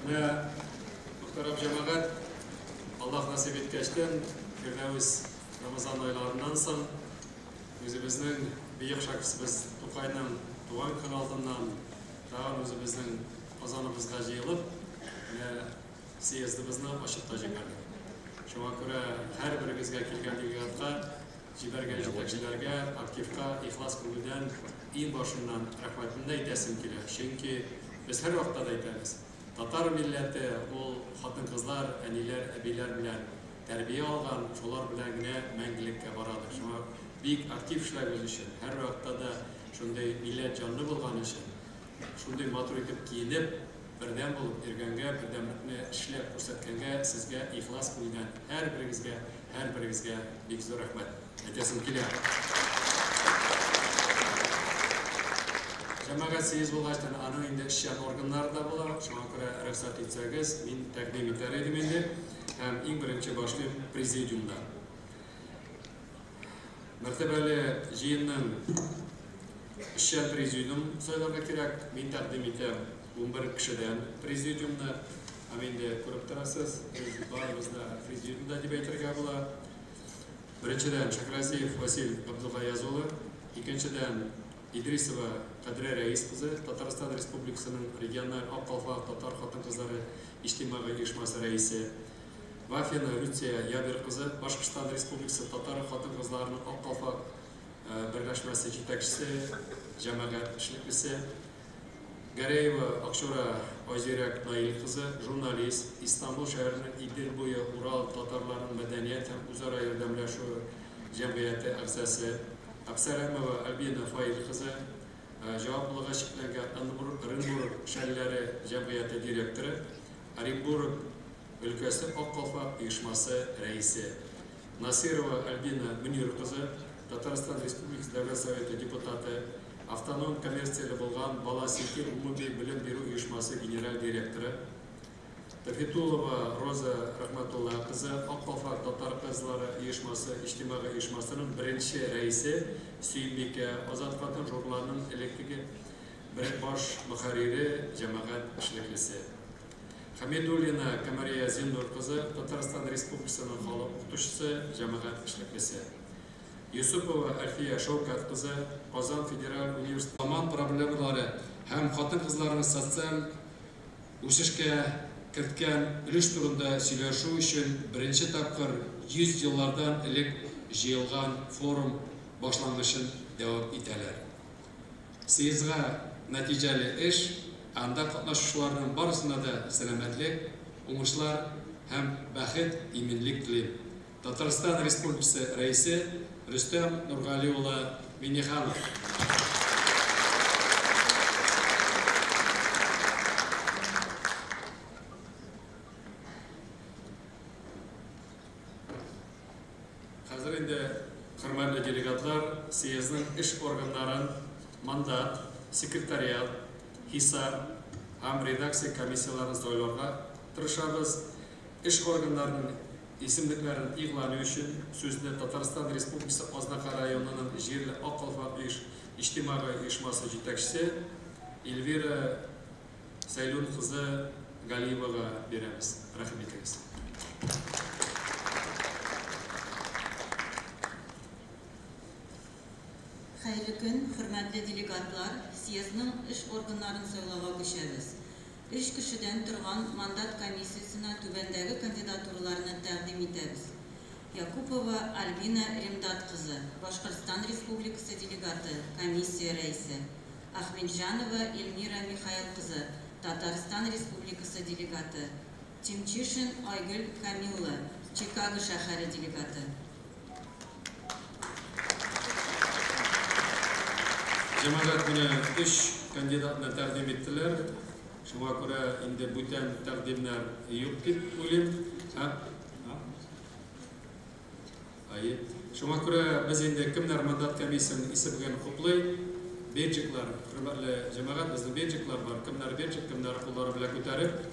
Менә, мөхтәрәм җәмәгать, Аллаһ насыйп иткәчтен, Фирдәвес Рамазан айларыннан соң үзебезнең бөек шәхесебез Тукайның туган көне алдыннан тагын үзебезнең Казаныбызга җыелып, менә съездыбызны ачып та җибәрдек. Шуңа күрә һәрберегезгә килгән делегатка, җибәргән җитәкчеләргә, активка ихлас күңелдән иң башыннан рәхмәтемне әйтәсем килә. Чөнки без һәрвакытта да әйтәбез, татар милләте ул хатын-кызлар, әниләр, әбиләр белән тәрбия алган, шулар белән генә мәңгелеккә барадыр. Шуңа бик актив эшләгез өчен, һәрвакытта да шундый милләт җанлы булган өчен, шундый матур итеп киенеп, бердәм булып йөргәнгә, бердәмлекне эшләп күрсәткәнгә сезгә ихлас күңелдән һәрберегезгә, һәрберегезгә бик зур рәхмәт әйтәсем килә. Җәмәгать съезд булгачтан аның инде эшчән органнары да була. Шуңа күрә рөхсәт итсәгез, мин тәкъдим итәр идем инде. Һәм иң беренче башлыйм президиумда. Мәртәбәле җыенның эшчән президиум сайларга кирәк. Мин тәкъдим итәм 11 кешедән президиумны. Һәм инде күреп торасыз, без барыбыз да президиумда дип әйтергә була. Беренчедән Шакразиев Васил Абдулгаяз улы, икенчедән Идрисова Кадрия Рәис кызы, Татарстан Республикасының региональ Ак калфак татар хатын-кызлары иҗтимагый оешмасы рәисе. Вафина Люция Ябир кызы, Башкортстан Республикасы татар хатын-кызларының Ак калфак берләшмәсе җитәкчесе, җәмәгать эшлеклесе. Гәрәева Акчура Айзирәк Наил кызы, журналист, Истанбул шәһәренең Идел буе Урал татарларының мәдәният һәм үзара ярдәмләшү җәмгыяте әгъзасы. Әпсәләмова Альбина Фаил кызы, җаваплылыгы чикләнгән Ырынбург шәлләре җәмгыяте директоры, Оренбург өлкәсе Ак калфак оешмасы рәисе. Насыйрова Альбина Мөнир кызы, Татарстан Республикасы Дәүләт Советы депутаты, автоном коммерцияле булган Бала Сити гомуми белем бирү оешмасы генераль директоры. Тафитулова Роза Рахматулла кызы, Ак калфак татар кызлары оешмасы иҗтимагый оешмасының беренче рәисе, Сөембикә, Азат хатын журналының элеккеге бер баш мөхәррире, җәмәгать эшлеклесе. Хәмидуллина Камәрия Зиннур кызы, Татарстан Республикасының халык укытучысы, җәмәгать эшлеклесе. Юсупова Әлфия Шәүкәт кызы, Казан федераль университеты заман проблемалары һәм хатын-кызларның социаль үсешкә керткән өлеш турында сөйләшү өчен беренче тапкыр 100 еллардан элек җыелган форум башлангычын дәвам итәләр. Съездга нәтиҗәле эш, анда катнашучыларның барысына да сәламәтлек, уңышлар һәм бәхет, иминлек телим. Татарстан Республикасы Рәисе Рөстәм Нургали улы Миңнеханов. Хәзер инде, хөрмәтле делегатлар, съездның эш органнарын мандат, секретариат, хисап һәм редакция комиссияләрен сайларга тырышабыз. Эш органнарының исемлекләрен игълан өчен сүзне Татарстан Республикасы Азнакай районының җирле Ак калфак иҗтимагый оешмасы җитәкчесе Эльвира Сәйлүн кызы Галиевага бирәбез. Рәхим итегез. Хәерле көн, хөрмәтле делегатлар! Съездның эш органнарын сайлауга күчәбез. Өч кешедән торган мандат комиссиясенә түбәндәге кандидатураларны тәкъдим итәбез. Якупова Альбина Ремдат кызы, Башкортстан Республикасы делегаты, комиссия рәисе. Ахметҗанова Эльмира Михаил кызы, Татарстан Республикасы делегаты. Тимчишин Айгөл Камиллы, Чикаго шәһәре делегаты. Җәмәгать менә өч кандидатны тәкъдим иттеләр. Шуңа күрә инде бүтән тәкъдимнәр юк дип уйлыйм. Әйе. Шуңа күрә без инде кемнәр мандат комиссиясенең исемлеген хуплый? Бейджиклар, хөрмәтле җәмәгать, безнең бейджиклар бар. Кемнәр бейджик, кемнәр куллары белән күтәреп,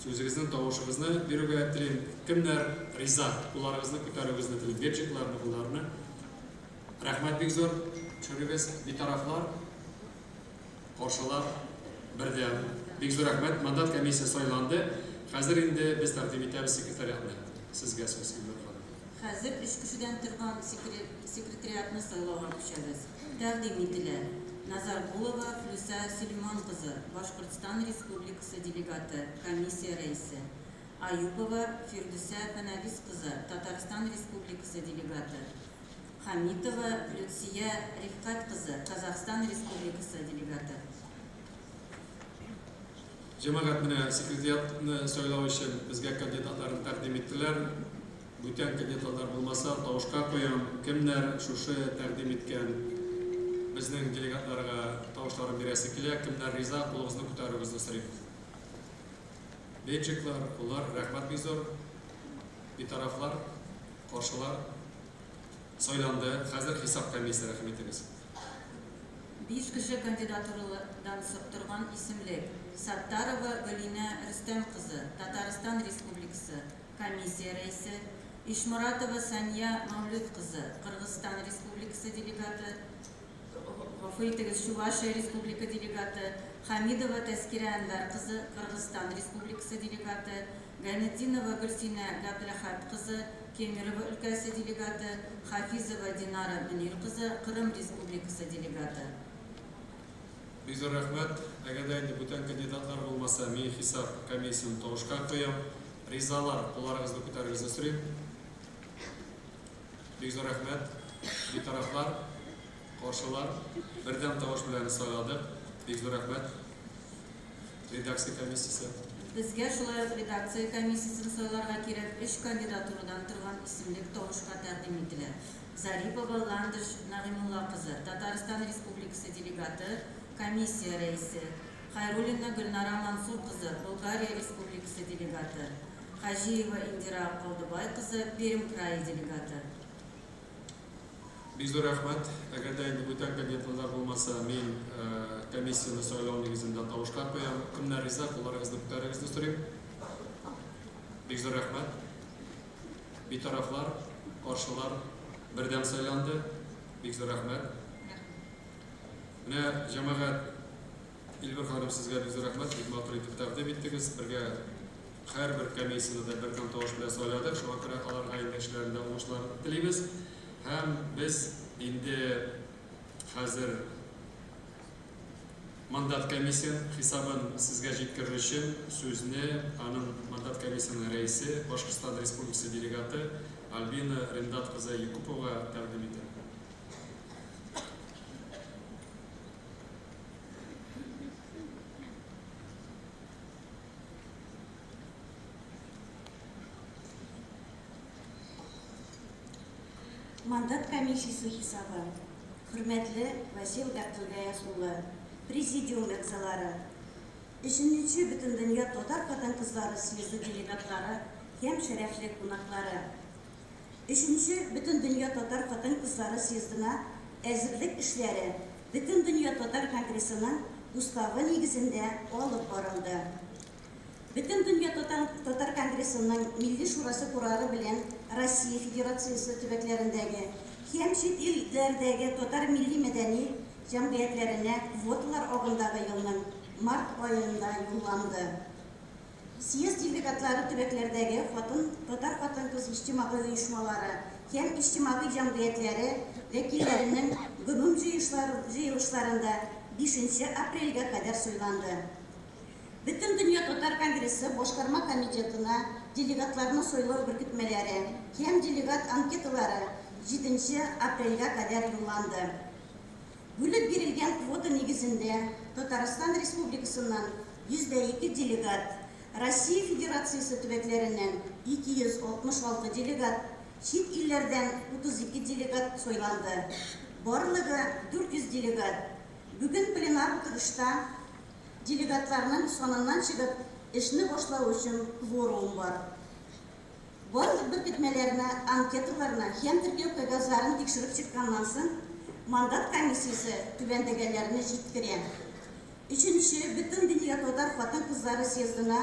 сүзегезнең тавышыгызны бирүгә телим. Кемнәр риза, кулларыгызны күтәрүегезне телим. Бейджикларны, кулларны. Рәхмәт бик зур. Төшерегез, битарафлар, каршылар бердәм. Бик зур рәхмәт. Мандат комиссия сайланды. Хәзер инде без тәкъдим итәбез секретариатны. Сезгә сүз, Илнур ханым. Хәзер өч кешедән торган секретариатны сайлауга күчәбез. Тәкъдим ителә, Назаргулова Флүсә Сөлейман кызы, Башкортстан Республикасы делегаты, комиссия рәисе, Аюпова Фирдүсә Фәнәвис кызы, Татарстан Республикасы делегаты, Хамитова Люция Рифкать кызы, Казахстан Республикасы делегаты. Җәмәгать, менә секретариатны сайлау өчен безгә кандидатларны тәкъдим иттеләр. Бүтән кандидатлар булмаса, тавышка куям. Кемнәр шушы тәкъдим иткән безнең делегатларга тавышларын бирәсе килә, кемнәр риза, кулыгызны күтәрүегезне сорыйм. Бейджиклар, куллар, рәхмәт бик зур. Битарафлар, каршылар сайланды. Хәзер хисап комиссия, рәхим итегез. Биш кеше кандидатурадан торган исемлек. Саттарова Гөлинә Рөстәм кызы, Татарстан Республикасы, комиссия рәисе, Ишморатова Сания Мәүлүд кызы, Кыргызстан Республикасы делегаты, гафу итегез, Чувашия Республика делегаты, Хамидова Тәскирә Әнвәр кызы, Кыргызстан Республикасы делегаты, Гайнетдинова Гөлсинә Габделәхәт кызы, Кемерово өлкәсе делегаты, Хафизова Динара Мөнир кызы, Кырым Республикасы делегаты. Бик зур рәхмәт. Әгәр дә инде бүтән кандидатлар булмаса, мин хисап комиссиясен тавышка куям. Ризалар, кулларыгызны күтәрегезне сорыйм. Бик зур рәхмәт. Битарафлар, каршылар, бердәм тавыш белән сайладык. Бик зур рәхмәт. Редакция комиссиясе. Безгә шулай ук редакция комиссиясен сайларга кирәк. Өч кандидатурадан торган исемлек тавышка тәкъдим ителә. Зарипова Ландыш Нагыймулла кызы, Татарстан Республикасы делегаты, комиссия рәисе, Хайруллина Гөлнара Мансур кызы, Болгария Республикасы делегаты, Хаҗиева Индира Калдыбай кызы, Пермь крае делегаты. Бик зур рәхмәт. Әгәр дә инде бүтән кандидатлар булмаса, мин комиссияне сайлау нигезендә тавышка куям. Кемнәр риза, кулларыгызны күтәрегезне сорыйм. Бик зур рәхмәт. Битарафлар, каршылар бердәм сайланды. Бик зур рәхмәт. Менә, җәмәгать, Илбер ханым, сезгә бик зур рәхмәт. Бик матур итеп тәкъдим иттегез. Бергә һәрбер комиссияне дә бердәм тавыш белән сайладык. Шуңа күрә аларга инде эшләрендә уңышлар телибез. Һәм без инде хәзер мандат комиссия хисабын сезгә җиткерер өчен сүзне аның мандат комиссиясенең рәисе, Башкортстан Республикасы делегаты Альбина Рендат кызы Якупова тәкъдим итә. Мандат комиссиясе хисабы. Хөрмәтле Васил Габделгаяз улы, президиум әгъзалары, Өченче Бөтендөнья татар хатын-кызлары съезды делегатлары һәм шәрәфле кунаклары. Өченче Бөтендөнья татар хатын-кызлары съездына әзерлек эшләре Бөтендөнья татар конгрессының уставы нигезендә алып барылды. Бөтендөнья татар конгрессының Милли шурасы карары белән Россия Федерациясе төбәкләрендәге һәм чит илләрдәге татар милли мәдәни җәмгыятьләренә квоталар агымдагы елның март аенда юлланды. Съезд делегатлары төбәкләрдәге хатын татар хатын-кыз иҗтимагый оешмалары һәм иҗтимагый җәмгыятьләре вәкилләренең гомум җыелышларында 5 апрельгә кадәр сайланды. Бөтендөнья татар конгрессы башкарма комитетына делегатларны сайлау беркетмәләре һәм делегат анкеталары 7 апрельгә кадәр юлланды. Бүлеп бирелгән квота нигезендә Татарстан Республикасыннан 102 делегат, Россия Федерациясе төбәкләреннән 266 делегат, чит илләрдән 32 делегат сайланды. Барлыгы 400 делегат. Бүген пленар утырышта делегатларның саныннан чыгып, эшне башлау өчен кворум бар. Барлык беркетмәләрне, анкеталарны һәм теркәү кәгазьләрен тикшереп чыкканнан соң, мандат комиссиясе түбәндәгеләрне җиткерә. Өченче Бөтендөнья татар хатын-кызлары съездына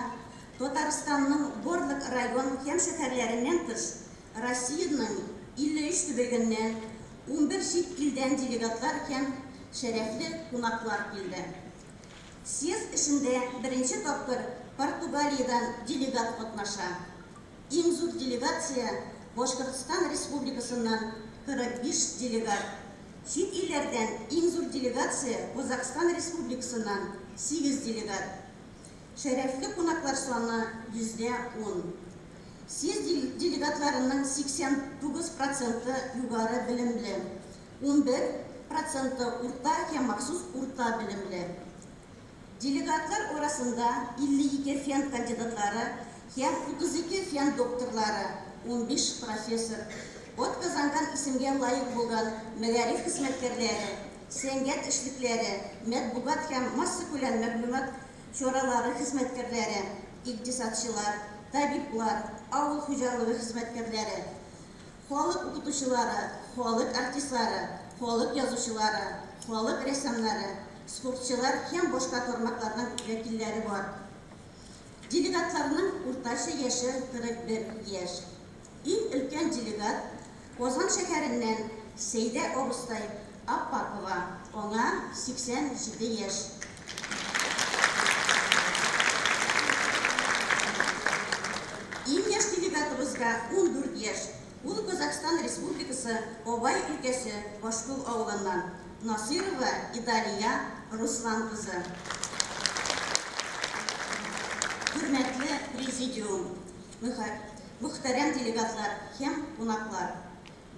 Татарстанның барлык район һәм шәһәрләреннән тыш, Россиянең 53 төбәгеннән 11 чит илдән делегатлар һәм шәрәфле кунаклар килде. Съезд эшендә беренче тапкыр Португалиядән делегат катнаша. Иң зур делегация Башкортстан Республикасыннан 45 делегат. Чит илләрдән иң зур делегация Казахстан Республикасыннан 8 делегат. Шәрәфле кунаклар саны 10%. Съезд делегатларының 89 проценты югары белемле, 11 проценты урта һәм махсус урта белемле. Делегатлар арасында 52 фән кандидатлары һәм 32 фән докторлары, 15 профессор, атказанган исемгә лаек булган мәгариф хезмәткәрләре, сәнгать эшлекләре, матбугат һәм массакүләм мәгълүмат чаралары хезмәткәрләре, икътисадчылар, табиблар, авыл хуҗалыгы хезмәткәрләре, халык укытучылары, халык артистлары, халык язучылары, халык рәссамнары, спортчылар һәм башка тармакларның вәкилләре бар. Делегатларның уртача яше 41 яшь. Иң өлкән делегат Казан шәһәреннән Сәйдә абыстай Аппакова, аңа 87 яшь. Иң яшь делегатыбызга 14 яшь. Ул Казахстан Республикасы Абай өлкәсе Башкул авылыннан Насыйрова Идалия Руслан кызы. Хөрмәтле президиум, мөхтәрәм делегатлар һәм кунаклар.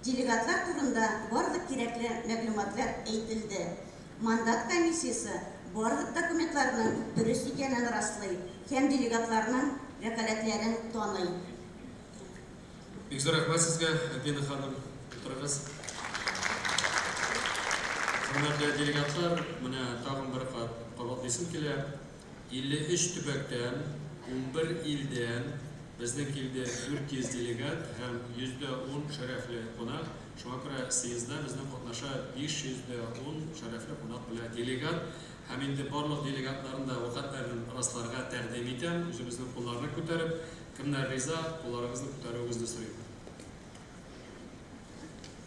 Делегатлар турында барлык кирәкле мәгълүматлар әйтелде. Мандат комиссиясе барлык документларның дөрес икәнен раслый һәм делегатларның вәкаләтләрен таный. Бик зур рәхмәт сезгә, Альбина ханым. Утырыгыз. Хөрмәтле делегатлар, менә тагын бер кат кабатлыйсым килә. 53 төбәктән, 11 илдән безнең килде 400 делегат һәм 110 шәрәфле кунак. Шуңа күрә съездда безнең катнаша 510 шәрәфле кунак белән делегат. Һәм инде барлык делегатларның да вәкаләтләрен расларга тәкъдим итәм. Үзебезнең кулларны күтәреп, кемнәр риза, кулларыгызны күтәрүегезне сорыйм.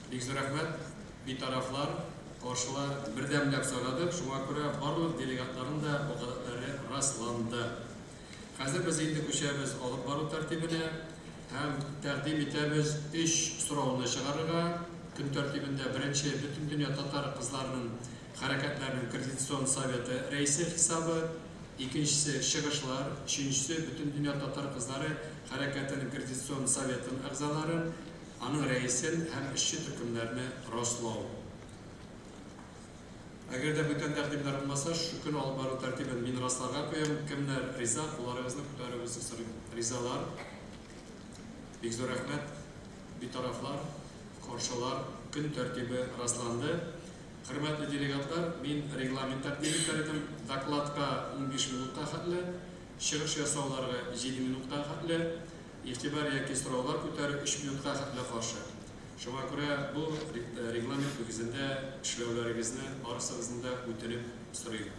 Бик зур рәхмәт. Битарафлар, каршылар бердәмләп сайладык. Шуңа күрә барлык делегатларның да вәкаләтләре расланды. Хәзер без инде күчәбез алып бару тәртибенә һәм тәкъдим итәбез 3 сорауны чыгарырга. Көн тәртибендә беренче Бөтендөнья татар кызларының хәрәкәтләренең координацион советы рәисе хисабы, икенчесе чыгышлар, өченчесе Бөтендөнья татар кызлары хәрәкәтенең координацион советын әгъзаларын, аның рәисен һәм эшче төркемнәрне раслау. Әгәр дә бүтән тәкъдимнәр булмаса, шу көн алып бару тәртибен мин расларга куям. Кемнәр риза, кулларыгызны күтәрүегезне сорыйм. Ризалар. Бик зур рәхмәт. Битарафлар, каршылар, көн тәртибе расланды. Хөрмәтле делегатлар, мин регламент тәкъдим итәр идем. Докладка 15 минутка хәтле, чыгыш ясауларга 7 минутка хәтле, игътибар яки сораулар күтәрү 3 минутка хәтле каршы. Шуңа күрә бу регламент нигезендә эшләүләрегезне барысыгызны да үтенеп сорыйм.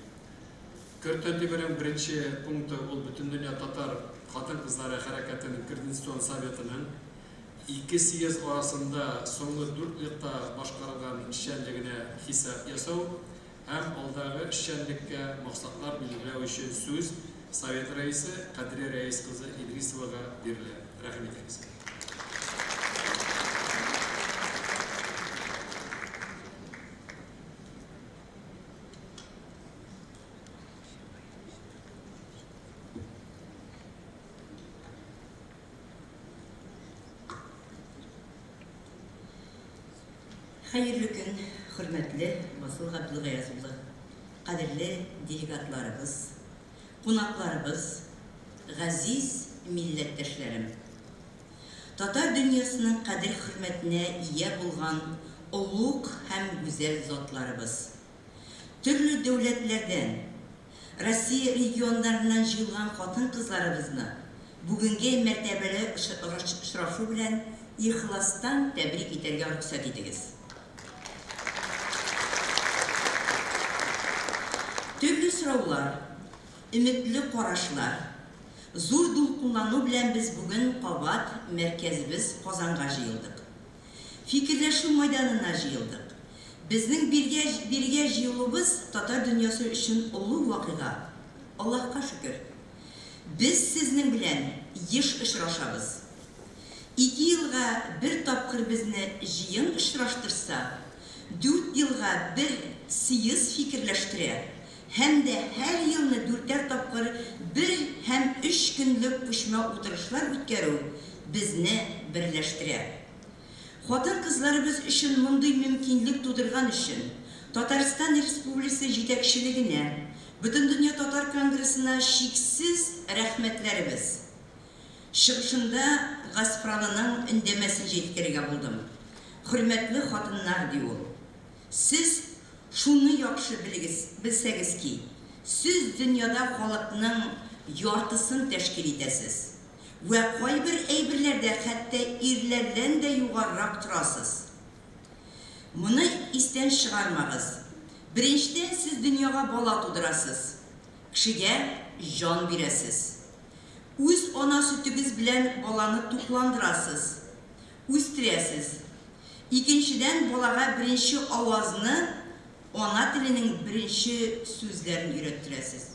Көн тәртибенең беренче пункты ул Бөтендөнья татар хатын-кызлары хәрәкәтенең координацион советының ике съезд арасында соңгы 4 елда башкарылган эшчәнлегенә хисап ясау һәм алдагы эшчәнлеккә максатлар билгеләү өчен сүз Совет рәисе Кадрия Рәис кызы Идрисовага бирелә. Рәхим итегез. Хәерле көн, хөрмәтле Васил Габдулгаяз улы, кадерле делегатларыбыз, кунакларыбыз, газиз милләттәшләрем. Татар дөньясының кадер хөрмәтенә ия булган олуг һәм гүзәл затларыбыз. Төрле дәүләтләрдән, Россия регионнарыннан җыелган хатын-кызларыбызны бүгенге мәртәбәле очрашу белән ихластан тәбрик итәргә рөхсәт итегез. Төрле сораулар, өметле карашлар, зур дулкынлану белән без бүген кабат мәркәзебез Казанга җыелдык. Фикерләшү майданына җыелдык. Безнең биргә җыелуыбыз татар дөньясы өчен олуг вакыйга. Аллаһка шөкер, без сезнең белән еш очрашабыз. 2 елга бер тапкыр безне җыен очраштырса, 4 елга бер съезд фикерләштерә һәм дә һәр елны 4 тапкыр 1 һәм 3 көнлек күчмә утырышлар үткәрү безне берләштерә. Хатын-кызларыбыз өчен мондый мөмкинлек тудырган өчен Татарстан Республикасы җитәкчелегенә, Бөтендөнья татар конгрессына чиксез рәхмәтләребез. Чыгышында Гаспралының өндәмәсен җиткерергә булдым. Хөрмәтле хатыннар, ди ул. Сез шуны яхшы белегез, белсәгез ки, сез дөньяда халыкның яртысын тәшкил итәсез. Вә кайбер әйберләрдә хәтта ирләрдән дә югарырак торасыз. Моны истән чыгармагыз. Беренчедән, сез дөньяга бала тудырасыз, кешегә җан бирәсез. Үз ана сөтегез белән баланы тукландырасыз, үстерәсез. Икенчедән, балага беренче авазны, ана теленең беренче сүзләрен өйрәттерәсез.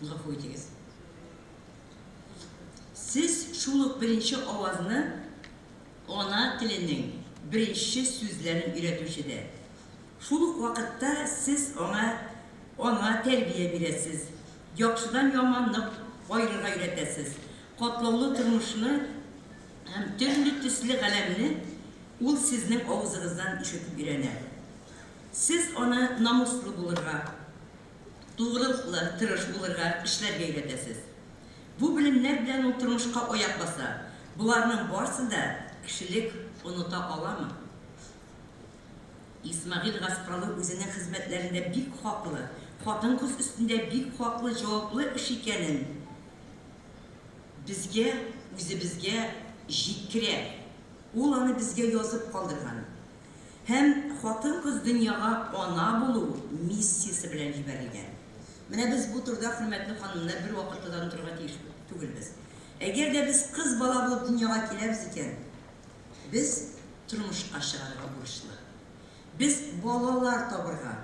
Гафу итегез. Сез шул ук беренче авазны ана теленең беренче сүзләрен өйрәтүче дә. Шул ук вакытта сез аңа ана тәрбия бирәсез, яхшыдан яманны аерырга өйрәтәсез. Катлаулы тормышны һәм төрле төсле галәмне ул сезнең авызыгыздан ишетеп өйрәнә. Сез аны намуслы булырга, тугрылыклы, тырыш булырга, эшләргә өйрәтәсез. Бу белемнәр белән ул тормышка аяк баса. Боларның барысы да кешелек оныта аламы? Исмәгыйль Гаспралы үзенең хезмәтләрендә бик хаклы, хатын-кыз өстендә бик хаклы, җаваплы эш икәнен безгә, үзебезгә җиткерә. Ул аны безгә язып калдырган. Һәм хатын-кыз дөньяга ана булу миссиясе белән җибәрелгән. Менә без бу турыда, хөрмәтле ханымнар, бер вакытта да онытырга тиеш түгелбез. Әгәр дә без кыз бала булып дөньяга киләбез икән, без тормышка чыгарга бурычлы. Без балалар табырга,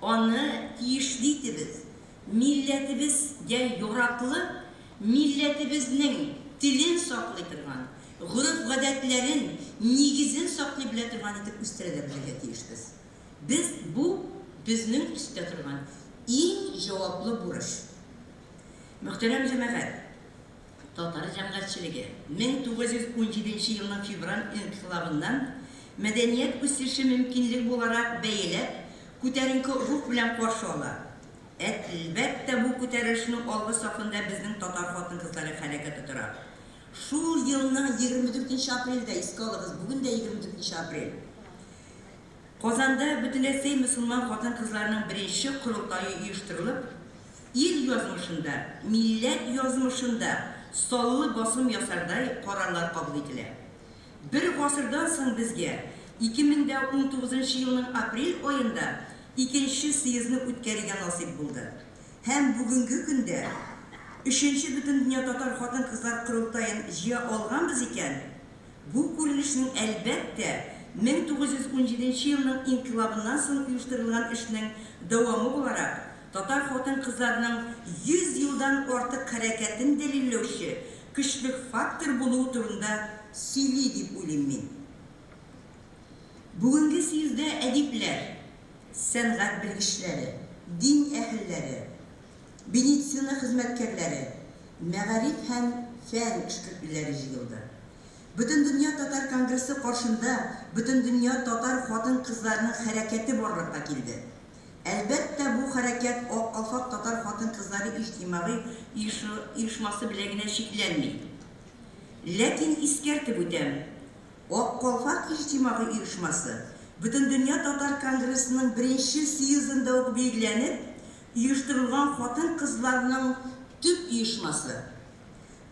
аны тиешле итебез, милләтебезгә яраклы, милләтебезнең телен саклый торган, гореф-гадәтләрен, нигезен саклый белә торган итеп үстерә дә белергә тиешбез. Без бу безнең өстә торган иң җаваплы бурыч. Мөхтәрәм җәмәгать, татар җәмгыятьчелеге 1917 елның февраль инкыйлабыннан мәдәният үсеше мөмкинлек буларак бәяләп, күтәренке рух белән каршы ала. Әлбәттә, бу күтәрелешнең алгы сафында безнең татар хатын-кызлары хәрәкәте тора. Шул елның 24 апрельдә, искә алыгыз, бүген дә 24 апрель. Казанда Бөтенрәсәй мөселман хатын-кызларының беренче корылтае оештырылып, ил язмышында, милләт язмышында саллы басым ясардай карарлар кабул ителә. Бер гасырдан соң безгә 2019 елның апрель аенда икенче съездны үткәрергә насыйп булды. Һәм бүгенге көндә Өченче Бөтендөнья татар хатын-кызлар корылтаен җыя алганбыз икән, бу күренешнең, әлбәттә, 1917 елның инкыйлабыннан соң оештырылган эшнең дәвамы буларак, татар хатын-кызларының 100 елдан артык хәрәкәтен дәлилләүче көчле фактор булуы турында сөйли дип уйлыйм мин. Бүгенге съездда әдипләр, сәнгать белгечләре, дин әһелләре, медицина хезмәткәрләре, мәгариф һәм фән эшлеклеләре җыелды. Бөтендөнья татар конгрессы каршында Бөтендөнья татар хатын-кызларының хәрәкәте барлыкка килде. Әлбәттә, бу хәрәкәт Ак калфак татар хатын-кызлары иҗтимагый оешмасы белән генә чикләнми. Ләкин искәртеп үтәм, Ак калфак иҗтимагый оешмасы Бөтендөнья татар конгрессының беренче съездында ук билгеләнеп, оештырылган хатын-кызларның төп оешмасы.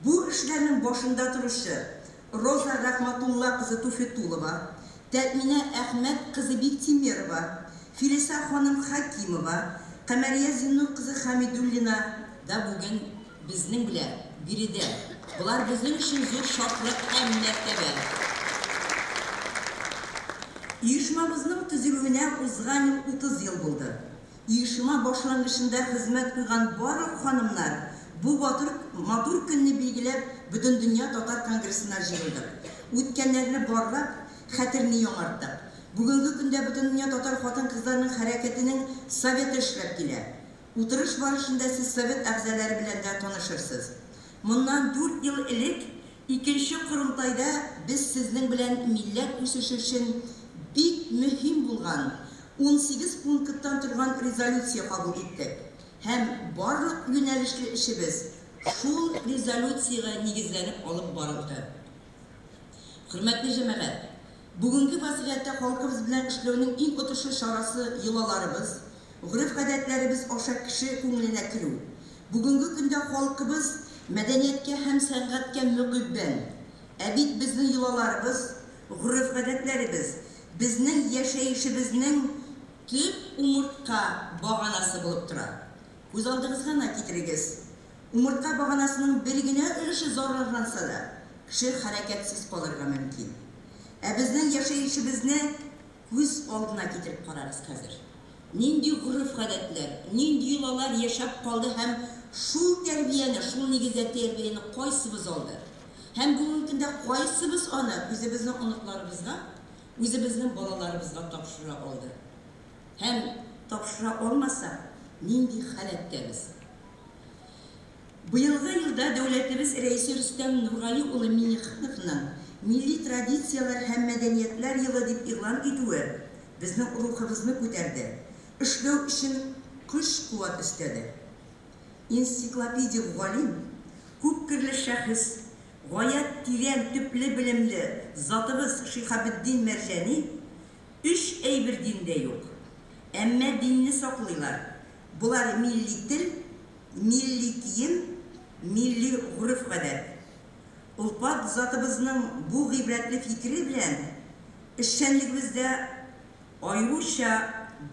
Бу эшләрнең башында торучы Роза Рахматулла кызы Туфетулова, Тәэминә Әхмәт кызы Биктимерова, Филиса ханым Хакимова, Камәрия Зиннур кызы Хәмидуллина да бүген безнең белән биредә. Болар безнең өчен зур шатлык һәм мәртәбә. Оешмабызның төзелүенә узган ел 30 ел булды. Оешма башлангычында хезмәт куйган барлык ханымнар бу батыр, матур көнне билгеләп Бөтендөнья татар конгрессына җыелдык. Үткәннәрне барлап, хәтерне яңарттык. Бүгенге көндә Бөтендөнья татар хатын-кызларының хәрәкәтенең советы эшләп килә. Утырыш барышында сез совет әгъзалары белән дә танышырсыз. Моннан 4 ел элек икенче корылтайда без сезнең белән милләт үсеше өчен бик мөһим булган 18 пункттан торган резолюция кабул иттек. Һәм барлык юнәлешле эшебез шул резолюциягә нигезләнеп алып барылды. Хөрмәтле җәмәгать, бүгенге вазгыятьтә халкыбыз белән эшләүнең иң отышлы чарасы йолаларыбыз, гореф-гадәтләребез аша кеше күңеленә керү. Бүгенге көндә халкыбыз мәдәнияткә һәм сәнгатькә мөкиббән. Ә бит безнең йолаларыбыз, гореф-гадәтләребез безнең яшәешебезнең төп умыртка баганасы булып тора. Күз алдыгызга гына китерегез. Умыртка баганасының бер генә өлеше зарарланса да, кеше хәрәкәтсез калырга мөмкин. Ә безнең яшәешебезне күз алдына китереп карагыз хәзер. Нинди гореф-гадәтләр, нинди йолалар яшәп калды һәм шул тәрбияне, шул нигездә тәрбияне кайсыбыз алды? Һәм бүгенге көндә кайсыбыз аны үзебезнең оныкларыбызга, үзебезнең балаларыбызга тапшыра алды? Һәм тапшыра алмаса, нинди халәттә без? Быелгы елда дәүләтебез рәисе Рөстәм Нургали улы Миңнехановның милли традицияләр һәм мәдәниятләр елы дип игълан итүе безнең рухыбызны күтәрде, эшләү өчен көч-куәт өстәде. Энциклопедик галим, күпкырлы шәхес, гаять тирән төпле белемле затыбыз Шиһабетдин Мәрҗани өч әйбер диндә юк. Әмма динне саклыйлар. Болар милли тел, милли кием, милли гореф-гадәт. Олпат затыбызның бу гыйбрәтле фикере белән эшчәнлегебездә аеруча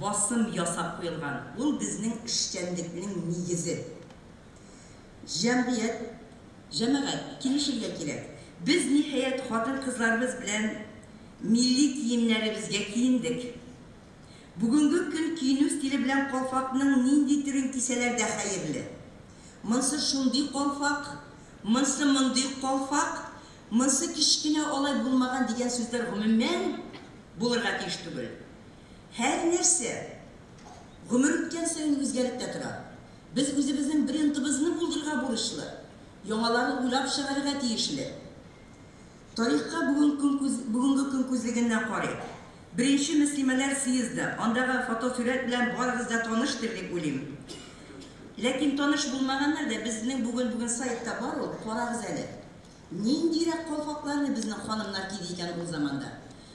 басым ясап куелган. Ул безнең эшчәнлекнең нигезе. Җәмгыять, җәмәгать, килешергә кирәк. Без ниһаять хатын-кызларыбыз белән милли киемнәребезгә киендек. Бүгенге көн киенү стиле белән калфакның нинди төрен кисәләр дә хәерле. Монсы шундый калфак, монсы мондый калфак, монсы кечкенә алай булмаган дигән сүзләр гомумән булырга тиеш түгел. Һәр нәрсә гомер үткән саен үзгәреп тә тора. Без үзебезнең брендыбызны булдырырга бурычлы, яңаларын уйлап чыгарырга тиешле. Тарихка бүгенге көн күзлегеннән карыйк. Беренче мөслимәләр съезды, андагы фотосурәт белән барыгыз да таныштыр дип уйлыйм. Ләкин таныш булмаганнар да безнең бүген сайтта бар ул, карагыз әле. Ниндирәк калфакларны безнең ханымнар киде икән ул заманда?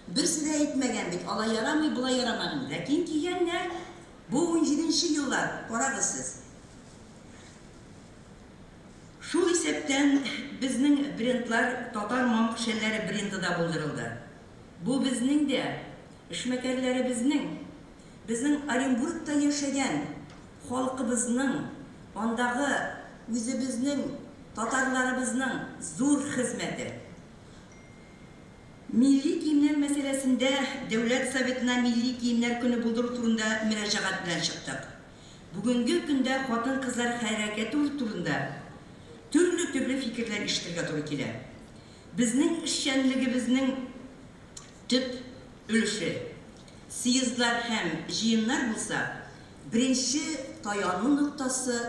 Берсе дә әйтмәгән бит, алай ярамый, болай ярамаган. Ләкин кигәннәр. Бу 17 еллар, карагыз сез. Шул исәптән безнең брендлар татар мамык шәлләре бренды да булдырылды. Бу безнең дә, эшмәкәрләребезнең, безнең Оренбургта яшәгән халкыбызның, андагы үзебезнең татарларыбызның зур хезмәте. Милли киемнәр мәсьәләсендә Дәүләт Советына милли киемнәр көне булдыру турында мөрәҗәгать белән чыктык. Бүгенге көндә хатын-кызлар хәрәкәте турында төрле-төрле фикерләр ишетергә туры килә. Безнең эшчәнлегебезнең төп өлеше съездлар һәм җыеннар булса, беренче таяну ноктасы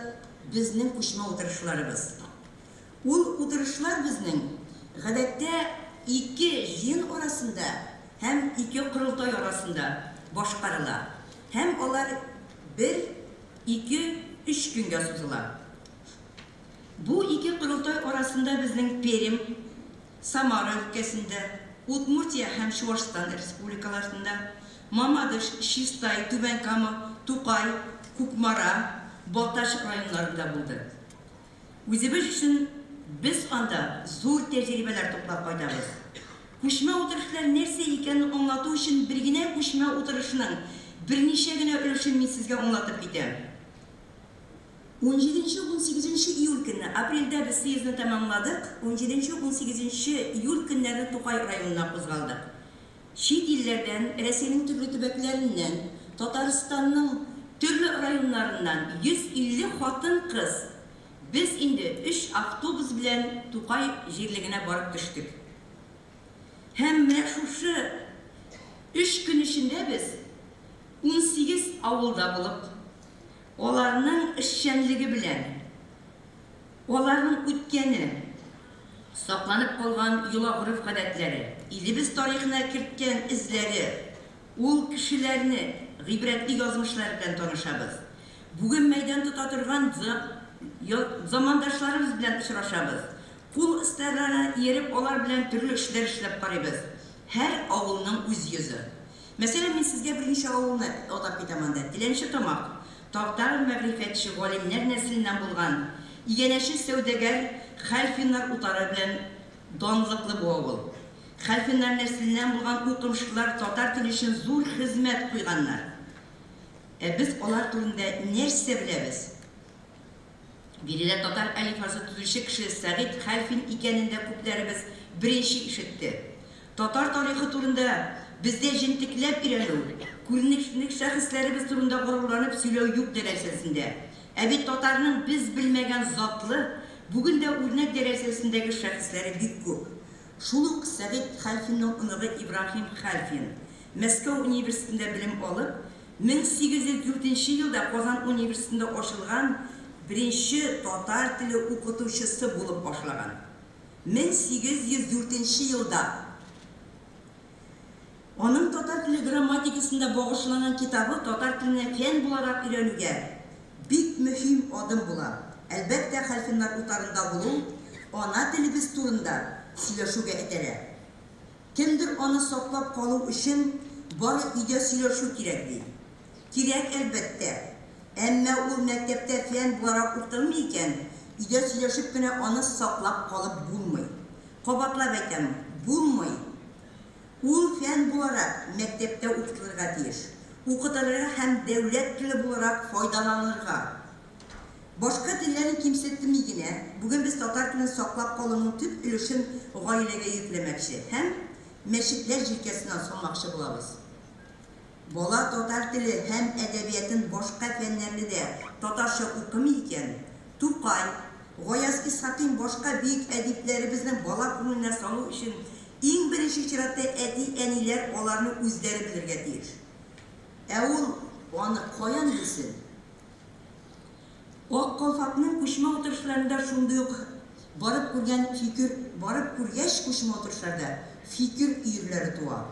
безнең күчмә утырышларыбыз. Ул утырышлар безнең гадәттә ике җыен арасында һәм ике корылтай арасында башкарыла. Һәм алар 1, 2, 3 көнгә сузыла. Бу ике корылтай арасында безнең Пермь, Самара өлкәсендә, Удмуртия һәм Чуашстан республикаларында, Мамадыш, Чистай, Түбән Кама, Тукай, Кукмара, Балтач районнарында булды. Үзебез өчен без анда зур тәҗрибәләр туплап кайтабыз. Күчмә утырышлар нәрсә икәнен аңлату өчен бер генә күчмә утырышның берничә генә өлешен мин сезгә аңлатып китәм. 17-18 июль көнне, апрельдә без съездны тәмамладык, 17-18 июль көннәрне Тукай районына кузгалдык. Чит илләрдән, Рәсәйнең төрле төбәкләреннән, Татарстанның төрле районнарыннан 150 хатын-кыз без инде өч автобус белән Тукай җирлегенә барып төштек. Һәм менә шушы өч көн эчендә без 18 авылда булып, аларның эшчәнлеге белән, аларның үткәне, сакланып калган йола-гореф-гадәтләре, илебез тарихына керткән эзләре, ул кешеләрне гыйбрәтле язмышлары белән танышабыз. Бүген мәйдан тота торган замандашларыбыз белән очрашабыз. Кул осталарына ияреп, алар белән төрле эшләр эшләп карыйбыз. Һәр авылның үз йөзе. Мәсәлән, мин сезгә берничә авылны атап китәм анда. Теләнче Тамак, татар мәгърифәтче галимнәр нәселеннән булган, иганәче сәүдәгәр Хәлфиннар утары белән данлыклы бу авыл. Хәлфиннар нәселеннән булган укымышлылар татар теле өчен зур хезмәт куйганнар. Ә без алар турында нәрсә беләбез? Биредә татар әлифбасы төзүче кеше Сәгыйть Хәлфин икәнен дә күпләребез беренче ишетте. Татар тарихы турында бездә җентекләп өйрәнү, күренекле шәхесләребез турында горурланып сөйләү юк дәрәҗәсендә. Ә бит татарның без белмәгән затлы, бүген дә үрнәк дәрәҗәсендәге шәхесләре бик күп. Шул ук Сәгыйть Хәлфинның оныгы Ибраһим Хәлфин, Мәскәү университетында белем алып, 1804 нче елда Казан университетында ачылган беренче татар теле укытучысы булып башлаган. 1804 нче елда! Аның татар теле грамматикасында багышланган китабы татар теленә фән буларак өйрәнүгә бик мөһим адым була. Әлбәттә, Хәлфиннар утарында булу ана телебез турында сөйләшүгә этәрә. Кемдер аны саклап калу өчен бары өйдә сөйләшү кирәк, ди. Кирәк, әлбәттә. Әмма ул мәктәптә фән буларак укытылмый икән, өйдә сөйләшеп кенә аны саклап калып булмый. Кабатлап әйтәм, булмый! Ул фән буларак мәктәптә укытылырга тиеш. Укытылырга һәм дәүләт теле буларак файдаланылырга. Башка телләрне кимсетми генә, бүген без татар телен саклап калуның төп өлешен гаиләгә йөкләмәкче һәм мәчетләр җилкәсенә салмакчы булабыз. Бала татар теле һәм әдәбиятын башка фәннәрне дә татарча укымый икән, Тукай, Гаяз Исхакыйм башка бөек әдипләребезнең бала күңеленә салу өчен иң беренче чиратта әти-әниләр аларны үзләре белергә тиеш. Ә ул аны каян белсен? Ак калфакның күчмә утырышларында шундый ук барып күргән фикер, барып күргәч күчмә утырышларда фикер өерләре туа,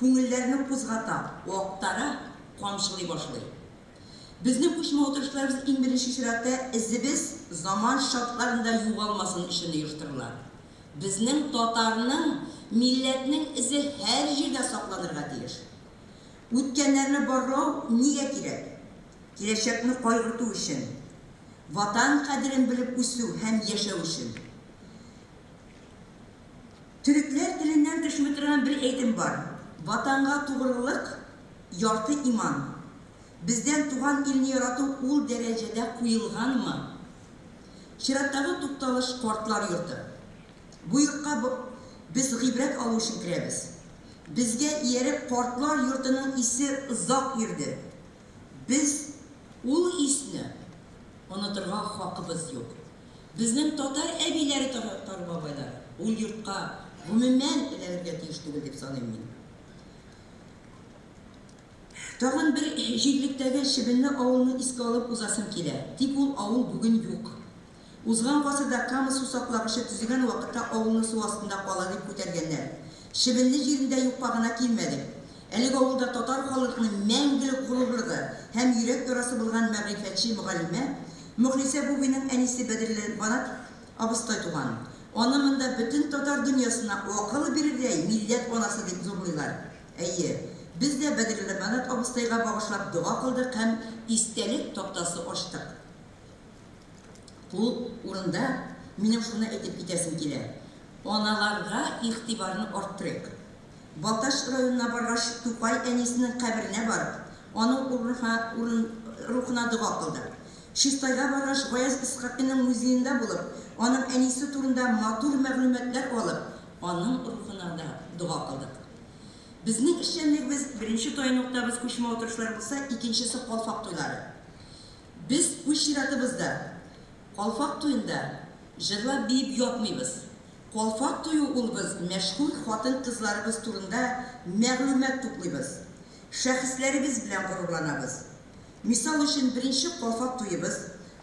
күңелләрне кузгата, актара, камчылый башлый. Безнең күчмә утырышларыбыз иң беренче чиратта эзебез заман шартларында югалмасын өчен оештырыла. Безнең татарның, милләтнең эзе һәр җирдә сакланырга тиеш. Үткәннәрне барлау нигә кирәк? Киләчәкне кайгырту өчен. Ватан кадерен белеп үсү һәм яшәү өчен. Төрекләр теленнән төшми торган бер әйтем бар, Ватанга тугрылык, ярты иман. Бездән туган илне ярату ул дәрәҗәдә куелганмы? Чираттагы тукталыш, картлар йорты. Бу йортка без гыйбрәт алу өчен керәбез. Безгә ияреп картлар йортының исе озак йөрде. Без ул исне онытырга хакыбыз юк. Безнең татар әбиләре татар бабайлары ул йортка гомумән эләгергә тиеш түгел дип саныйм мин. Тагын бер җирлектәге Чебенле авылны искә алып узасым килә. Тик ул авыл бүген юк. Узган гасырда Кама сусаклагычы төзегән вакытта авылны су астында кала дип күтәргәннәр. Чебенле җирендә юкка гына килмәдек. Әлеге авылда татар халыкның мәңгелек горурлыгы һәм йөрәк ярасы булган мәгърифәтче мөгаллимә Мөхлисә Бубыйның әнисе Бәдерлебанат абыстай туган. Аны монда бөтен татар дөньясына акыл бирердәй милләт анасы дип зурлыйлар. Әйе, без дә Бәдерлебанат абыстайга багышлап дога кылдык һәм истәлек тактасы ачтык. Ул урында минем шуны әйтеп китәсем килә, аналарга игътибарны арттырыйк. Балтач районына баргач, Тукай әнисенең каберенә барып, аның урын рухына дога кылдык. Чистайга баргач, Гаяз Исхакыйның музеенда булып, аның әнисе турында матур мәгълүматлар алып, аның рухына да дога кылдык. Безнең эшчәнлегебез беренче таяну ноктабыз күчмә утырышлар булса, икенчесе калфак туйлары. Без үз чиратыбызда калфак туенда җырлап биеп ятмыйбыз. Калфак туе ул без мәшһүр хатын-кызларыбыз турында мәгълүмат туплыйбыз. Шәхесләребез белән горурланабыз. Мисал өчен, беренче калфак туебыз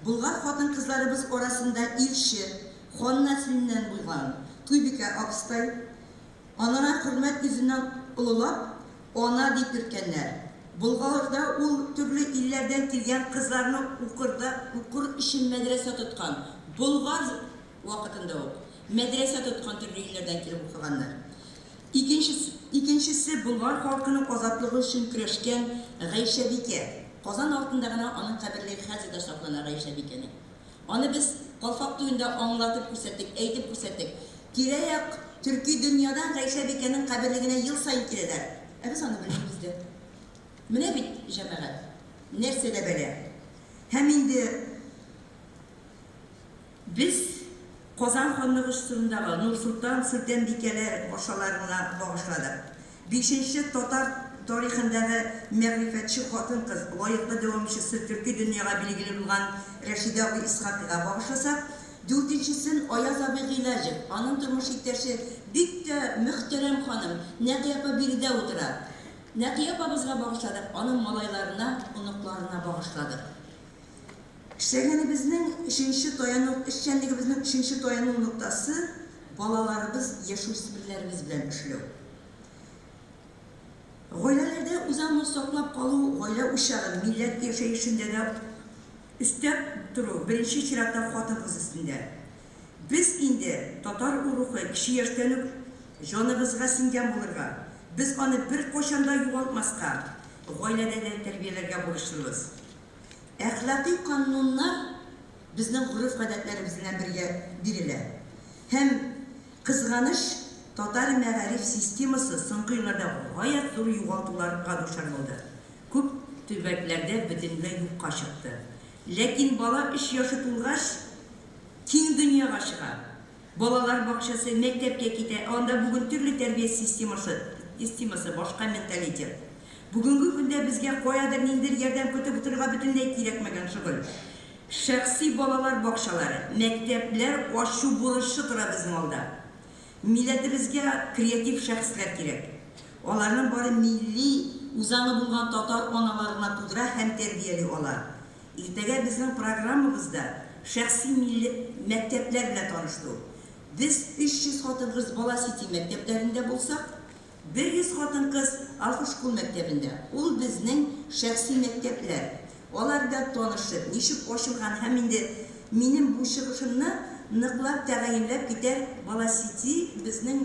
Болгар хатын-кызларыбыз арасында илче, хан нәселеннән булган Туйбикә абыстай, Анара хөрмәт йөзеннән олылап, ана дип йөрткәннәр. Болгарда ул төрле илләрдән килгән кызларны укырда укыр өчен мәдрәсә тоткан. Болгар вакытында ук мәдрәсә тоткан төрле илләрдән килеп укыганнар. Икенчесе, икенчесе Болгар халкының азатлыгы өчен көрәшкән Гайшәбикә. Казан артында гына аның каберлеге хәзер дә саклана Гайшәбикәнең. Аны без калфак туенда аңлатып күрсәттек, әйтеп күрсәттек. Тирә-як төрки дөньядан Гайшәбикәнең каберлегенә ел саен киләләр. Ә без аны белмибез дә. Менә бит, җәмәгать, нәрсәдә бәла. Һәм инде без Казан ханлыгы чорындагы Нурсолтан, Солтанбикәләр пашаларына багышладык. Бишенче татар тарихындагы мәгърифәтче хатын-кыз, лаеклы дәвамчысы төрки дөньяга билгеле булган Рәшидә абый Исхакыйга багышласак, дүртенчесен Аяз абый Гыйләҗев, аның тормыш иптәше бик тә мөхтәрәм ханым Нәкыя апа биредә утыра. Нәкыя апабызга багышладык, аның малайларына, оныкларына багышладык. Эшләгәнебезнең өченче таяну, эшчәнлегебезнең өченче таяну ноктасы балаларыбыз, яшүсмерләребез белән эшләү. Гаиләләрдә үзаңны саклап калу, гаилә учагын, милләт яшәешендә дә өстәп тору беренче чиратта хатын-кыз өстендә. Без инде татар рухы кече яшьтән үк җаныбызга сеңгән булырга, без аны беркайчан да югалтмаска, гаиләдә дә тәрбияләргә бурычлыбыз. Әхлакый кануннар безнең гореф-гадәтләребез белән бергә бирелә. Һәм, кызганыч, татар мәгариф системасы соңгы елларда гаять зур югалтуларга дучар булды. Күп төбәкләрдә бөтенләй юкка чыкты. Ләкин бала өч яше тулгач, киң дөньяга чыга. Балалар бакчасы, мәктәпкә китә, ә анда бүген төрле тәрбия системасы, системасы, башка менталитет. Бүгенге көндә безгә каядыр ниндидер ярдәм көтеп утырырга бөтенләй кирәкмәгән шөгыль. Шәхси балалар бакчалары, мәктәпләр ачу бурычы тора безнең алда. Милләтебезгә креатив шәхесләр кирәк. Аларның бары милли үзаңы булган татар аналары гына тудыра һәм тәрбияли ала. Иртәгә безнең программабызда шәхси милли мәктәпләр белән таныштыру. Без 300 хатын-кыз бала сити мәктәпләрендә булсак, 100 хатын-кыз Альфа школ мәктәбендә. Ул безнең шәхси мәктәпләр. Алар белән танышып, ничек ачылган һәм инде минем бу чыгышымны ныклап тәгаенләп китәр Бала сити безнең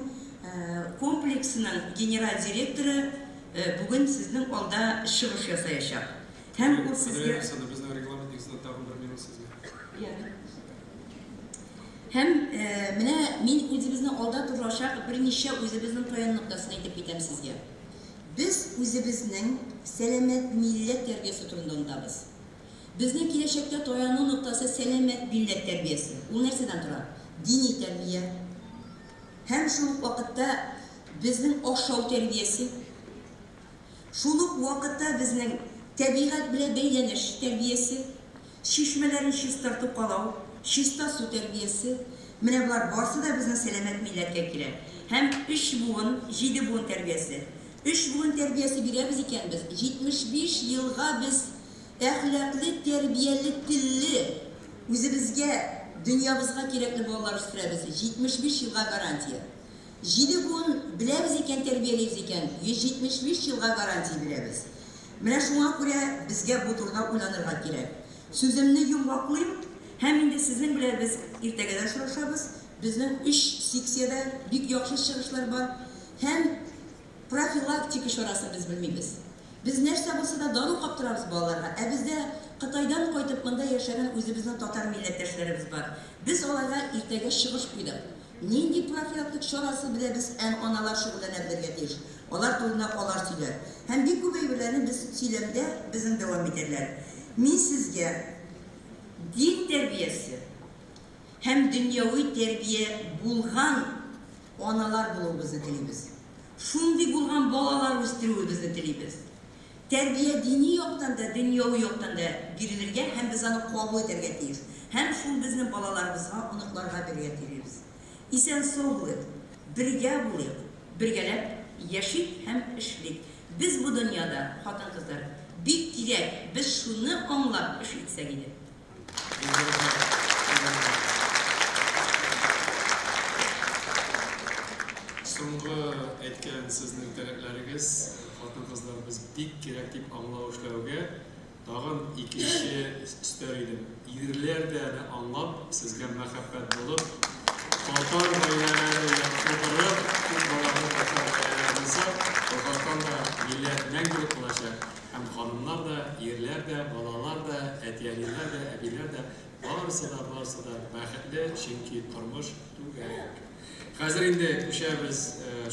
комплексының генераль директоры бүген сезнең алда чыгыш ясаячак. Һәм ул сезгә. Александр, безнең регламент нигезендә тагын бер минут сезгә. Һәм менә мин үзебезнең алда торачак берничә үзебезнең таяну ноктасын әйтеп китәм сезгә. Без үзебезнең сәламәт милләт тәрбиясе турында онытабыз. Безнең киләчәктә таяну ноктасы сәламәт милләт тәрбиясе. Ул нәрсәдән тора? Дини тәрбия. Һәм шул ук вакытта безнең ашау тәрбиясе. Шул ук вакытта безнең табигать белән бәйләнеш тәрбиясе, чишмәләрен чистартып калау, чиста су тәрбиясе. Менә болар барысы да безнең сәламәт милләткә кирәк. Һәм өч буын, җиде буын тәрбиясе. Өч буын тәрбиясе бирәбез икән без, 75 елга без әхлаклы, тәрбияле, телле, үзебезгә, дөньябызга кирәкле балалар үстерәбез. 75 елга гарантия. Җиде буын беләбез икән, тәрбиялибез икән, 175 елга гарантия бирәбез. Менә шуңа күрә безгә бу турыда уйланырга кирәк. Сүземне йомгаклыйм һәм инде сезнең белән без иртәгә дә очрашабыз. Безнең өч секциядә бик яхшы чыгышлар бар. Һәм профилактика чарасын без белмибез. Без нәрсә булса да дару каптырабыз балаларга. Ә бездә Кытайдан кайтып монда яшәгән үзебезнең татар милләттәшләребез бар. Без аларга иртәгә чыгыш куйдык. Нинди профилактик чарасы белән без аналар шөгыльләнә белергә тиеш. Алар турында алар сөйләр. Һәм бик күп әйберләрне без сөйләмдә безнең дәвам итәрләр. Мин сезгә Дин тәрбиясе һәм дөньяви тәрбия булган аналар булуыбызны телибез. Шундый булган балалар үстерүебезне телибез. Тәрбия дини яктан да, дөньяви яктан да бирелергә һәм без аны кабул итәргә тиеш. Һәм шул безнең балаларыбызга, оныкларга бирергә телибез. Исән-сау булыйк, бергә булыйк, бергәләп яшик һәм эшлик. Без бу дөньяда, хатын-кызлар, бик кирәк, без шуны аңлап эш итсәк иде. Соңгы әйткән сезнең таләпләрегез, хатын-кызлар без бик кирәк дип аңлау эшләүгә тагын икенче өстәр идем. Ирләр дә аны аңлап, сезгә мәхәббәт булып, татар гаиләләре тудырып, күп балалы татар гаиләләре булса, Татарстан да милләт мәңгелек булачак. Һәм ханымнар да, ирләр дә, балалар да, әти-әниләр дә, әбиләр дә, барысы да, барысы да бәхетле, чөнки тормыш түгәрәк. Хәзер инде күчәбез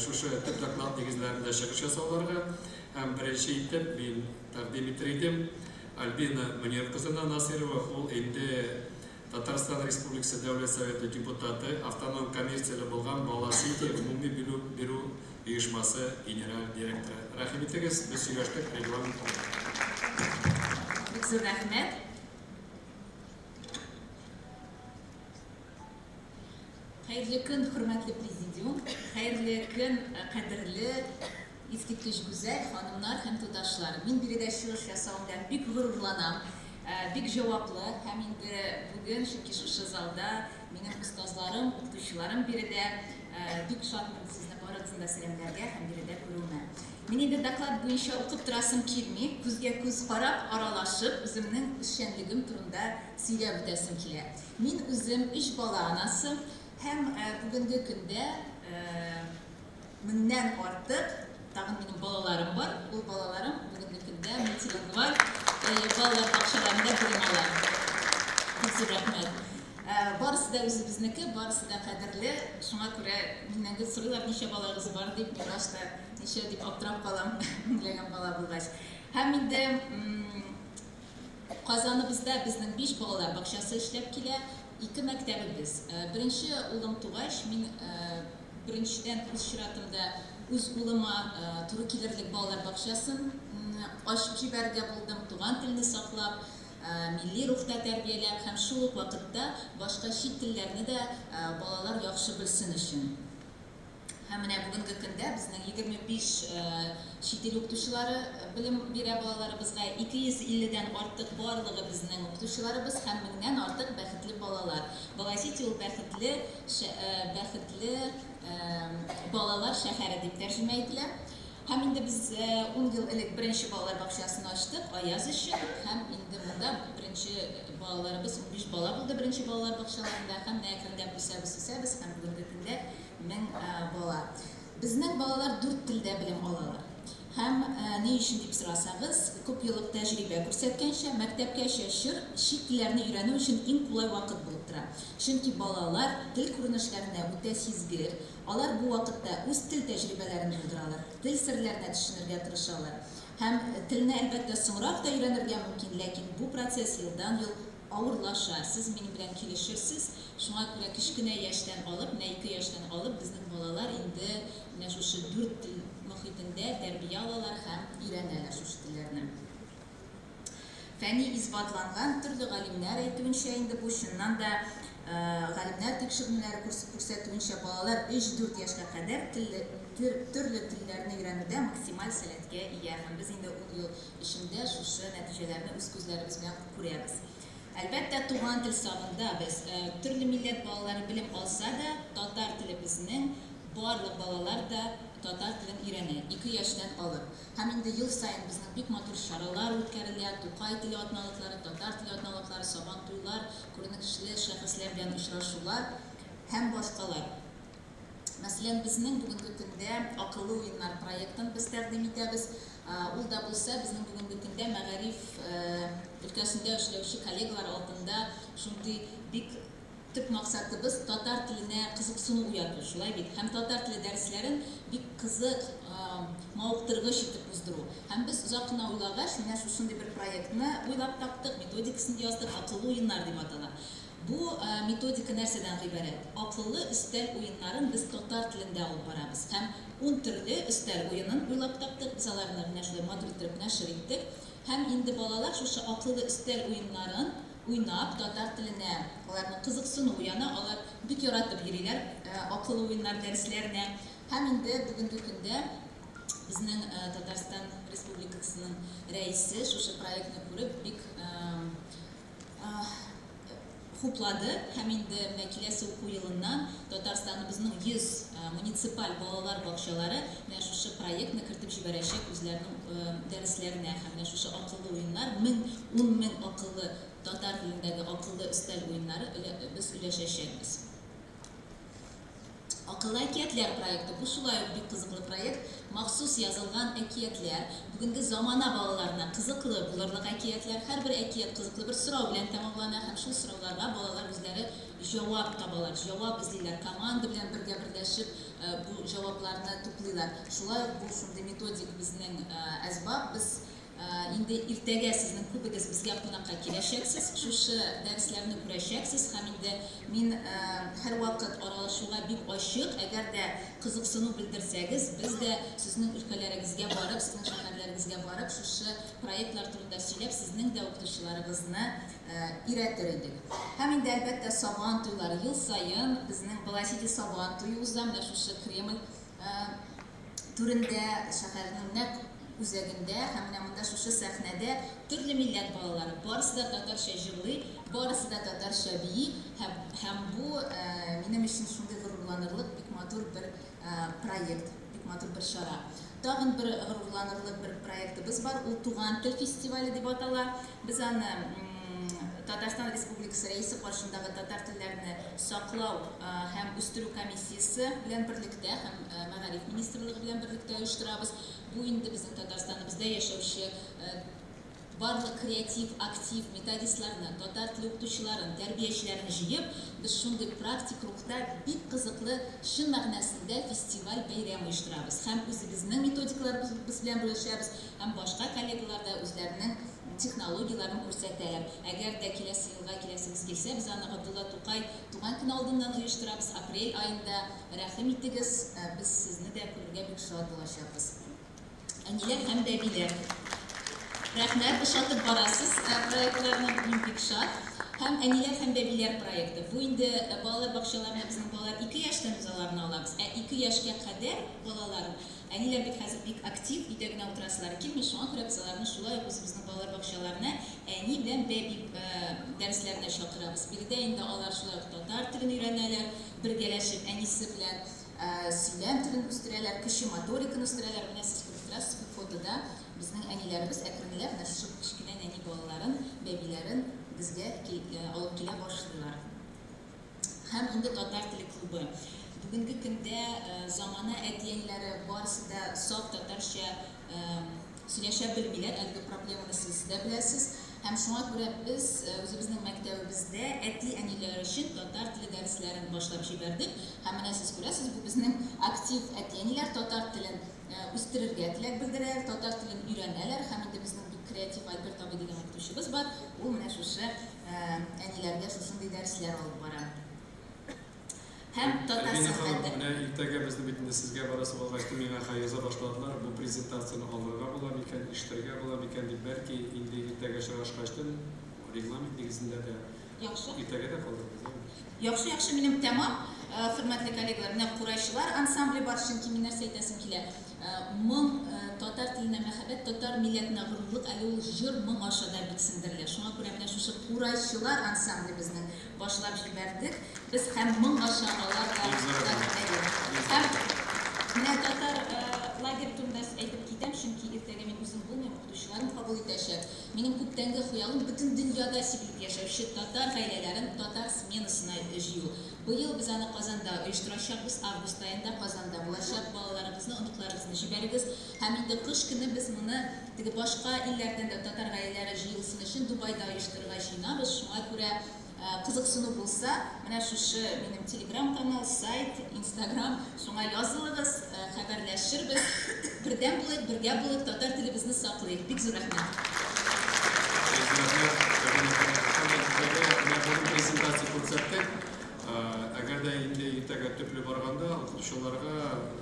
шушы төп доклад нигезләрендә чыгыш ясауларга. Һәм беренче итеп мин тәкъдим итер идем Альбина Мөнир кызына Насыйрова, ул инде Татарстан Республикасы Дәүләт Советы депутаты, автоном коммерцияле булган Бала Сити гомуми белем бирү оешмасы генераль директоры. Рәхим итегез, без сөйләштек регламент турында. Бик зур рәхмәт. Хәерле көн, хөрмәтле президиум, хәерле көн, кадерле, искиткеч гүзәл ханымнар һәм туташлар. Мин биредә чыгыш ясавым белән бик горурланам, бик җаваплы һәм инде бүген, чөнки шушы залда минем остазларым, укытучыларым биредә. Бик шатмын сезне барыгызны да сәламләргә һәм биредә күрүемә. Мин инде доклад буенча укып торасым килми, күзгә күз карап, аралашып, үземнең эшчәнлегем турында сөйләп үтәсем килә. Мин үзем өч бала анасы һәм бүгенге көндә меңнән артык тагын минем балаларым бар. Ул балаларым бүгенге көндә мультилингваль балалар бакчаларында белем ала. Бик зур рәхмәт. Барысы да үзебезнеке, барысы да кадерле. Шуңа күрә миннән гел сорыйлар, ничә балагыз бар дип, мин башта ничә дип аптырап калам, меңләгән бала булгач. Һәм инде Казаныбызда безнең 5 балалар бакчасы эшләп килә, 2 мәктәбебез. Беренче улым тугач, мин беренчедән үз чиратымда үз улыма туры килерлек балалар бакчасын ачып җибәрергә булдым, туган телне саклап, милли рухта тәрбияләп һәм шул ук вакытта башка чит телләрне дә балалар яхшы белсен өчен. Һәм менә бүгенге көндә безнең 25 чит ил укытучылары белем бирә балаларыбызга, 250-дән артык барлыгы безнең укытучыларыбыз һәм меңнән артык бәхетле балалар. Бала Сити ул бәхетле, бәхетле балалар шәһәре дип тәрҗемә ителә. Һәм инде без 10 ел элек беренче балалар бакчасын ачтык, Аяз өчен, һәм инде монда беренче балаларыбыз 15 бала булды беренче балалар бакчаларында, һәм менә әкренләп үсәбез, үсәбез, һәм бүгенге көндә 1000 бала. Безнең балалар 4 телдә белем алалар. Һәм ни өчен дип сорасагыз, күп еллык тәҗрибә күрсәткәнчә, мәктәпкәчә чор чит телләрне өйрәнү өчен иң кулай вакыт булып тора. Чөнки балалар тел күренешләренә үтә сизгер, алар бу вакытта үз тел тәҗрибәләрен булдыралар, тел серләренә төшенергә тырышалар. Һәм телне әлбәттә соңрак та өйрәнергә мөмкин, ләкин бу процесс елдан-ел авырлаша. Сез минем белән килешерсез, шуңа күрә кечкенә яшьтән алып, менә 2 яшьтән алып, безнең балалар инде менә шушы 4 тел мохитендә тәрбия алалар һәм өйрәнәләр шушы телләрне. Фәнни исбатланган төрле галимнәр әйтүенчә, инде бу чыннан да галимнәр тикшеренүләре күрсәтүенчә, балалар 3-4 яшькә кадәр төрле телләрне өйрәнүдә максималь сәләткә ия. Һәм без инде 10 ел эчендә шушы нәтиҗәләрне үз күзләребез белән күрәбез. Әлбәттә, туган тел сагында без төрле милләт балалары белем алса да, татар телебезнең барлык балалар да татар телен өйрәнә, 2 яшьтән алып. Һәм инде ел саен безнең бик матур чаралар үткәрелә, Тукай теле атналыклары, татар теле атналыклары, сабантуйлар, күренекле шәхесләр белән очрашулар һәм башкалар. Мәсәлән, безнең бүгенге көндә акыллы уеннар проектын без тәкъдим итәбез. Ул да булса, безнең бүгенге көндә мәгариф өлкәсендә эшләүче коллегалар алдында шундый бик төп максатыбыз татар теленә кызыксыну уяту, шулай бит? Һәм татар теле дәресләрен бик кызык, мавыктыргыч итеп уздыру. Һәм без озак кына уйлагач, менә шушындый бер проектны уйлап таптык, методикасын яздык, акыллы уеннар дип атала. Бу методика нәрсәдән гыйбарәт? Акыллы өстәл уеннарын без татар телендә алып барабыз. Һәм 10 төрле өстәл уенын уйлап таптык, без аларны менә шулай матур итеп нәшер иттек. Һәм инде балалар шушы акыллы өстәл уеннарын уйнап, татар теленә аларның кызыксыну уяна, алар бик яратып йөриләр акыллы уеннар дәресләренә. Һәм инде бүгенге көндә безнең Татарстан Республикасының рәисе шушы проектны күреп бик хуплады һәм инде менә киләсе уку елыннан Татарстаныбызның 100 муниципаль балалар бакчалары менә шушы проектны кертеп җибәрәчәк үзләренең дәресләренә һәм менә шушы акыллы уеннар, 10 мең акыллы татар телендәге акыллы өстәл уеннары без өләшәчәкбез. Акыллы әкиятләр проекты. Бу шулай ук бик кызыклы проект. Махсус язылган әкиятләр, бүгенге замана балаларына кызыклы булырлык әкиятләр. Һәрбер әкият кызыклы бер сорау белән тәмамлана һәм шул сорауларга балалар үзләре җавап табалар, җавап эзлиләр, команда белән бергә берләшеп бу җавапларны туплыйлар. Шулай ук бу шундый методик безнең әсбап. Без инде иртәгә сезнең күбегез безгә кунакка киләчәксез, шушы дәресләрне күрәчәксез һәм инде мин һәрвакыт аралашуга бик ачык, әгәр дә кызыксыну белдерсәгез, без дә сезнең өлкәләрегезгә барып, сезнең шәһәрләрегезгә барып, шушы проектлар турында сөйләп, сезнең дә укытучыларыгызны өйрәтер идек. Һәм инде әлбәттә Сабан туйлары ел саен безнең Баласити Сабан туе уза, менә шушы Кремль түрендә, шәһәрнең нәкъ үзәгендә һәм менә монда шушы сәхнәдә төрле милләт балалары, барысы да татарча җырлый, барысы да татарча бии һәм бу минем өчен шундый горурланырлык бик матур бер проект, бик матур бер чара. Тагын бер горурланырлык бер проектыбыз бар, ул Туган тел фестивале дип атала. Без аны Татарстан Республикасы рәисе каршындагы татар телләрне саклау һәм үстерү комиссиясе белән берлектә һәм Мәгариф министрлыгы белән берлектә оештырабыз. Бу инде безнең Татарстаныбызда яшәүче барлык креатив, актив методистларны, татар теле укытучыларын, тәрбиячеләрен җыеп, без шундый практик рухта бик кызыклы, чын мәгънәсендә фестиваль бәйрәм оештырабыз. Һәм үзебезнең методикаларыбыз белән бүлешәбез, һәм башка коллегалар да үзләренең технологияләрен күрсәтәләр. Әгәр дә киләсе елга киләсегез килсә, без аны Габдулла Тукай туган көне алдыннан оештырабыз, апрель аенда. Рәхим итегез, без сезне дә күрергә бик шат булачакбыз. Әниләр һәм бәбиләр. Рәхмәт, ошатып барасыз проектларны, мин бик шат. Һәм әниләр һәм бәбиләр проекты. Бу инде балалар бакчаларына безнең балалар 2 яшьтән без аларны алабыз. Ә 2 яшькә кадәр балалар, әниләр бит хәзер бик актив, өйдә генә утырасылары килми, шуңа күрә без аларны шулай ук үзебезнең балалар бакчаларына әни белән бәби дәресләренә чакырабыз. Биредә инде алар шулай ук татар телен өйрәнәләр, бергәләшеп әнисе белән сөйләм телен үстерәләр, кече моториканы үстерәләр. Менә сез күреп торасыз бу фотода безнең әниләребез әкренләп менә шушы кечкенә нәни балаларын, бәбиләрен безгә алып килә башлыйлар. Һәм инде татар теле клубы. Бүгенге көндә замана әти-әниләре барысы да саф татарча сөйләшә белмиләр, әлеге проблеманы сез дә беләсез. Һәм шуңа күрә без үзебезнең мәктәбебездә әти-әниләр өчен татар теле дәресләрен башлап җибәрдек. Һәм менә сез күрәсез, бу безнең актив әти-әниләр татар телен үстерергә теләк белдерәләр, татар телен өйрәнәләр. Һәм инде безнең бик креатив Альберт абый дигән укытучыбыз бар, ул менә шушы әниләргә шушындый дәресләр алып бара. Һәм татар сәнгате. Менә иртәгә безне бит инде сезгә барасы булгач, миңа яза башладылар, бу презентацияне алырга була микән, ишетергә була микән дип, бәлки инде иртәгә чыгышкачтын регламент нигезендә дә. Яхшы. Иртәгә дә калдырабыз. Яхшы, яхшы, минем тәмам. Хөрмәтле коллегалар, менә Курайчылар ансамбле бар, чөнки мин нәрсә әйтәсем килә. Моң, татар теленә мәхәббәт, татар милләтенә горурлык әле ул җыр моң аша да бик сеңдерелә. Шуңа күрә менә шушы Курайчылар ансамбле безнең башлап җибәрдек. Без һәм моң аша алар да һәм менә татар лагерь турында әйтеп китәм, чөнки иртәгә мин үзем булмыйм, укытучыларым кабул итәчәк. Минем күптәнге хыялым бөтен дөньяда сибелеп яшәүче татар гаиләләрен татар сменасына җыю. Быел без аны Казанда оештырачакбыз, август аенда Казанда булачак. Балаларыгызны, оныкларыгызны җибәрегез. Һәм инде кыш көне без моны теге башка илләрдән дә татар гаиләләре җыелсын өчен Дубайда оештырырга җыенабыз. Шуңа күрә Кызыксыну булса, менә шушы минем телеграм-канал, сайт, инстаграм, шуңа язылыгыз, хәбәрләшербез. Бердәм булыйк, бергә булыйк, татар телебезне саклыйк. Бик зур рәхмәт. Менә бүген презентация күрсәттек. Әгәр дә инде иртәгә төпле барганда, укытучыларга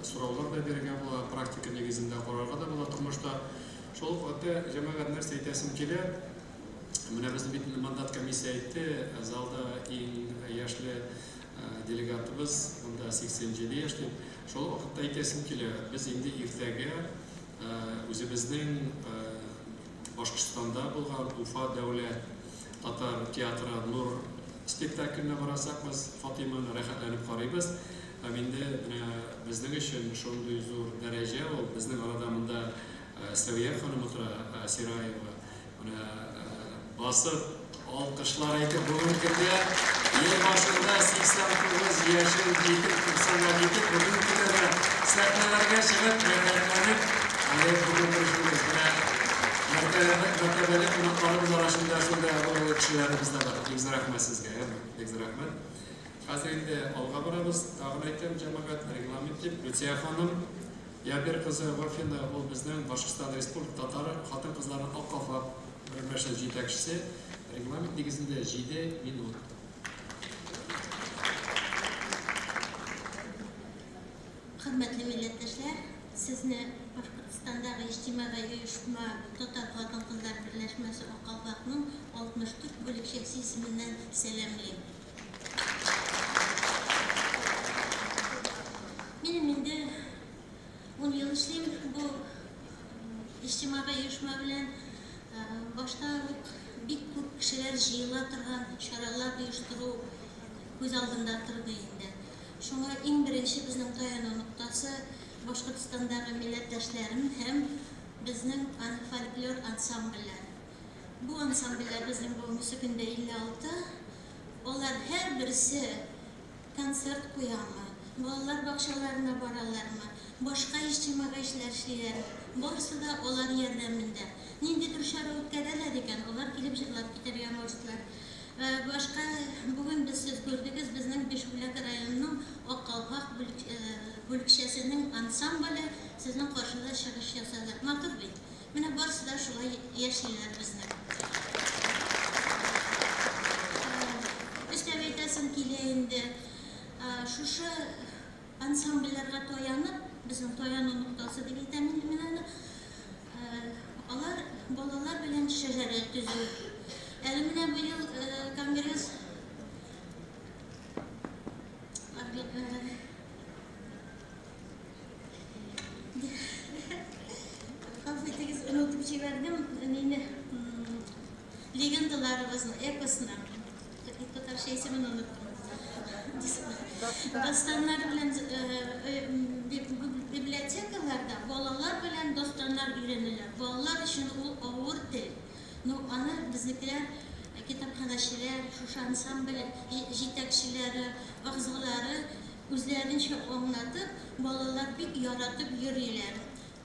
сораулар да бирергә була, практика нигезендә карарга да була тормышта. Шул ук вакытта җәмәгать нәрсә әйтәсем килә. Менә безнең бит мандат комиссия әйтте, залда иң яшьле делегатыбыз, монда 87 яшь дип. Шул ук вакытта әйтәсем килә, без инде иртәгә үзебезнең Башкортстанда булган Уфа дәүләт татар театры Нур спектакленә барасакбыз, Фатыйманы рәхәтләнеп карыйбыз. Һәм инде менә безнең өчен шундый зур дәрәҗә ул, безнең арада монда Сәвия ханым утыра, Сираева. Менә басып, алкышлар әйтеп, бүгенге көндә ел башында 89 яшен җитеп, 90-га җитеп, бүгенге көндә дә сәхнәләргә чыгып, рәхәтләнеп, әле бүген тырышыбыз. Менә мәртәбәле кунакларыбыз арасында шундый абруйлы кешеләребез дә бар. Бик зур рәхмәт сезгә, бик зур рәхмәт. Хәзер инде алга барабыз. Тагын әйтәм, җәмәгать, регламент дип, Люция ханым Ябир кызы Вафина, ул безнең Башкортстан Республика татары хатын-кызларының Ак калфак берләшмәсе җитәкчесе. Регламент нигезендә 7 минут. Хөрмәтле милләттәшләр, сезне Башкортстандагы иҗтимагый оешма Татар хатын-кызлар берләшмәсе Ак калфакның 64 бүлекчәсе исеменнән сәламлим. Минем инде 10 ел эшлим бу иҗтимагый оешма белән. Башта ук бик күп кешеләр җыела торган чаралар оештыру күз алдында торды инде. Шуңа иң беренче безнең таяну ноктасы Башкортстандагы милләттәшләрем һәм безнең фольклор ансамбльләр. Бу ансамбльләр безнең бүгенге көндә 56. Алар һәрберсе концерт куямы, балалар бакчаларына баралармы, башка иҗтимагый эшләр эшлиләрме, барысы да алар ярдәмендә. Ниндидер чара үткәрәләр икән, алар килеп җырлап китәргә можетлар. Башка бүген без сез күрдегез, безнең Бишбүләк районының Ак калфак бүлекчәсенең ансамбле сезнең каршыда чыгыш ясады. Матур бит. Менә барысы да шулай яшиләр безнең. Өстәп әйтәсем килә инде. Шушы ансамбльләргә таянып, безнең таяну ноктасы дип әйтәм инде мин аны. Алар балалар белән шәҗәрә төзү. Әле менә быел конгресс Гафу итегез, онытып җибәрдем мине легендаларыбызны, эпосны. Татарча исемен оныттым. Дастаннар белән библиотекаларда балалар белән дастаннар өйрәнәләр. Балалар өчен ул авыр тел. Но аны безнекеләр, китапханәчеләр, шушы ансамбль җитәкчеләре, әгъзалары үзләренчә аңлатып, балалар бик яратып йөриләр.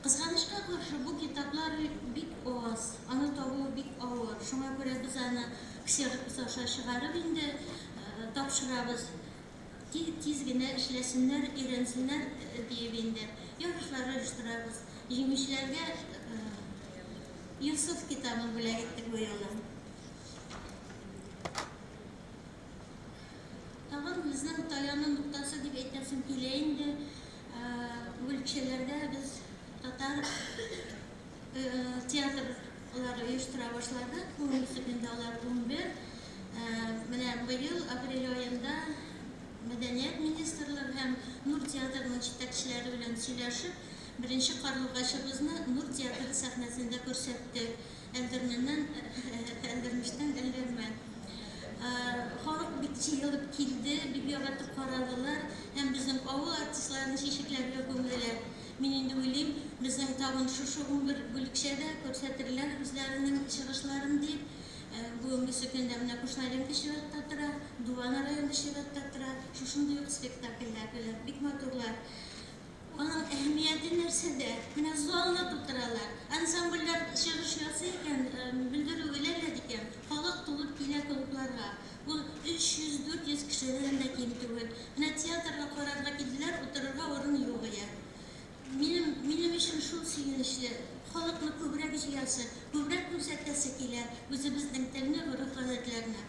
Кызганычка каршы бу китаплар бик аз, аны табу бик авыр. Шуңа күрә без аны ксерокс аша чыгарып инде тапшырабыз. Тиз генә эшләсеннәр, өйрәнсеннәр диеп инде. Ярышлар оештырабыз. Җиңүчеләргә Йосыф китабын бүләк иттек бу юлы. Тагын безнең таяну ноктасы дип әйтәсем килә инде. Бүлекчәләрдә без татар театрлары оештыра башладык. Бүгенге көндә алар 11. Менә быел апрель аенда Мәдәният министрлыгы һәм Нур театрының җитәкчеләре белән сөйләшеп, беренче карлыгачыбызны Нур театры сәхнәсендә күрсәттек. Әлдермәннән Әлдермештән Әлдермән. Халык бик җыелып килде, бик яратып карадылар һәм безнең авыл артистларын чәчәкләргә күмделәр. Мин инде уйлыйм, безнең тагын шушы 11 бүлекчәдә күрсәтерләр үзләренең чыгышларын дип. Бүгенге көндә менә Кушнаренко чиратта тора, Дуван районы чиратта тора. Шушындый ук спектакльләр белән бик матурлар. Аның әһәмияте нәрсәдә? Менә залны тутыралар. Ансамбльләр чыгыш ясый икән, белдерү эләләр икән, халык тулып килә клубларга. Ул 300-400 кешедән дә ким түгел. Менә театрга карарга килделәр, утырырга урын юк ия. Минем өчен шул сөенечле. Халыкны күбрәк җыясы, күбрәк күрсәтәсе килә үзебезнең телне, гореф-гадәтләрне.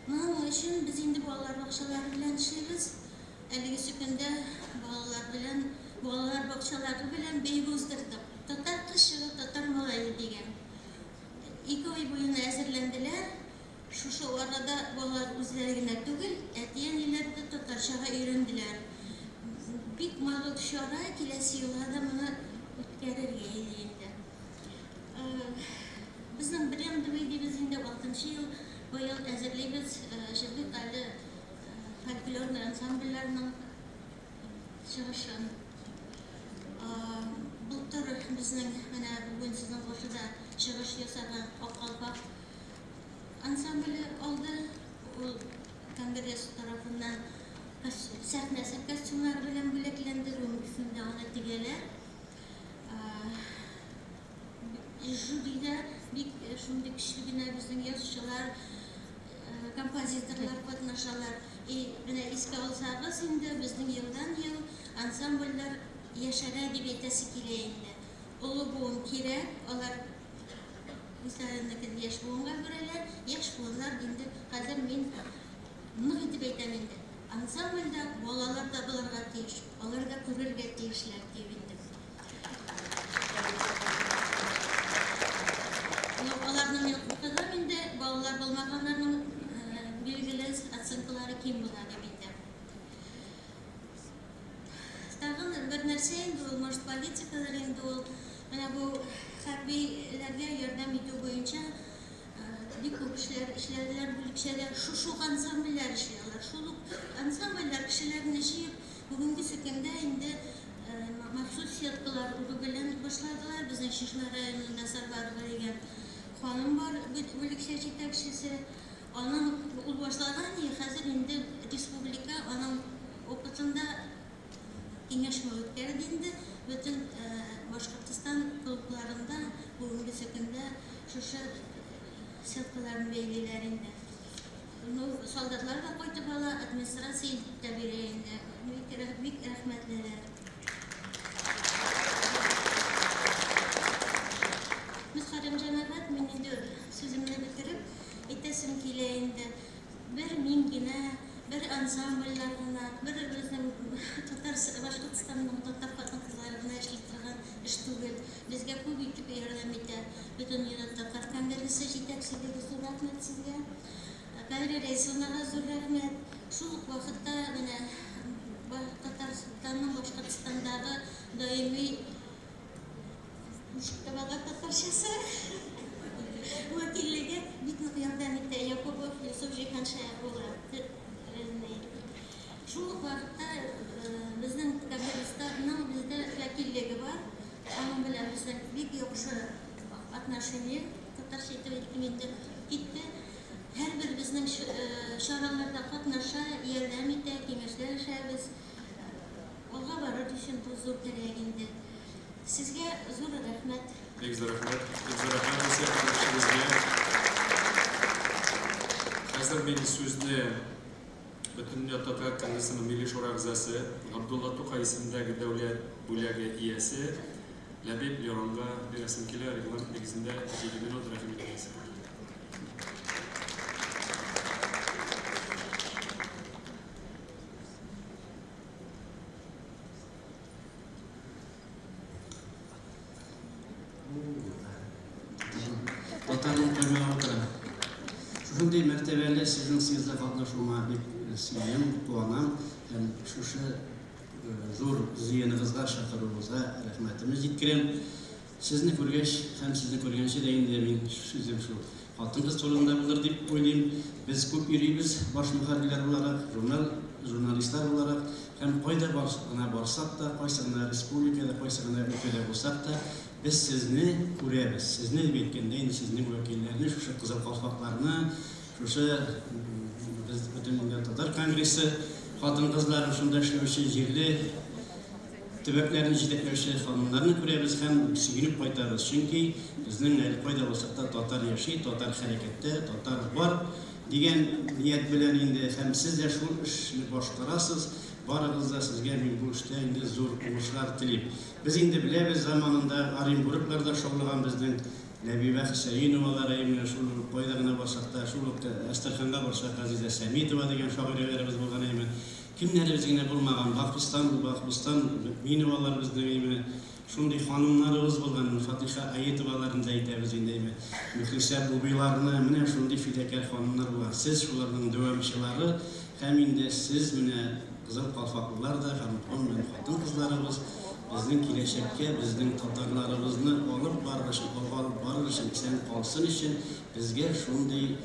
Моның өчен без инде балалар бакчалары белән эшлибез. Әлегесе көндә балалар белән, балалар бакчалары белән бәйге уздырдык. Татар кызчыгы, татар малае дигән. 2 ай буена әзерләнделәр. Шушы арада балалар үзләре генә түгел, әти-әниләр дә татарчага өйрәнделәр. Бик матур чара, киләсе елга да моны үткәрергә иде инде. Безнең брендовый дибез инде 6 ел быел әзерлибез Җирлек әле фольклорный ансамбльләрнең чыгышын. Былтыр безнең менә бүген сезнең каршыда чыгыш ясаган Ак калфак ансамбле алды. Ул конгресс тарафыннан сәхнәсе костюмнар белән бүләкләнде. Бүгенге көндә аны тегәләр. Жюрида бик шундый көчле генә безнең язучылар, композиторлар катнашалар. И менә искә алсагыз инде безнең елдан-ел ансамбльләр яшәрә дип әйтәсе килә инде. Олы буын кирәк, алар үзләренекен яшь буынга бирәләр. Яшь буыннар инде хәзер мин нык итеп әйтәм инде. Ансамбльдә балалар да булырга тиеш, алар да күрергә тиешләр дип инде. Аларны мин укыдым инде, балалар булмаганнарның билгеле оценкалары ким була дип инде. Тагын бер нәрсә инде ул, может, политикалар инде ул, менә бу хәрбиләргә ярдәм итү буенча бик күп эшләр эшләделәр бүлекчәдә. Шушы ук ансамбльләр эшли алар. Шул ук ансамбльләр кешеләрне җыеп, бүгенге көндә инде махсус сеткалар үрү белән башладылар. Безнең Чишмә районында Сарбарова дигән ханым бар, бүлекчә җитәкчесе. Аның ул башлаган, хәзер инде республика аның опытында киңәшмә үткәрде инде. Бөтен Башкортстан клубларында бүгенге көндә шушы сеткаларны бәйлиләр инде. Ну, солдатлар да кайтып ала, администрация илтеп тә бирә инде. Бик рәхмәтлеләр. Мөхтәрәм җәмәгать, мин инде сүземне бетереп, әйтәсем килә инде. Бер мин генә, бер ансамбльләр генә, бер безнең татар Башкортстанның татар хатын-кызлары гына эшли торган эш түгел. Безгә күп итеп ярдәм итә. Бөтендөнья татар конгрессы җитәкчелеге, зур рәхмәт сезгә. Кадри Рәисовнага зур рәхмәт. Шул ук вакытта менә Татарстанның Башкортстандагы даими ничек татарчасы вәкиллеге бик нык ярдәм итә. Якубов Юсуф Җиһанша улы. Шул ук вакытта безнең конгрессның бездә вәкиллеге бар. Аның белән безнең бик яхшы отношение, татарча әйтеп әйттем инде, китте. Һәрбер безнең чараларда катнаша, ярдәм итә, киңәшләшәбез. Алга барыр өчен бу зур терәк инде. Сезгә зур рәхмәт. Бик зур рәхмәт. Бик зур рәхмәт сезгә. Хәзер мин сүзне Бөтендөнья татар конгрессының Милли шура әгъзасы Габдулла Тукай исемендәге дәүләт бүләге иясе Ләбиб Леронга бирәсем килә. Регламент нигезендә 7 минут, рәхим итегез. Татарның каймагы утыра. Шушындый мәртәбәле сезнең съездда катнашуыма бик сөенәм, куанам һәм шушы зур җыеныгызга чакыруыгызга рәхмәтемне җиткерәм. Сезне күргәч һәм сезне күргәнче дә инде мин сүзем шул хатын-кыз турында булыр дип уйлыйм. Без күп йөрибез баш мөхәррирләр буларак, журнал, журналистлар буларак һәм кайда гына барсак та, кайсы гына республикада, кайсы гына өлкәдә булсак та, без сезне күрәбез. Сезне дип әйткәндә инде сезнең вәкилләрне, шушы кызыл калфакларны, шушы без Бөтендөнья татар конгрессы хатын-кызларын, шунда эшләүче җирле төбәкләрне җитәкләүче ханымнарны күрәбез һәм сөенеп кайтабыз. Чөнки безнең әле кайда булсак та татар яши, татар хәрәкәттә, татар бар. дигән ният белән инде һәм сез дә шул эшне башкарасыз. Барыгыз да сезгә мин бу эштә инде зур уңышлар телим. Без инде беләбез, заманында Оренбургларда шаулаган безнең Ләбибә Хөсәеновалар, әйме, шул ук кайда гына барсак та, шул ук Әстерханга барсак, Газизә Сәмитова дигән шагыйрәләребез булган, әйме. Кемнәребез генә булмаган, Бахбыстан, Бахбыстан Мөминовалар безнең, әйме. Шундый ханымнарыбыз булган, Фатиха Аитоваларны да әйтәбез инде, әйме. Мөхлисә Бубиларны, менә шундый фидакяр ханымнар булган. Сез шуларның дәвамчылары һәм инде сез менә кызыл калфаклылар да һәм гомумән хатын-кызларыбыз безнең киләчәккә, безнең татарларыбызны алып барыр өчен, алга алып барыр өчен, исән калсын өчен безгә шундый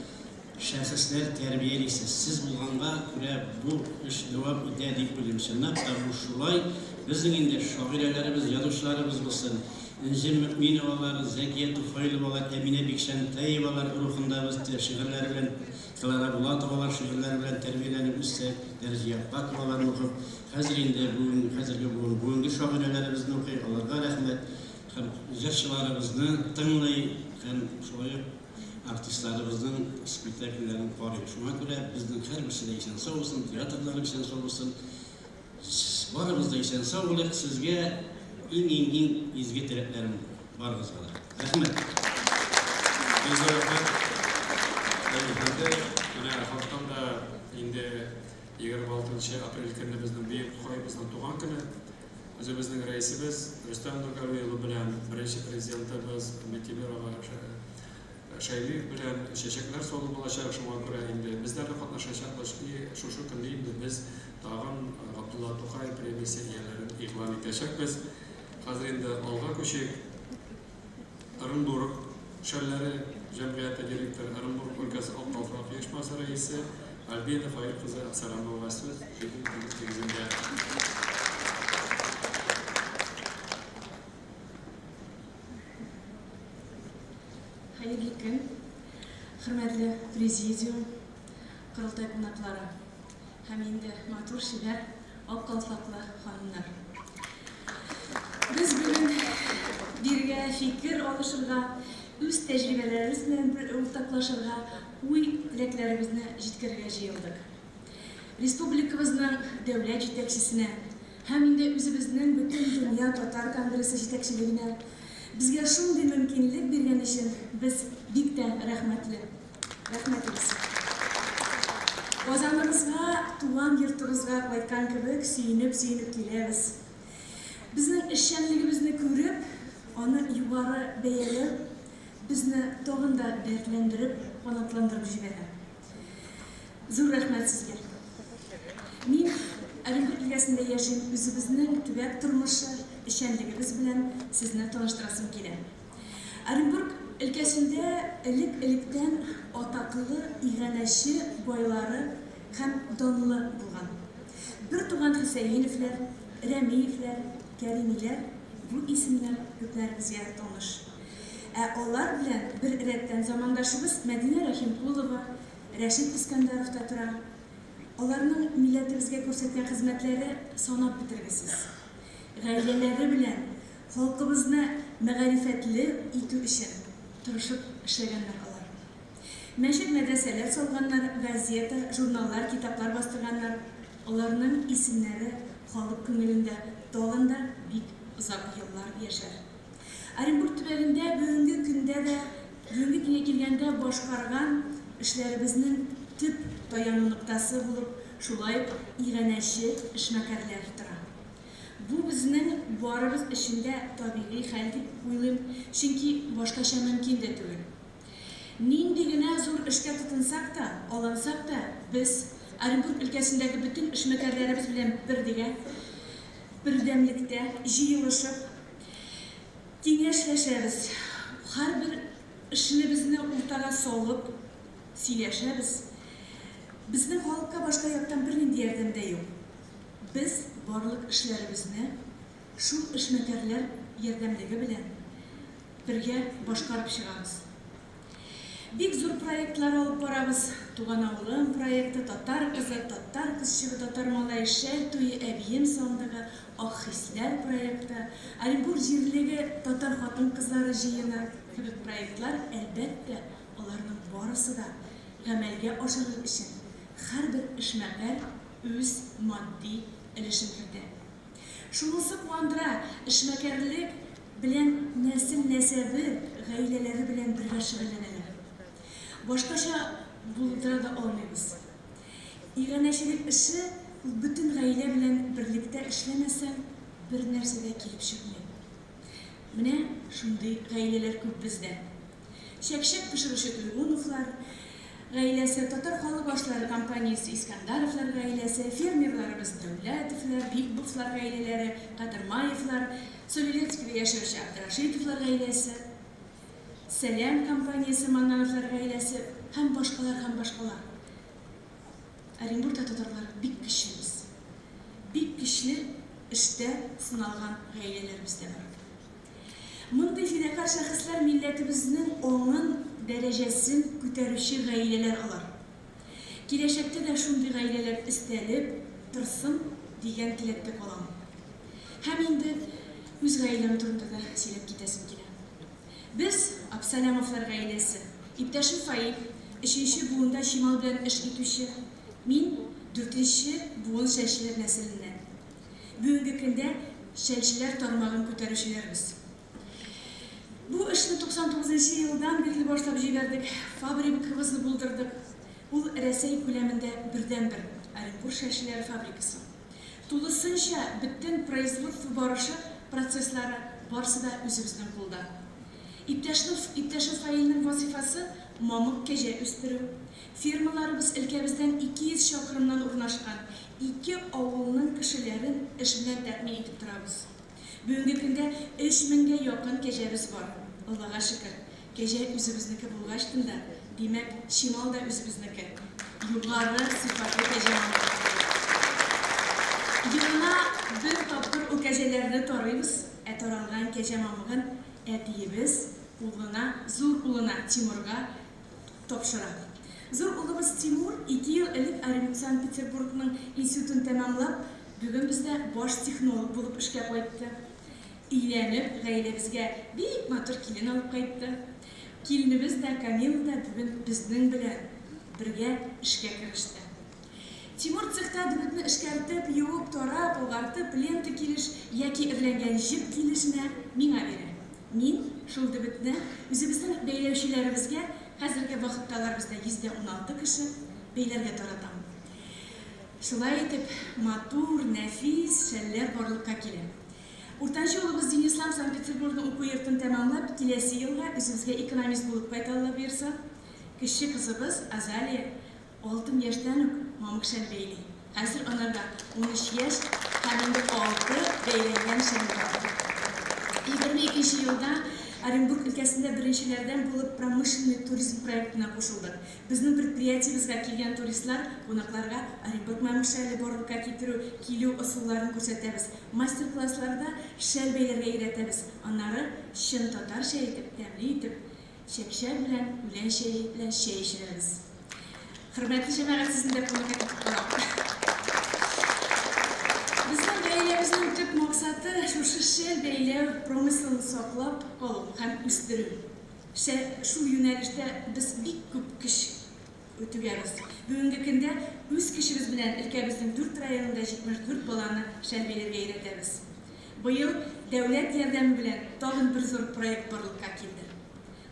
шәхесләр тәрбиялисез. Сез булганга күрә бу эш дәвам итә дип уйлыйм. Чынлап та бу шулай. Безнең инде шагыйрәләребез, язучыларыбыз булсын, Энҗе Мөэминовалар, Зәкия Туфайловалар, Әминә Бикчәнтәевалар рухында без шигырьләре белән, Клара Булатовалар шигырьләре белән тәрбияләнеп үссәк, Дәрҗия Аппаковаларны укып, хәзер инде бүген, хәзерге буын бүгенге шагыйрәләребезне укый, аларга рәхмәт, һәм җырчыларыбызны тыңлый, һәм шулай ук артистларыбызның спектакльләрен карый. Шуңа күрә безнең һәрберсе дә исән-сау булсын, театрлар исән-сау булсын. Барыбыз да исән-сау булыйк. Сезгә иң-иң-иң изге теләкләрем барыгызга да. Рәхмәт. Бик зур рәхмәт. Әфәнде, менә хактан да инде 26 апрель көнне безнең бөек Тукаебызның туган көне. Үзебезнең рәисебез Рөстәм Нургали улы белән беренче президентыбыз Минтимер ага Шәймиев белән чәчәкләр салу булачак, шуңа күрә инде без дә катнашачакбыз. И шушы көнне инде без тагын Габдулла Тукай премиясе ияләрен игълан итәчәкбез. Хәзер инде алга күчик. Ырынбург шәлләре җәмгыяте директоры, Ырынбург өлкәсе Ак калфак оешмасы рәисе Альбина Фаил кызы Әпсәләмовага сүз җиде минут нигезендә. Хәерле көн, хөрмәтле президиум, корылтай кунаклары һәм инде матур, чибәр, ак калфаклы ханымнар. Без бүген биргә фикер алышырга, үз тәҗрибәләребез белән уртаклашырга, уй-теләкләребезне җиткерергә җыелдык. Республикабызның дәүләт җитәкчесенә һәм инде үзебезнең Бөтендөнья татар конгрессы җитәкчелегенә безгә шундый мөмкинлек биргән өчен без бик тә рәхмәтле. Рәхмәтебез. Казаныбызга, туган йортыбызга кайткан кебек сөенеп-сөенеп киләбез. Безнең эшчәнлегебезне күреп, аны югары бәяләү безне тагын да дәртләндереп, канатландырып җибәрә. Зур рәхмәт сезгә. Мин Оренбург өлкәсендә яшим, үзебезнең төбәк тормышы, эшчәнлегебез белән сезне таныштырасым килә. Оренбург өлкәсендә элек-электән атаклы иганәче байлары һәм данлы булган. Бертуган Хөсәеновләр, Рәмиевләр, Кәримиләр, бу исемнәр күпләребезгә таныш. Ә алар белән бер рәттән замандашыбыз Мәдинә Рәхимкулова, Рәшит Искәндәров та тора. Аларның милләтебезгә күрсәткән хезмәтләре санап бетергесез. Гаиләләре белән халкыбызны мәгарифәтле итү өчен тырышып эшләгәннәр алар. Мәчет-мәдрәсәләр салганнар, газета, журналлар, китаплар бастырганнар. Аларның исемнәре халык күңелендә тагын да бик озак еллар яшәр. Оренбург төбәгендә бүгенге көндә дә, бүгенге көнгә килгәндә башкарган эшләребезнең төп таяну ноктасы булып шулай ук иганәче эшмәкәрләр тора. Бу безнең барыбыз өчен дә табигый хәл дип уйлыйм, чөнки башкача мөмкин дә түгел. Нинди генә зур эшкә тотынсак та, алынсак та, без, Оренбург өлкәсендәге бөтен эшмәкәрләребез белән бер бердәмлектә җыелышып, киңәшләшәбез, һәрбер эшебезне уртага салып сөйләшәбез. Безнең халыкка башка яктан бернинди ярдәм дә юк. Без барлык эшләребезне шул эшмәкәрләр ярдәмлеге белән бергә башкарып чыгабыз. Бик зур проектлар алып барабыз. Туган авылым проекты, Татар кызы, Татар кызчыгы, Татар малае, Шәл туе, Әбием сандыгы, Ак хисләр проекты, Оренбург җирлеге татар хатын-кызлары җыены кебек проектлар, әлбәттә, аларның барысы да гамәлгә ашырыр өчен һәрбер эшмәкәр үз матди өлешен кертә. Шунысы куандыра, эшмәкәрлек белән нәсел-нәсәбе, гаиләләре белән бергә шөгыльләнәләр. Башкача булдыра да алмыйбыз. Иганәчелек эше ул бөтен гаилә белән берлектә эшләмәсәң, бер нәрсә дә килеп чыкмый. Менә шундый гаиләләр күп бездә. Чәкчәк пешерүче Туйгуновлар гаиләсе, Татар халык ашлары компаниясе Искандаровлар гаиләсе, фермерларыбыз Дәүләтовлар, Бикбовлар гаиләләре, Кадырмаевлар, Солилецкида яшәүче Абдрашитовлар гаиләсе, Сәлам компаниясе Маннановлар гаиләсе һәм башкалар һәм башкалар. Оренбургта татарлар бик көчле без. Бик көчле эштә сыналган гаиләләребез дә бар. Мондый фидакарь шәхесләр милләтебезнең аңын, дәрәҗәсен күтәрүче гаиләләр алар. Киләчәктә дә шундый гаиләләр өстәлеп торсын дигән теләктә калам. Һәм инде үз гаиләм турында да сөйләп китәсем килә. Без Абсалямовлар гаиләсе. Иптәшем Фаил, өченче буында чимал белән эш итүче. Мин дүртенче буын шәлчеләр нәселеннән. Бүгенге көндә шәлчеләр тармагын күтәрүчеләрбез. Бу эшне 99 елдан бирле башлап җибәрдек, фабрикабызны булдырдык. Ул Рәсәй күләмендә бердәнбер Оренбург шәлчеләре фабрикасы. Тулысынча бөтен производство барышы, процесслары барысы да үзебезнең кулда. Иптәшем Фаилнең вазифасы мамык кәҗә үстерү. Фирмаларыбыз өлкәбездән 200 чакрымнан урнашкан ике авылның кешеләрен эш белән тәэмин итеп торабыз. Бүгенге көндә 3000гә якын кәҗәбез бар. Аллага шөкер, кәҗә үзебезнеке булгачтын да, димәк, чимал да үзебезнеке. Югары сыйфатлы кәҗә мамыгы. Елына бер тапкыр ул кәҗәләрне тарыйбыз, ә таралган кәҗә мамыгын әтиебез улына, зур улына Тимурга тапшыра. Зур улыбыз Тимур 2 ел элек Санкт-Петербургның институтын тәмамлап, бүген бездә баш технолог булып эшкә кайтты. Өйләнеп, гаиләбезгә бик матур килен алып кайтты. Киленебез дә, Камила да бүген безнең белән бергә эшкә кереште. Тимур цехта дебетне эшкәртеп, юып, тарап, угартып, лента килеш яки эрләнгән җеп килешенә миңа бирә. Мин шул дебетне үзебезнең бәйләүчеләребезгә, хәзерге вакытта алар бездә 116 кеше, бәйләргә таратам. Шулай итеп, матур, нәфис шәлләр барлыкка килә. Уртанчы улыбыз Денислам Санкт-Петербургның уку йортын тәмамлап, киләсе елга үзебезгә экономист булып кайта, Алла боерса. Кече кызыбыз Азалия 6 яшьтән үк мамык шәл бәйли. Хәзер анарга 13 яшь һәм инде 6 бәйләнгән шәл бар. 22 елда Оренбург өлкәсендә беренчеләрдән булып промышленный туризм проектына кушылдык. Безнең предприятиебезгә килгән туристлар, кунакларга Оренбург мамык шәле барлыкка китерү, килү ысулларын күрсәтәбез. Мастер-классларда шәл бәйләргә өйрәтәбез. Аннары чын татарча итеп, тәмле итеп, чәкчәк белән, үлән чәе белән чәй эчерәбез. Хөрмәтле җәмәгать, сезне дә кунакка көтеп калам. Безнең гаиләбезнең төп максаты шушы шәл бәйләү промыселын саклап калу һәм үстерү. Шул юнәлештә без бик күп көч түгәбез. Бүгенге көндә үз көчебез белән өлкәбезнең 4 районында 74 баланы шәл бәйләргә өйрәтәбез. Быел дәүләт ярдәме белән тагын бер зур проект барлыкка килде.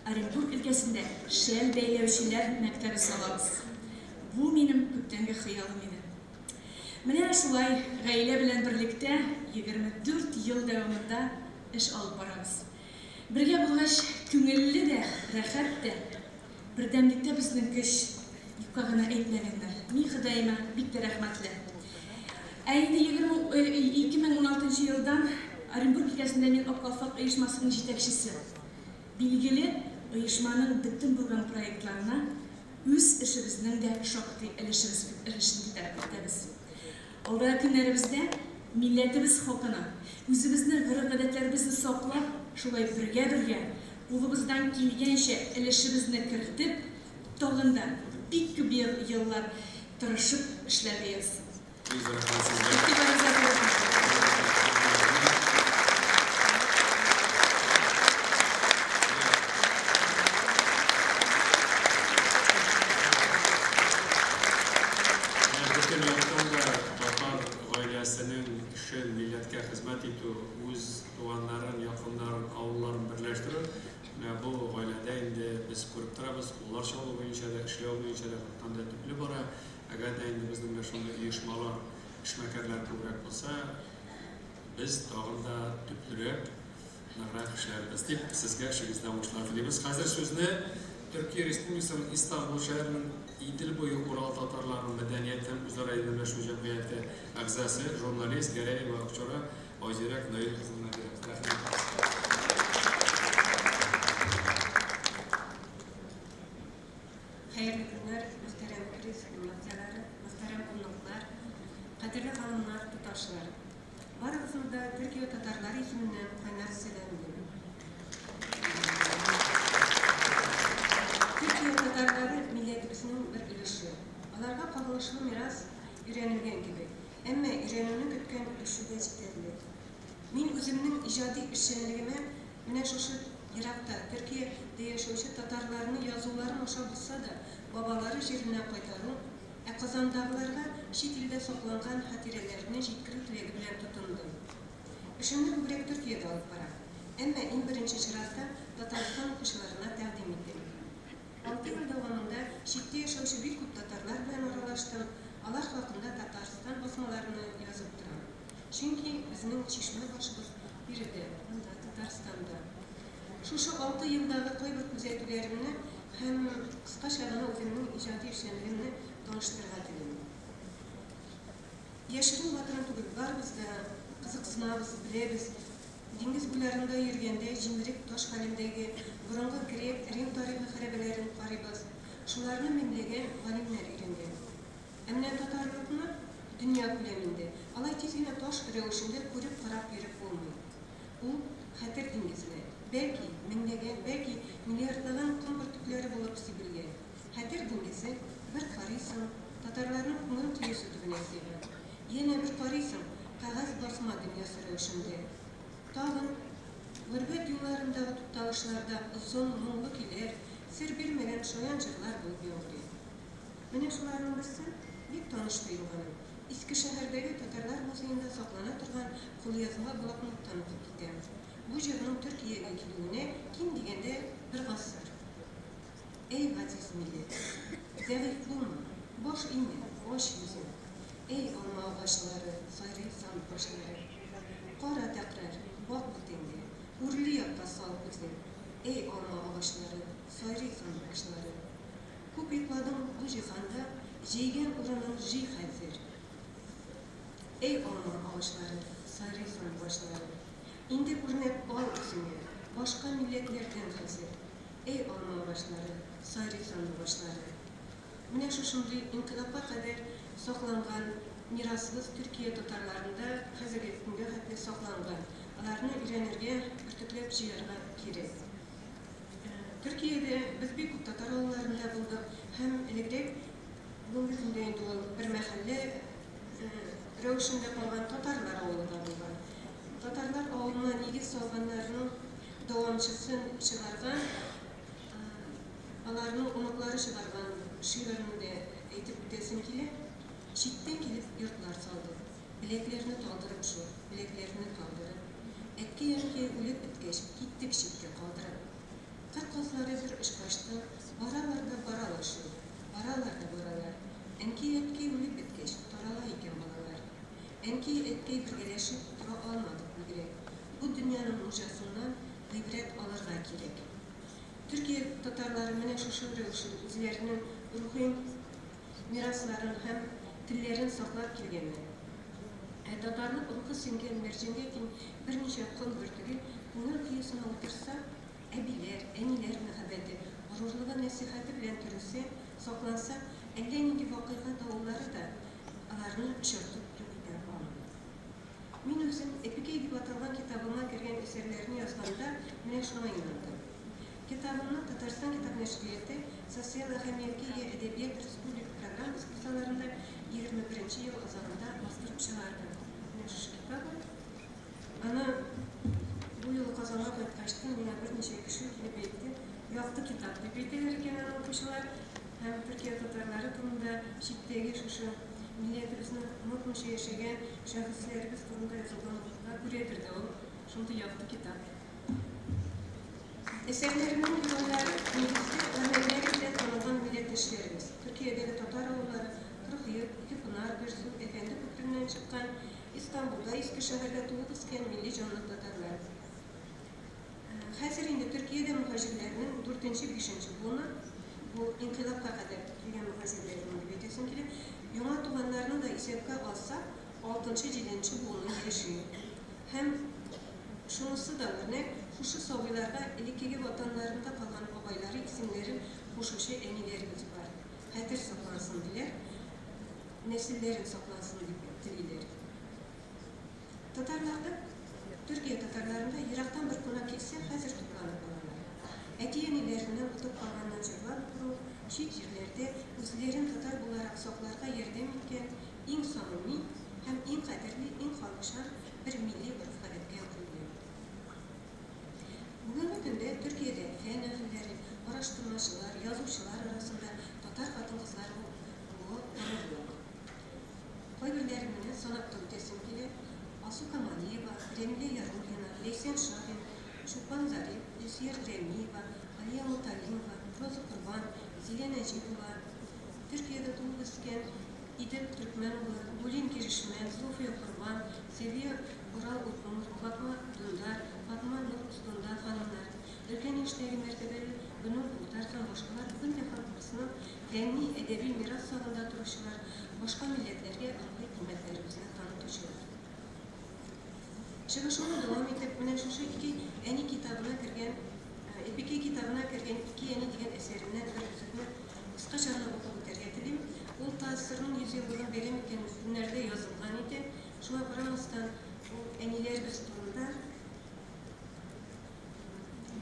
Оренбург өлкәсендә шәл бәйләүчеләр мәктәбе салабыз. Бу минем күптәнге хыялым иде. Менә шулай гаилә белән берлектә 24 ел дәвамында эш алып барабыз. Бергә булгач, күңелле дә, рәхәт тә. Бердәмлектә безнең көч, юкка гына әйтмәгәннәр. Мин Ходаема бик тә рәхмәтле. Ә инде 2016 елдан Оренбург өлкәсендә мин Ак калфак оешмасының җитәкчесе. Билгеле, оешманың бөтен булган проектларына үз эшебезнең дә шактый өлешен кертәбез. Алдагы көннәребездә милләтебез хакына, үзебезнең гореф-гадәтләребезне саклап, шулай бергә-бергә, кулыбыздан килгәнчә өлешебезне кертеп, тагын да бик күп еллар тырышып эшләргә язсын. Бик рәхмәт сезгә. Игътибарыгызга рәхмәт. шундый оешмалар, эшмәкәрләр күбрәк булса, без тагын да төплерәк, ныграк эшләрбез дип, сезгә эшегездә уңышлар телибез. Хәзер сүзне Төркия Республикасының Истанбул шәһәренең Идел буе Урал татарларының мәдәният һәм үзара ярдәмләшү җәмгыяте әгъзасы, журналист Гәрәева Акчура Айзирәк Наил кызына бирәбез. Рәхмәт. Хәерле көннәр, мөхтәрәм президиум әгъзалары, мөхтәрәм кунаклар, кадерле ханымнар, туташлар. Барыгызны да Төркия татарлары исеменнән кайнар сәламлим. Төркия татарлары милләтебезнең бер өлеше. Аларга кагылышлы мирас өйрәнелгән кебек, әмма өйрәнүне көткән өлеше дә җитәрлек. Мин үземнең иҗади эшчәнлегемә менә шушы еракта, Төркиядә яшәүче татарларны язуларын аша булса да, бабалары җиренә кайтару, ә Казандагыларга чит илдә сакланган хатирәләрне җиткерү теләге белән тотындым. Эшемне күбрәк Төркиядә алып барам, әмма иң беренче чиратта Татарстан укучыларына тәкъдим итәм. 6 ел дәвамында читтә яшәүче бик күп татарлар белән аралаштым, алар хакында Татарстан басмаларына язып торам. Чөнки безнең чишмә башыбыз биредә, монда, Татарстанда. Шушы 6 елдагы кайбер күзәтүләремне һәм кыскача гына үземнең иҗади эшчәнлегемне таныштырырга телим. Яшерен батырын түгел, барыбыз да кызыксынабыз, беләбез. Диңгез буйларында йөргәндә җимерек таш хәлендәге борынгы грек, рим тарихы хәрабәләрен карыйбыз. Шуларны меңләгән галимнәр өйрәнгән. Ә менә татарлыкны дөнья күләмендә алай тиз генә таш рәвешендә күреп карап йөреп булмый. Ул хәтер диңгезенә, бәлки, меңләгән, бәлки, миллиардлаган ком бөртекләре булып сибелгән. Хәтер диңгезе, бер карыйсың, татарларның күңел коесы төбенә сыйган. Янә бер карыйсың, кәгазь басма дөньясы рәвешендә. Тагын, горбәт юлларындагы тукталышларда озын, моңлы көйләр, сер бирмәгән шаян җырлар булып яңгырый. Менә шуларның берсе, бик таныш тоелганым, Искешәһәрдәге татарлар музеенда саклана торган кулъязма блокноттан укып китәм. Бу җырның Төркиягә килүенә ким дигәндә бер гасыр. Әй, газиз милләт! Зәгыйфь булма, баш имә, ач йөзең. Әй, алма агачлары, сайрый сандугачлары! Кара тәкърар, бак бүтәнгә, үрле якка сал күзең. Әй, алма агачлары, сайрый сандугачлары! Күп йокладың бу җиһанда, җәйгән урының җый хәзер. Әй, алма агачлары, сайрый сандугачлары! Инде үрнәк ал үзеңә, башка милләтләрдән хәзер. Әй, алма агачлары, сайрый сандугачлары! Менә шушындый инкыйлабка кадәр сакланган мирасыбыз Төркия татарларында хәзерге көнгә хәтле сакланган. Аларны өйрәнергә, бөртекләп җыярга кирәк. Төркиядә без бик күп татар авылларында булдык һәм элегрәк, бүгенге көндә инде ул бер мәхәллә рәвешендә калган татарлар авылы да булган. Татарлар авылына нигез салганнарның дәвамчысын чыгарган, аларның оныклары чыгарган шигырен дә әйтеп үтәсем килә. Читтән килеп йортлар салдык, беләкләрне талдырып шул, беләкләрне талдырып. Әткәй-әнкәй үлеп беткәч, киттек читкә калдырып. Кыр казлары бер очкачты, баралар да баралар шул, баралар да баралар. Әнкәй-әткәй үлеп беткәч, тарала икән балалар. Әнкәй-әткәй бергәләшеп тора алмадык бигрәк. Бу дөньяның нужасыннан гыйбрәт алырга кирәк. Төркия татарлары менә шушы рәвешле үзләренең рухи мирасларын һәм телләрен саклап килгәннәр. Ә татарлык рухы сеңгән мәрҗәнгә тиң берничә ком бөртеге күңел коесына утырса, әбиләр, әниләр мәхәббәте, горурлыгы нәсыйхәте белән төрелсә, сакланса, әллә нинди вакыйга давыллары да аларны очыртып юк итә алмый. Мин үзем Эпикей дип аталган китабыма кергән әсәрләрне язганда менә шуңа инандым. Китабымны Татарстан китап нәшрияты социаль әһәмияткә ия әдәбият республика программасы кысаларында 21 ел азагында бастырып чыгарды. Менә шушы китап ул. Аны бу юлы Казанга кайткачтын миңа берничә кеше килеп әйтте. Якты китап дип әйтәләр икән аны укучылар. Һәм Төркия татарлары турында читтәге шушы милләтебезне онытмыйча яшәгән шәхесләребез турында язылганлыкка күрәдер дә ул шундый якты китап. Әсәрләренең геройлары нигездә гамәлләре белән танылган милләттәшләребез, Төркиядәге татар авыллары, Кырыкйорт, Икепынар, Бөрсу, Әфәнде күпереннән чыккан, Истанбулда, Искешәһәрдә туып үскән милли җанлы татарлар. Хәзер инде Төркиядә мөһаҗирләрнең дүртенче-бишенче буыны, бу инкыйлабка кадәр килгән мөһаҗирләр инде дип әйтәсем килә, яңа туганнарны да исәпкә алсак, алтынчы-җиденче буыны яши. Һәм шунысы да үрнәк, шушы сабыйларга элеккеге ватаннарында калган бабайлары исемнәрен кушучы әниләребез бар. Хәтер саклансын, диләр, нәселләрен саклансын дип телиләр. Татарларда, Төркия татарларында ерактан бер кунак килсә, хәзер тупланып алалар. Әти-әниләреннән отып калганнан җырлап утыру, чит җирләрдә үзләрен татар буларак сакларга ярдәм иткән иң самими һәм иң кадерле, иң халыкчан бер милли гореф-гадәткә әверелгән. Бүгенге көндә Төркиядә фән әһелләре, араштырмачылар, язучылар арасында татар хатын-кызлары булуы горурлык. Кайберләрен менә санап та үтәсем килә, Алсу Камалиева, Рәмилә Яруллина, Ләйсән Шаһин, Чулпан Зарип, Илсөяр Рәмиева, Алия Муталимова, Роза Корбан, Зилә Нәҗипова, Төркиядә туып үскән Идел Төркмән улы, Гулин Кирешмән, София Корбан, Сәвия Урал Утнур, Фатма Дундар, Фатма Нур Устундар ханымнар, өлкән яшьтәге мәртәбәле Гөлнур Бултар һәм башкалар бүген дә халкыбызның фәнни, әдәби мирас сагында торучылар, башка милләтләргә рухи кыйммәтләребезне танытучылар. Чыгышымны дәвам итеп, менә шушы ике әни китабына кергән, Эпикей китабына кергән Ике әни дигән әсәремнән бер өзекне кыскача гына укып үтәргә телим. Ул ТАССРның 100 еллыгын бәйрәм иткән көннәрдә язылган иде. Шуңа карамастан, ул әниләребез турында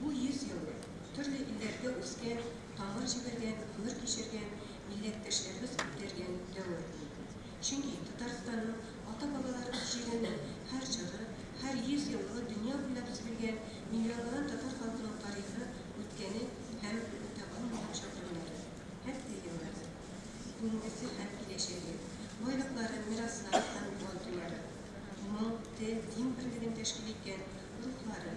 бу 100 еллык төрле илләрдә үскән, тамыр җибәргән, гомер кичергән милләттәшләребез үткәргән дәвер ул. Чөнки Татарстанның ата-бабаларыбыз җиренең һәр чоры, һәр 100 еллыгы дөнья буйлап сибелгән миллионлаган татар халкының тарихы, үткәне һәм үтә алмаган чакрымнары, хәтта еллары, бүгенгесе һәм киләчәге, байлыклары, мираслары һәм югалтулары, моң, тел, дин берлеген тәшкил иткән рухлары,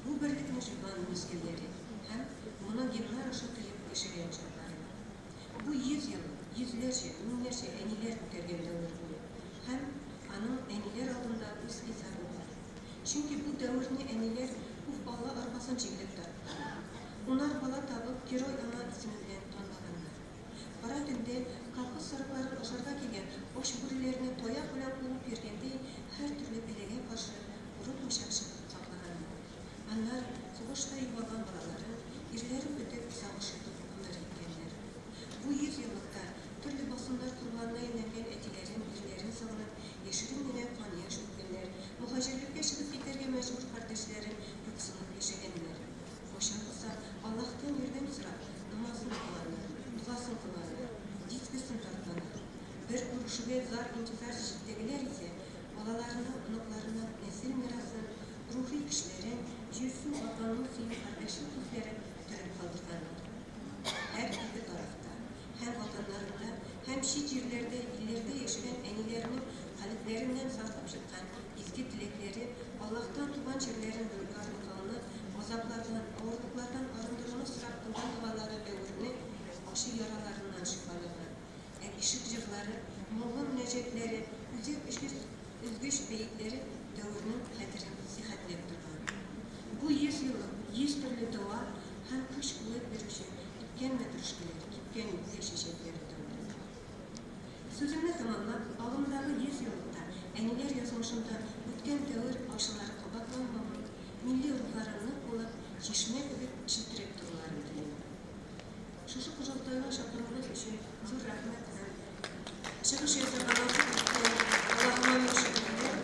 бу берлекне җуйган мизгелләре һәм моны геннар аша тоеп яшәгән чаклары. Бу 100 еллык, йөзләрчә, меңнәрчә әниләр күтәргән дәвер ул. Һәм аның әниләр алдында үз хисабы бар. Чөнки бу дәверне әниләр Уф Алла арбасын җигелеп тарткан. Унар бала табып, Герой ана исеме белән данлаганнар. Кара төндә колхоз сарыкларын ашарга килгән ач бүреләрне таяк белән куып йөргәндәй, һәртөрле бәлагә каршы курыкмыйча чыгып саклаганнар. Аннары сугышта югалган балаларын, ирләрен көтеп, сагыш йотып гомер иткәннәр. Бу 100 еллыкта төрле басымнар корбанына әйләнгән әтиләрен, ирләрен сагынып, яшерен генә кан-яшь түккәннәр, мөһаҗирлеккә чыгып китәргә мәҗбүр кардәшләрен юксынып яшәгәннәр. Кайчан булса, Аллаһтан ярдәм сорап, намазын укыганнар, догасын кылганнар, дисбесен тартканнар. Бер күрешүгә зар-интизар чиктәгеләр исә, балаларына, оныкларына нәсел мирасын, рухи көчләрен, җир-су, ватанны сөю, кардәшлек хисләрен төреп калдырганнар. Һәр ике тарафта, һәм ватаннарында, һәм чит җирләрдә, илләрдә яшәгән әниләренең калебләреннән саркып чыккан изге теләкләре, Аллаһтан туган җирләрен ярлыкауны, газаплардан, авырлыклардан арындыруны сорап кылган догалары дәверне ачы яраларыннан шифалаган. Ә ишек җырлары, моңлы мөнәҗәтләре, үзәк өчкеч өзгеч бәетләре дәвернең хәтерен сихәтләп торган. Бу 100 еллык, 100 төрле дәва һәм көч-куәт бирүче кипкән мәтрүшкәләр, кипкән юкә чәчәкләре дәвере. Сүземне тәмамлап, агымдагы 100 еллыкта әниләр язмышында үткән дәвер ачылары кабатланмавын, милли рухлары нык булып, чишмә кебек челтерәп торуларын телим. Шушы корылтайга чакыруыгыз өчен зур рәхмәт һәм чыгыш ясарга насыйп иткән Аллаһыма мең шөкерләр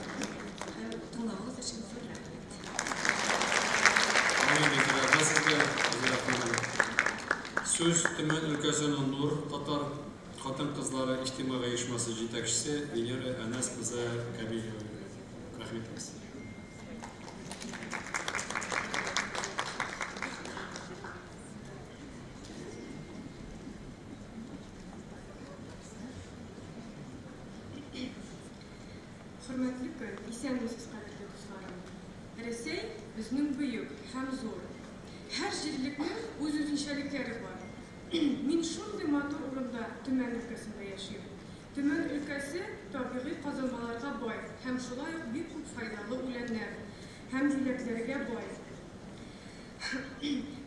һәм тыңлавыгыз өчен зур рәхмәт. Амин, бик рәхмәт сезгә, Зилә ханым. Сүз Төмән өлкәсенең Нур татар хатын-кызлары иҗтимагый оешмасы җитәкчесе Венера Әнәс кызы Камилева бирелә. Рәхим итегез. Хөрмәтле көн, исәнмесез, кадерле дусларым! Рәсәй безнең бөек һәм зур. Һәр җирлекнең үз үзенчәлекләре бар. Мин шундый матур урында, Төмән өлкәсендә яшим. Төмән өлкәсе табигый казылмаларга бай һәм шулай ук бик күп файдалы үләннәр һәм җиләкләргә бай.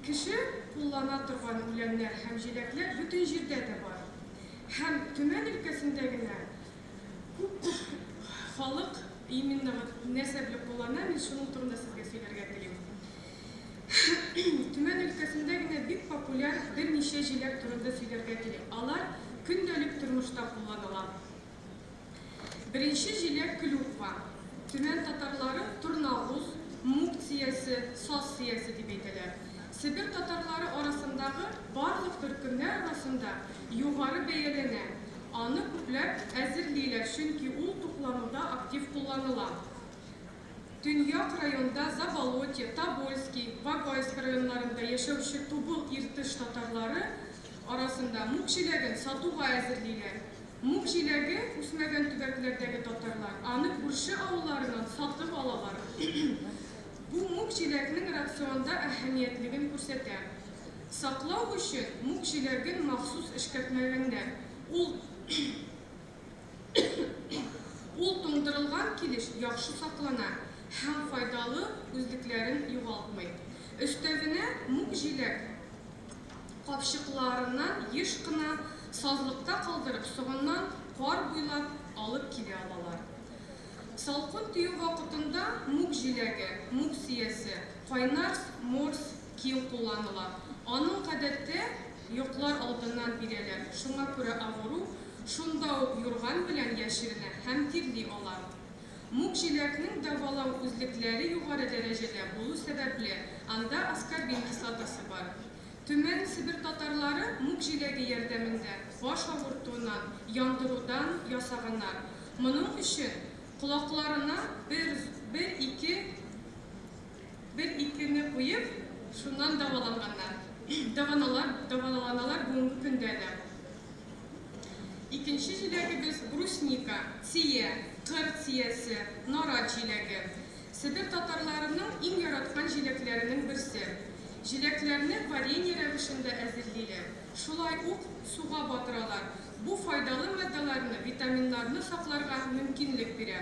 Кеше куллана торган үләннәр һәм җиләкләр бөтен җирдә дә бар. Һәм Төмән өлкәсендә генә күп-күп халык именно вот нәрсә белән куллана, мин шуның турында сезгә сөйләргә телим. Төмән өлкәсендә генә бик популяр берничә җиләк турында сөйләргә телим. Алар көндәлек тормышта кулланыла. Беренче җиләк клюква. Төмән татарлары торнагуз, мук сиясе, саз сиясе дип әйтәләр. Себер татарлары арасындагы барлык төркемнәр арасында югары бәяләнә. Аны күпләп әзерлиләр, чөнки ул туклануда актив кулланыла. Төньяк районда Заболотье, Тобольский, Вагайск районнарында яшәүче Тубыл Иртыш татарлары арасында мүк җиләген сатуга әзерлиләр. Мүк җиләге үсмәгән төбәкләрдәге татарлар аны күрше авылларыннан сатып алалар. Бу мүк җиләкнең рационда әһәмиятлеген күрсәтә. Саклау өчен мүк җиләген махсус эшкәртмәгәннәр. Ул Ул туңдырылган килеш яхшы саклана һәм файдалы үзлекләрен югалтмый. Өстәвенә, мүк җиләк капчыкларыннан еш кына сазлыкта калдырып, соңыннан кар буйлап алып килә алалар. Салкын тию вакытында мүк җиләге, мүк сиясе, кайнар морс киң кулланыла. Аның гадәттә йоклар алдыннан бирәләр, шуңа күрә авыру шунда ук юрган белән яшеренә һәм тирли ала. Мүк җиләкнең дәвалау үзлекләре югары дәрәҗәдә булу сәбәпле, анда аскорбин кислотасы бар. Төмән себер татарлары мүк җиләге ярдәмендә баш авыртуыннан, яндырудан ясаганнар. Моның өчен колакларына бер, бер ике, бер икене куеп, шуннан дәваланганнар. Дәваналар, дәваланалар бүгенге көндә дә. Икенче җиләгебез брусника, чия, кыр чиясе, нарат җиләге. Себер татарларының иң яраткан җиләкләренең берсе. Җиләкләрне варенье рәвешендә әзерлиләр. Шулай ук суга батыралар. Бу файдалы матдәләрне, витаминнарны сакларга мөмкинлек бирә.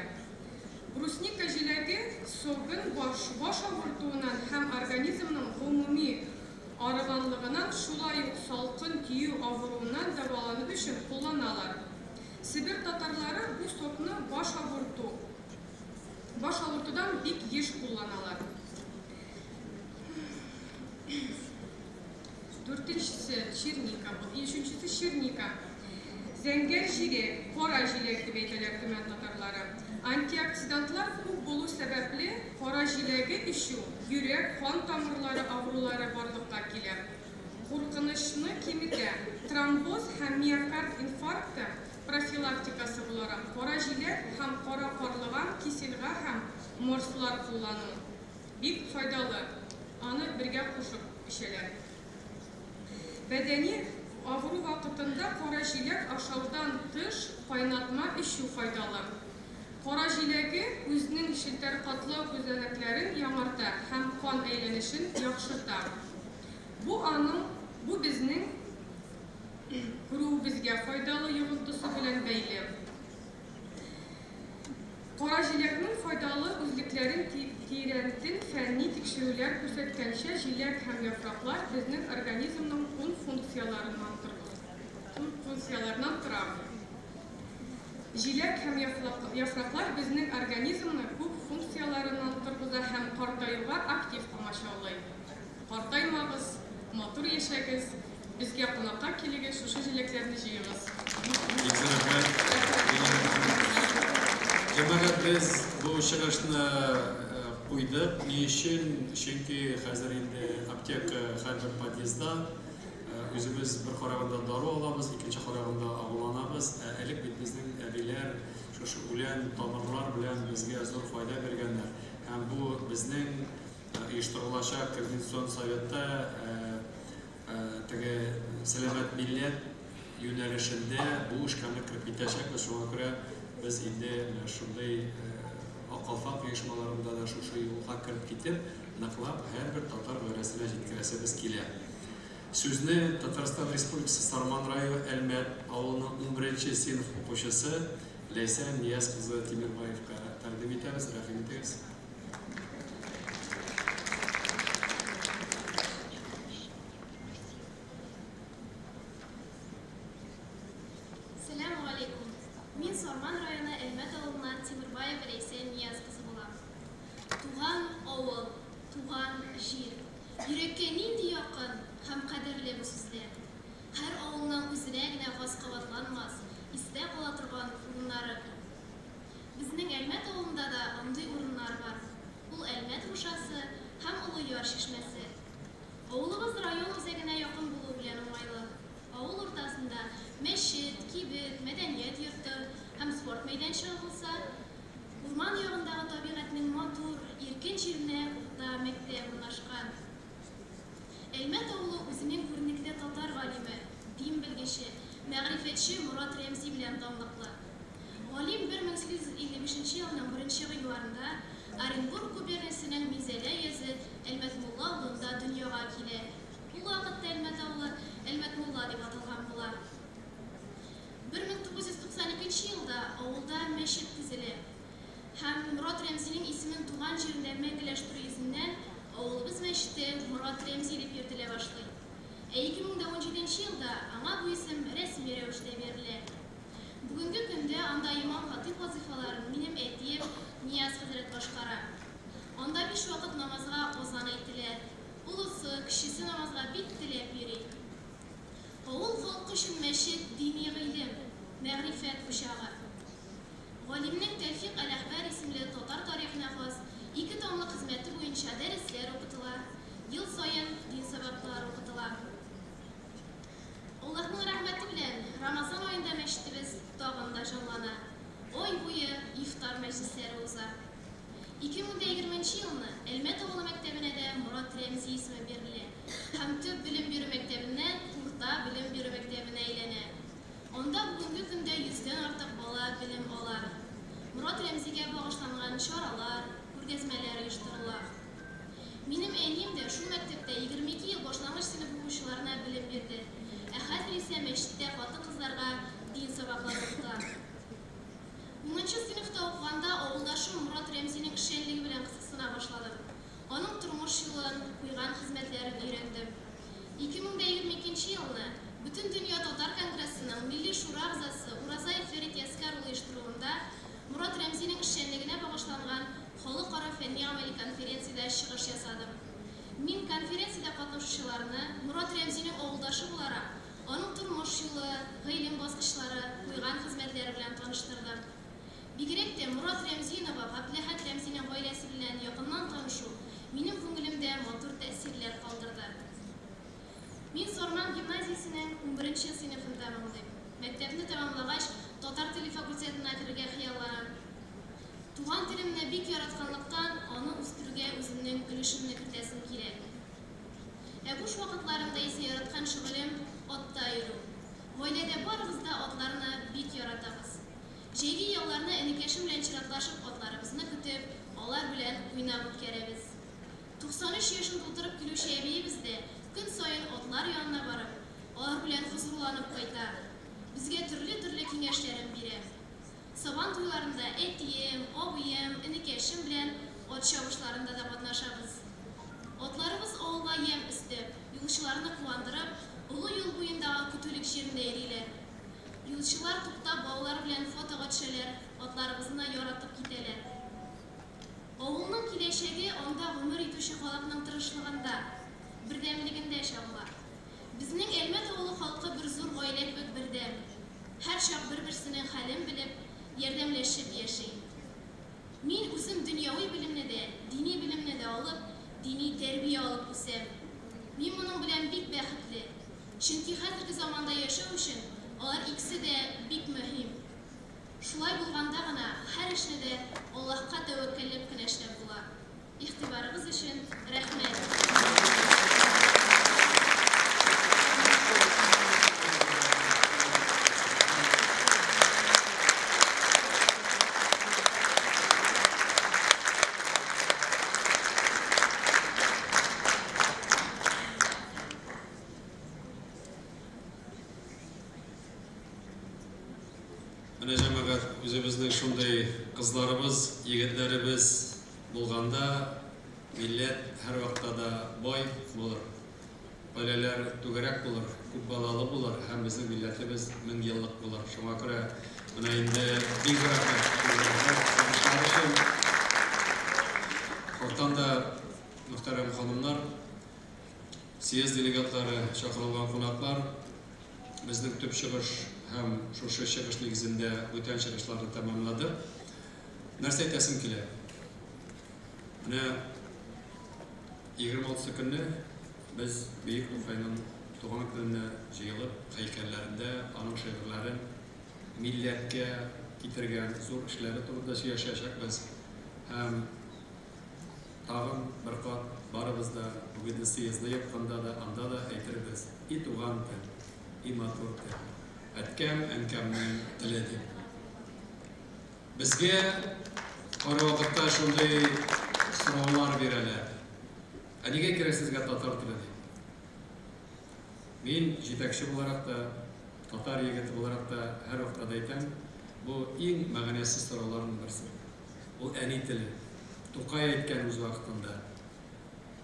Брусника җиләге согын баш, баш авыртуыннан һәм организмның гомуми арыганлыгыннан, шулай ук салкын тию авыруыннан дәвалану өчен кулланалар. Себер татарлары бу сокны баш авырту, баш авыртудан бик еш кулланалар. Дүртенчесе черника, өченчесе черника. Зәңгәр җиләк, кара җиләк дип әйтәләр төмән татарлары. Антиоксидантлар күп булу сәбәпле, кара җиләге эчү йөрәк, кан тамырлары авырулары барлыкка килә. Куркынычны киметә. Тромбоз һәм миокард инфаркты профилактикасы буларак кара җиләк һәм кара карлыган кисельга һәм морслар куллану бик файдалы. Аны бергә кушып эчәләр. Бәдәни авыру вакытында кара җиләк ашаудан тыш кайнатма эчү файдалы. Кара җиләге үзенең челтәр катлау күзәнәкләрен яңарта һәм кан әйләнешен яхшырта. Бу аның, бу безнең күрүебезгә файдалы йогынтысы белән бәйле. Кара җиләкнең файдалы үзлекләрен тирәнтен фәнни тикшерүләр күрсәткәнчә, җиләк һәм яфраклар безнең организмның ун функцияларыннан тора. Җиләк һәм яфраклар безнең организмны күп функцияларыннан торгыза һәм картаюга актив комачаулый. Картаймагыз, матур яшәгез, безгә кунакка килегез, шушы җиләкләрне җыегыз. Бик зур рәхмәт. Җәмәгать, без бу чыгышны куйдык. Ни өчен? Чөнки хәзер инде аптека һәрбер подъездда. Үзебез бер караганда дару алабыз, икенче караганда агуланабыз. Ә элек бит безнең әбиләр шушы үлән тамырлар белән безгә зур файда биргәннәр. Һәм бу безнең оештырылачак координацион советта теге сәламәт милләт юнәлешендә бу эшкә нык кереп китәчәкбез. Шуңа күрә без инде менә шундый Ак калфак оешмаларында да шушы юлга кереп китеп, ныклап һәрбер татар гаиләсенә җиткерәсебез килә. Сүзне Татарстан Республикасы Сарман районы Әлмәт авылының 11 сыйныф укучысы Ләйсән Нияз кызы Тимербаевка тәкъдим итәбез. Рәхим итегез. Сәлам алейкум. Мин Сарман районы Әлмәт авылыннан Тимербаева Ләйсән Нияз кызы булам. Туган авыл, туган җир. Йөрәккә нинди якын һәм кадерле бу сүзләр. Һәр авылның үзенә генә хас кабатланмас, истә кала торган урыннары күп. Безнең Әлмәт авылында да андый урыннар бар. Ул Әлмәт Рушасы һәм Олы Яр чишмәсе. Авылыбыз район үзәгенә якын булуы белән уңайлы. Авыл уртасында мәчет, кибет, мәдәният йорты һәм спорт мәйданчыгы булса, урман ягындагы табигатьнең матур, иркен җиренә урта мәктәп урнашкан. Әлмәт авылы үзенең күренекле татар галиме, дин белгече, мәгърифәтче Морат Рәмзи белән данлыклы. Галим 1855 елның 1 гыйнварында Оренбург губерниясенең Минзәлә өязе Әлмәтмулла авылында дөньяга килә. Ул вакытта Әлмәт авылы Әлмәтмулла дип аталган була. 1992 елда авылда мәчет төзелә. Һәм Морат Рәмзинең исемен туган җирендә мәңгеләштерү йөзеннән авылыбыз мәчете Морат Рәмзи дип йөртелә башлый. Ә 2017 елда аңа бу исем рәсми рәвештә бирелә. Бүгенге көндә анда имам-хатыйп вазифаларын минем әтием Нияз хәзрәт башкара. Анда 5 вакыт намазга азан әйтелә. Олысы, кечесе намазга бик теләп йөри. Авыл халкы өчен мәчет дини гыйлем, мәгърифәт учагы. Галимнең Тәлфик әл-Әхбар исемле татар тарихына хас 2 томлык хезмәте буенча дәресләр укытыла, ел саен дин сабаклары укытыла. Аллаһның рәхмәте белән Рамазан аенда мәчетебез тагын да җанлана. Ай буе ифтар мәҗлесләре уза. 2020 елны Әлмәт авылы мәктәбенә дә Морат Рәмзи исеме бирелә һәм төп белем бирү мәктәбеннән урта белем бирү мәктәбенә әйләнә. Анда бүгенге көндә 100дән артык бала белем ала. Морат Рәмзигә багышланган чаралар, күргәзмәләр оештырыла. Минем әнием дә шул мәктәптә 22 ел башлангыч сыйныф укучыларына белем бирде. Ә хәзер исә мәчеттә хатын-кызларга дин сабаклары укыта. 10 сыйныфта укыганда авылдашым Морат Рәмзинең эшчәнлеге белән кызыксына башладым. Аның тормыш юлын, куйган хезмәтләрен өйрәндем. 2022 елны Бөтендөнья татар конгрессының Милли шура әгъзасы Уразаев Фәрит Яскәр улы оештыруында Морат Рәмзинең эшчәнлегенә багышланган халыкара фәнни-гамәли конференциядә чыгыш ясадым. Мин конференциядә катнашучыларны Морат Рәмзинең авылдашы буларак, аның тормыш юлы, гыйлем баскычлары, куйган хезмәтләре белән таныштырдым. Бигрәк тә Морат Рәмзинова Габделәхәт Рәмзинең гаиләсе белән якыннан танышу минем күңелемдә матур тәэсирләр калдырды. Мин Сарман гимназиясенең 11 сыйныфын тәмамлыйм. Мәктәпне тәмамлагач, татар теле факультетына керергә хыялланам. Туган телемне бик яратканлыктан, аны үстерүгә үземнең өлешемне кертәсем килә. Ә буш вакытларымда исә яраткан шөгылем атта йөрү. Гаиләдә барыбыз да атларны бик яратабыз. Җәйге ялларны энекәшем белән чиратлашып атларыбызны көтеп, алар белән уйнап үткәрәбез. 93 яшен тутырып килүче әбиебез дә көн саен атлар янына барып, алар белән хозурланып кайта. Безгә төрле-төрле киңәшләрен бирә. Сабан туйларында әтием, абыем, энекәшем белән ат чабышларында да катнашабыз. Атларыбыз авылга ямь өстәп, юлчыларны куандырып, олы юл буендагы көтүлек җирендә йөриләр. Юлчылар туктап балалар белән фотога төшәләр, атларыбызны яратып китәләр. Авылның киләчәге анда гомер итүче халыкның тырышлыгында, бердәмлегендә чагыла. Безнең Әлмәт авылы халкы бер зур гаилә кебек бердәм. Һәр чак бер-берсенең хәлен белеп, ярдәмләшеп яши. Мин үзем дөньяви белемне дә, дини белемне дә алып, дини тәрбия алып үсәм. Мин моның белән бик бәхетле. Чөнки хәзерге заманда яшәү өчен алар икесе дә бик мөһим. Шулай булганда гына һәр эшне дә Аллаһка тәвәккәлләп кенә эшләп була. Игътибарыгыз өчен рәхмәт. Менә, җәмәгать, үзебезнең шундый кызларыбыз, егетләребез булганда, милләт һәрвакытта да бай булыр, гаиләләр түгәрәк булыр, күп балалы булыр һәм безнең милләтебез меңьеллык булыр. Шуңа күрә менә инде бик зур рәхмәт чыгышлар өчен. Хактан да, мөхтәрәм ханымнар, съезд делегатлары, чакырылган кунаклар, безнең төп чыгыш һәм шушы чыгыш нигезендә бүтән чыгышларны тәмамладык. Нәрсә әйтәсем килә? Менә 26 көнне без Бөек Тукайның туган көненә җыелып, һәйкәлләрендә аның шигырьләрен милләткә китергән зур эшләре турында сөйләшәчәкбез. Һәм тагын бер кат барыбыз да бүгенге съездны япканда да, анда да әйтербез: И туган тел, и матур тел, әткәм, әнкәмнең теле дип. Безгә кайвакытта шундый сораулар бирәләр. Ә нигә кирәк сезгә татар теле дип? Мин җитәкче буларак та, татар егете буларак та һәрвакытта да әйтәм, бу иң мәгънәсез сорауларның берсе. Ул әни теле. Тукай әйткән үз вакытында.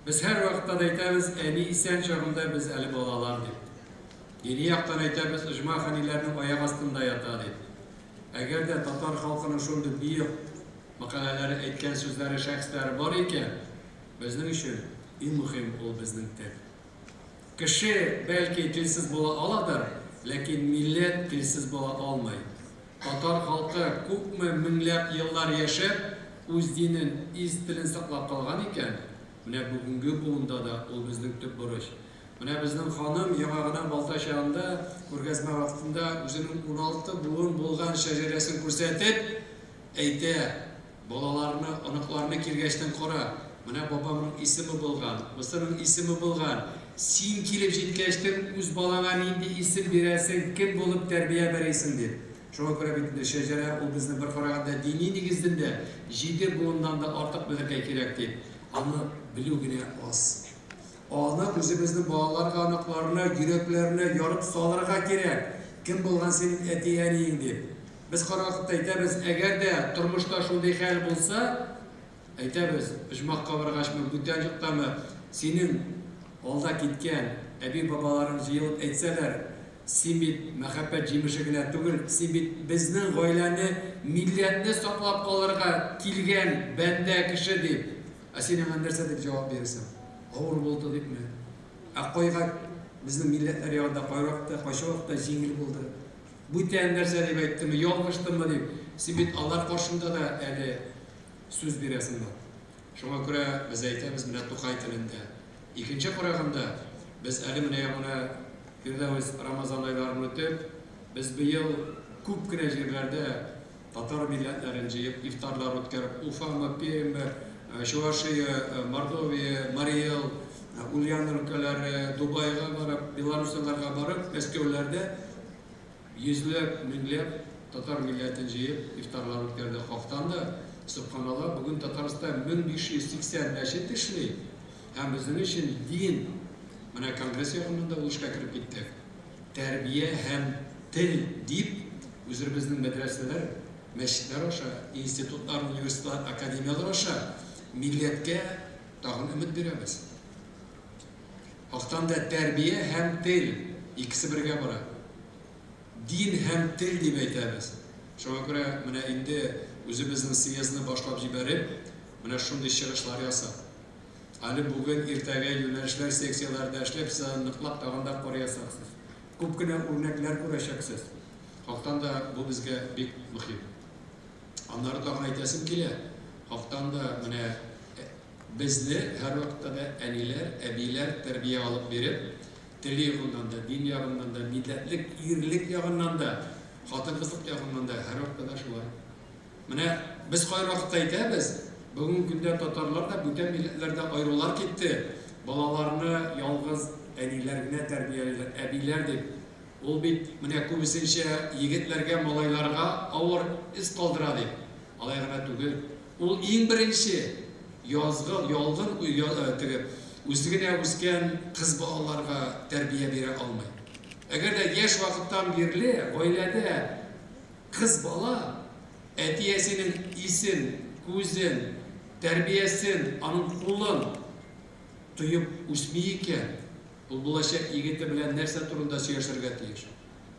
Без һәрвакытта да әйтәбез, әни исән чагында без әле балалар дип. Дини яктан әйтәбез, оҗмах әниләрнең аяк астында ята дип. Әгәр дә татар халкының шундый бөек мәкаләләре, әйткән сүзләре, шәхесләре бар икән, безнең өчен иң мөһим ул безнең тел. Кеше, бәлки, телсез була аладыр, ләкин милләт телсез була алмый. Татар халкы күпме меңләп еллар яшәп, үз динен, из телен саклап калган икән, менә бүгенге буында да ул безнең төп бурыч. Менә безнең ханым яңа гына Балтач янында күргәзмә вакытында үзенең 16 буын булган шәҗәрәсен күрсәтеп, әйтә, балаларны, оныкларны килгәчтен кара, менә бабамның исеме булган, бусының исеме булган, син килеп җиткәчтен үз балаңа нинди исем бирәсең, кем булып тәрбия бирәсең дип. Шуңа күрә бит инде шәҗәрә ул безне бер караганда дини нигездән дә 7 буыннан да артык белергә кирәк дип. Аны белү генә аз. Аны үзебезнең балаларга, оныкларына, йөрәкләренә ярып салырга кирәк. Кем булган синең әти-әниең дип. Без караватта әйтәбез, әгәр дә тормышта шундый хәл булса, әйтәбез, оҗмахка баргачмы, бүтән юктамы, синең алда киткән әби-бабаларың җыелып әйтсәләр, син бит мәхәббәт җимеше генә түгел, син бит безнең гаиләне, милләтне саклап калырга килгән бәндә кеше дип. Ә син аңа нәрсә дип җавап бирәсең? Авыр булды дипме? Ә кайга безнең милләтләр ягында кайвакытта, кайсы вакытта җиңел булды? Бүтән нәрсә дип әйттеме, ялгыштымы дип? Син бит алар каршында да әле сүз бирәсең бар. Шуңа күрә без әйтәбез менә Тукай телендә. Икенче караганда без әле менә яңа Фирдәвес Рамазан айларын үтеп, без быел күп кенә җирләрдә татар милләтләрен җыеп, ифтарлар үткәреп, Уфамы, Пермь, Чувашия, Мордовия, Марий Эл, Ульян өлкәләре, Дубайга барып, Белоруссияләргә барып, Мәскәүләрдә йөзләп, меңләп татар милләтен җыеп, ифтарлар үткәрде. Хактан да, субханалла, бүген Татарстанда 1580 мәчет эшли. Һәм безнең өчен дин, менә конгресс ягыннан да ул эшкә кереп киттек. Тәрбия һәм тел дип, үзебезнең мәдрәсәләр, мәчетләр аша, институтлар, университетлар, академияләр аша милләткә тагын өмет бирәбез. Хактан да тәрбия һәм тел икесе бергә бара. Дин һәм тел дип әйтәбез. Шуңа күрә менә инде үзебезнең съездны башлап җибәреп, менә шундый чыгышлар ясап, әле бүген иртәгә юнәлешләр секцияләрендә эшләп, сез аны ныклап тагын да карыячаксыз. Күп кенә үрнәкләр күрәчәксез. Хактан да бу безгә бик мөһим. Аннары тагын әйтәсем килә, хактан да менә безне һәрвакытта да әниләр, әбиләр тәрбия алып биреп, тел ягыннан да, дин ягыннан да, милләтлек, ирлек ягыннан да, хатын-кызлык ягыннан да һәрвакытта да шулай. Менә без кайвакытта әйтәбез, бүгенге көндә татарлар да бүтән милләтләрдә аерулар китте. Балаларны ялгыз әниләр генә тәрбиялиләр, әбиләр дип. Ул бит менә күбесенчә егетләргә, малайларга авыр эз калдыра дип. Алай гына түгел. Ул иң беренче язгы, ялгын теге үзе генә үскән кыз балаларга тәрбия бирә алмый. Әгәр дә яшь вакыттан бирле гаиләдә Кыз бала әти-әсинең исен, күзен, тәрбиясен, аның кулын тоеп үсми икән, ул булачак егете белән нәрсә турында сөйләшергә тиеш?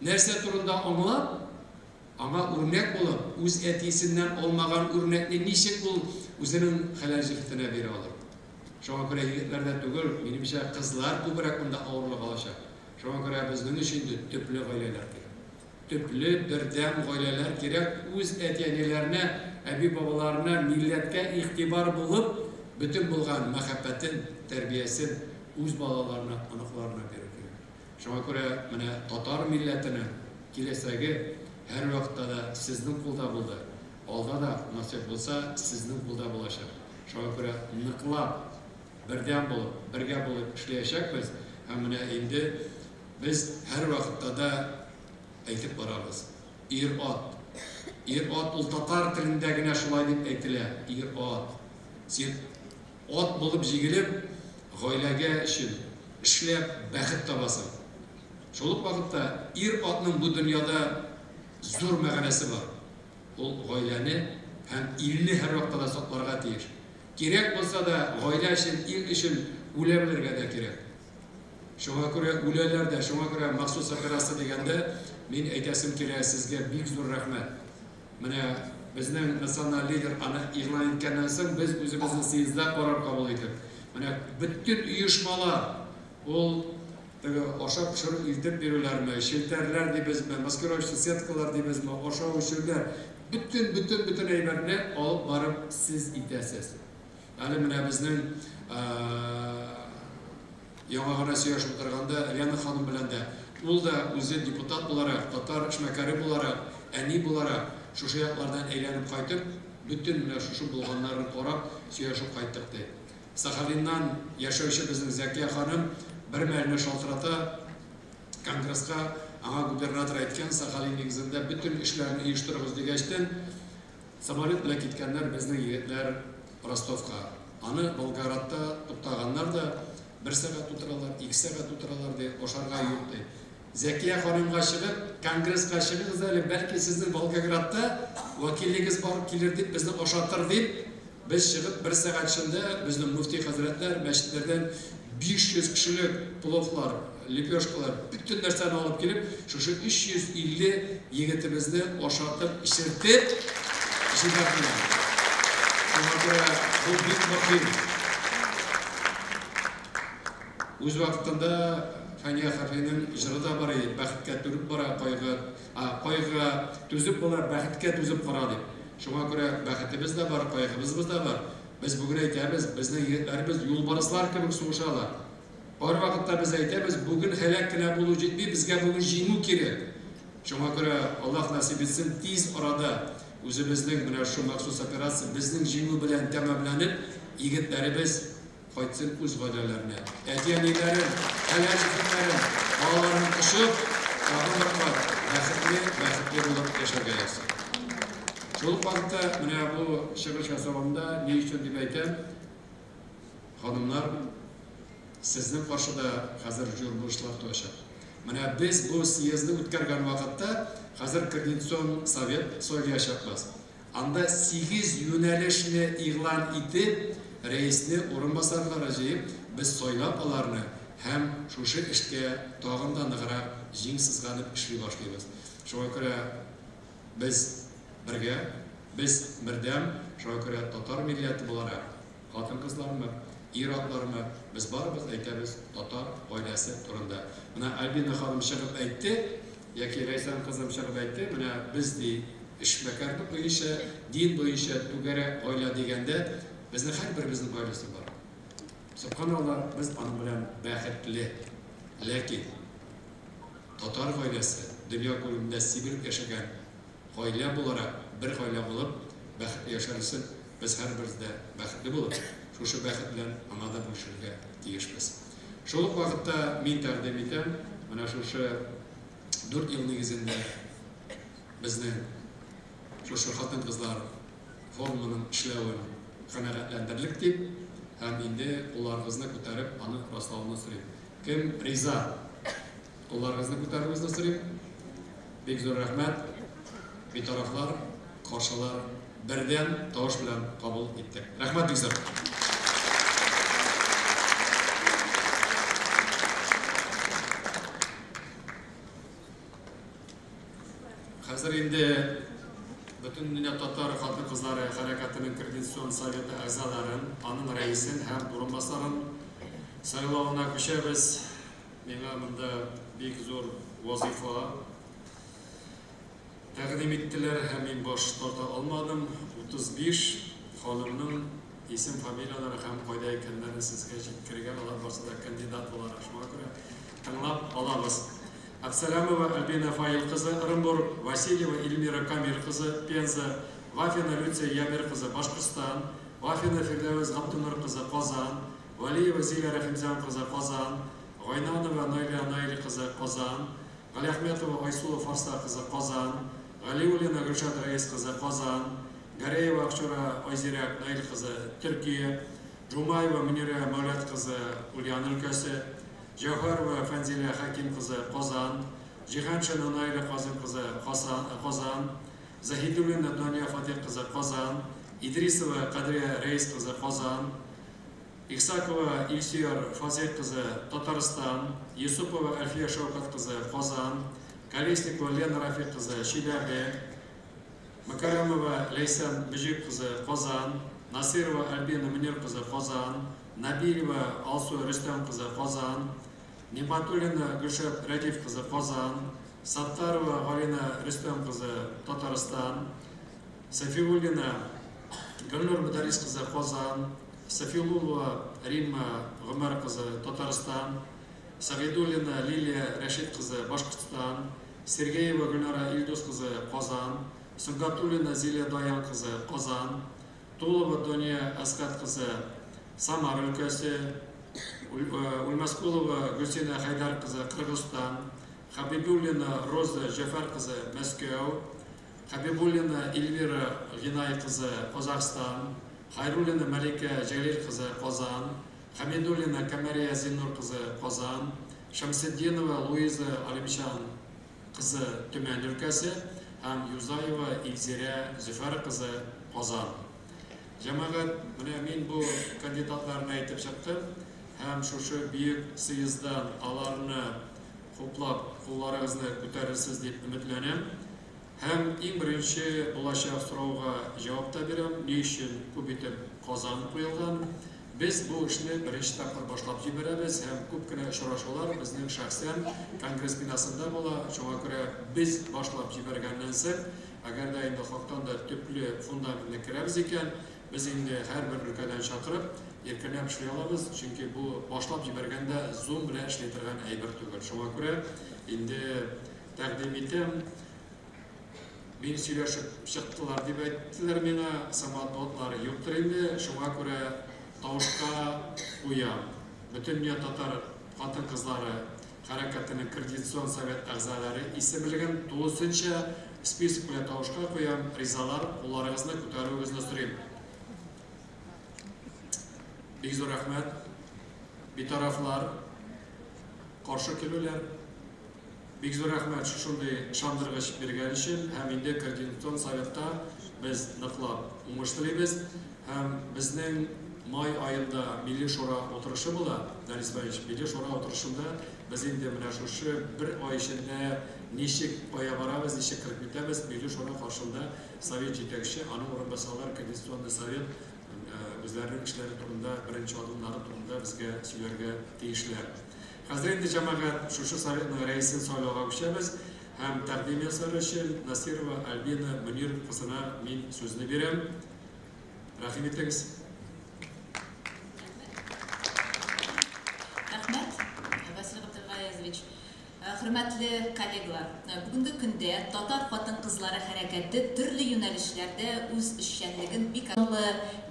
Нәрсә турында аңлап, аңа үрнәк булып, үз әтисеннән алмаган үрнәкне ничек ул үзенең хәләл җефетенә бирә алыр? Шуңа күрә егетләрдә түгел, минемчә, кызлар күбрәк монда авырлык алачак. Шуңа күрә безнең өчен инде төпле гаиләләр кирәк. Төпле, бердәм гаиләләр кирәк, үз әти-әниләренә, әби-бабаларына, милләткә игътибар булып, бөтен булган мәхәббәтен, тәрбиясен үз балаларына, оныкларына бирү кирәк. Шуңа күрә менә татар милләтенең киләчәге һәрвакытта да сезнең кулда булды. Алда да, насыйп булса, сезнең кулда булачак. Шуңа күрә ныклап, бердәм булып, бергә булып эшләячәкбез. Һәм менә инде без һәрвакытта да әйтеп барабыз. Ир-ат. Ир-ат ул татар телендә генә шулай дип әйтелә. Ир-ат. Син ат булып җигелеп, гаиләгә өчен эшләп бәхет табасың. Шул ук вакытта ир-атның бу дөньяда зур мәгънәсе бар. Ул гаиләне һәм илне һәрвакытта да сакларга тиеш. Кирәк булса да, гаилә өчен, ил өчен үлә белергә дә кирәк. Шуңа күрә үләләр дә, шуңа күрә махсус операция дигәндә, мин әйтәсем килә, сезгә бик зур рәхмәт. Менә безнең националь лидер аны игълан иткәннән соң, без үзебезнең съездда карар кабул итеп, менә бөтен оешмалар, ул теге ашап пешереп илтеп бирүләрме, челтәрләр дибезме, маскировочный сеткалар дибезме, ашау эчүләр, бөтен, бөтен, бөтен әйберне алып барып сез итәсез. Әле менә безнең яңа гына сөйләшеп утырганда Лена ханым белән дә, ул да үзе депутат буларак, татар эшмәкәре буларак, әни буларак, шушы яклардан әйләнеп кайтып, бөтен менә шушы булганнарын карап, сөйләшеп кайттык ди. Сахалиннан яшәүче безнең Зәкия ханым бер мәлне шалтырата конгресска, аңа губернатор әйткән, Сахалин нигезендә бөтен эшләрне оештырыгыз дигәчтен, самолет белән киткәннәр безнең егетләр Ростовка. Аны Волгоградта туктаганнар да, бер сәгать утыралар, ике сәгать утыралар ди, ашарга юк ди. Зәкия ханымга чыгып, конгресска чыгыгыз әле, бәлки сезнең Волгоградта вәкиллегез барып килер дип, безне ашатыр дип, без чыгып бер сәгать эчендә безнең мөфти хәзрәтләр мәчетләрдән 500 кешелек пловлар, лепешкалар, бөтен нәрсәне алып килеп, шушы 350 егетебезне ашатып, эчертеп җибәрделәр. Шуңа күрә бу бик мөһим. Үз вакытында Фәния Хәфинең җыры да бар иде, бәхеткә түзеп бара, кайгы, кайгыга түзеп була, бәхеткә түзеп кара дип. Шуңа күрә бәхетебез дә бар, кайгыбыз да бар. Без бүген әйтәбез, безнең егетләребез юлбарыслар кебек сугышалар. Һәр вакытта без әйтәбез, бүген һәлак кенә булу җитми, безгә бүген җиңү кирәк. Шуңа күрә Аллаһ насыйп итсен, тиз арада үзебезнең менә шу махсус операция безнең җиңү белән тәмамланып, егетләребез кайтсын үз гаиләләренә. Әти-әниләрен, хәләл җефетләрен, балаларын кочып, тагын бер кат бәхетле, бәхетле булып яшәргә язсын. Шул ук вакытта менә бу чыгыш ясавымда ни өчен дип әйтәм, ханымнар, сезнең каршыда хәзер зур бурычлар туачак. Менә без бу съездны үткәргән вакытта хәзер координацион совет сайлаячакбыз. Анда 8 юнәлешне игълан итеп, рәисне урынбасарлары җыеп, без сайлап аларны һәм шушы эшкә тагын да ныграк җиң сызганып эшли башлыйбыз. Шуңа күрә без бергә, без бердәм, шуңа күрә татар милләте буларак, хатын-кызлармы, ир-атлармы, без барыбыз әйтәбез татар гаиләсе турында. Менә Альбина ханым чыгып әйтте, яки Рәйсан кызым чыгып әйтте, менә без ди эшмәкәрлек буенча, дин буенча түгәрәк гаилә дигәндә, безнең һәрберебезнең гаиләсе бар. Субханалла, без аның белән бәхетле. Ләкин татар гаиләсе дөнья күләмендә сибелеп яшәгән гаилә буларак, бер гаилә булып бәхетле яшәр өчен без һәрберебез дә бәхетле булып, шушы бәхет белән аңа да бүлешергә тиешбез. Шул ук вакытта мин тәкъдим итәм, менә шушы 4 ел нигезендә безнең шушы хатын-кызлар форумының эшләвен канәгатьләндерлек дип, һәм инде кулларыгызны күтәреп аны раслауны сорыйм. Кем риза? Кулларыгызны күтәрүегезне сорыйм. Бик зур рәхмәт. Битарафлар, каршылар бердәм тавыш белән кабул иттек. Рәхмәт бик зур. Хәзер инде Бөтендөнья татар хатын-кызлары хәрәкәтенең Координацион советы әгъзаларын, аның рәисен һәм урынбасарын сайлавына күчәбез. Миңа монда бик зур вазифа тәкъдим иттеләр һәм мин баш тарта алмадым. 35 ханымның исем, фамилияләре һәм кайда икәннәрен сезгә җиткерергә, алар барысы да кандидат буларак, шуңа күрә тыңлап алабыз. Абсалямова Альбина Фаил кызы, Ырынбур, Васильева Эльмира Камил кызы, Пенза, Вафина Люция Ямир кызы, Башкортстан, Вафина Фирдәвес Габденур кызы, Казан, Валиева Зиля Рәхимзян кызы, Казан, Гайнанова Наилә Наиль кызы, Казан, Галиәхмәтова Айсулу Фарса кызы, Казан, Галиуллина Гөлшат Рәис кызы, Казан, Гәрәева Акчура Айзирәк Наил кызы, Төркия, Жумаева Мөнирә Мәүләт кызы, Ульян өлкәсе, Җәүһәрова Фәнзилә Хәким кызы, Казан, Җиһаншина Наилә Казыйм кызы, Казан, Заһидуллина Дания Фатих кызы, Казан, Идрисова Кадрия Рәис кызы, Казан, Ихсакова Илсөяр Фазыйх кызы, Татарстан, Юсупова Әлфия Шәүкәт кызы, Казан, Колесникова Лена Рафик кызы, Чиләбе, Мөкәрәмова Ләйсән Мөҗип кызы, Казан, Насыйрова Альбина Мөнир кызы, Казан, Нәбиева Алсу Рөстәм кызы, Казан, Нигъмәтуллина Гөлшат Рәдиф кызы, Казан, Саттарова Галина Рөстәм кызы, Татарстан, Сафиуллина Гөлнур Мөдәррис кызы, Казан, Сафиуллова Римма Гомәр кызы, Татарстан, Сәгыйдуллина Лилия Рәшит кызы, Башкортстан, Сергеева Гөлнара Илдус кызы, Казан, Сөнгатуллина Зилә Даян кызы, Казан, Тулова Дания Әсхәт кызы, Самар өлкәсе, Үлмәскулова Гөлсинә Хәйдәр кызы, Кыргызстан, Хәбибуллина Роза Җәфәр кызы, Мәскәү, Хәбибуллина Эльвира Гинай кызы, Казахстан, Хайруллина Мәликә Җәлил кызы, Казан, Хәмидуллина Камәрия Зиннур кызы, Казан, Шәмсетдинова Луиза Алимчан кызы, Төмән өлкәсе һәм Юзаева Илзирә Зөфәр кызы, Казан. Җәмәгать, менә мин бу кандидатларны әйтеп чыктым һәм шушы бөек съезддан аларны хуплап кулларыгызны күтәрерсез дип өметләнәм. Һәм иң беренче булачак сорауга җавап та бирәм, ни өчен күп итеп Казан куелган? Без бу эшне беренче тапкыр башлап җибәрәбез һәм күп кенә очрашулар безнең шәхсән Конгресс бинасында була, шуңа күрә без башлап җибәргәннән соң, әгәр дә инде хактан да төпле фундаментны керәбез икән, без инде һәрбер өлкәдән чакырып, иркенләп эшли алабыз, чөнки бу башлап җибәргәндә Zoom белән эшли торган әйбер түгел. Шуңа күрә инде тәкъдим итәм, мин сөйләшеп чыктылар дип әйттеләр миңа, самоотводлар юктыр инде, шуңа күрә тавышка куям. Бөтендөнья татар хатын-кызлары хәрәкәтенең Координацион совет әгъзалары исемлеген тулысынча список белән тавышка куям. Ризалар, кулларыгызны күтәрүегезне сорыйм. Бик зур рәхмәт. Битарафлар, каршы килүләр. Бик зур рәхмәт шушындый ышандыргыч биргән өчен һәм инде Координацион советта без ныклап уңыш телибез һәм безнең май аенда Милли Шура утырышы була, Данис Баевич, Милли Шура утырышында без инде менә шушы бер ай эчендә ничек кая барабыз, ничек кереп китәбез, Милли Шура каршында совет җитәкче, аның урынбасарлары, Координационный совет үзләренең эшләре турында, беренче адымнары турында безгә сөйләргә тиешләр. Хәзер инде җәмәгать шушы советның рәисен сайлауга күчәбез һәм тәкъдим ясар өчен Насирова Альбина Мөнир кызына мин сүзне бирәм. Рәхим итегез. Рәхмәт, Васил Габделгаязович. Хөрмәтле коллегалар, бүгенге көндә татар хатын-кызлары хәрәкәте төрле юнәлешләрдә үз эшчәнлеген бик анлы,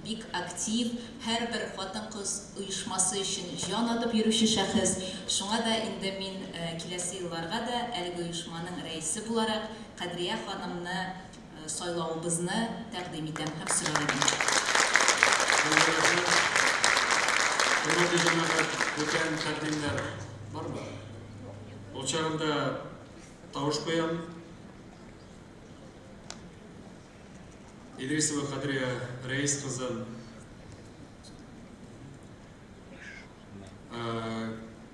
бик актив, һәрбер хатын-кыз оешмасы өчен җан атып йөрүче шәхес. Шуңа да инде мин киләсе елларга да әлеге оешманың рәисе буларак Кадрия ханымны сайлавыбызны тәкъдим итәм һәм сорар идем. Хөрмәтле җәмәгать, бүтән тәкъдимнәр бармы? Ул чагында тавыш куям. Идрисова Кадрия Рәис кызын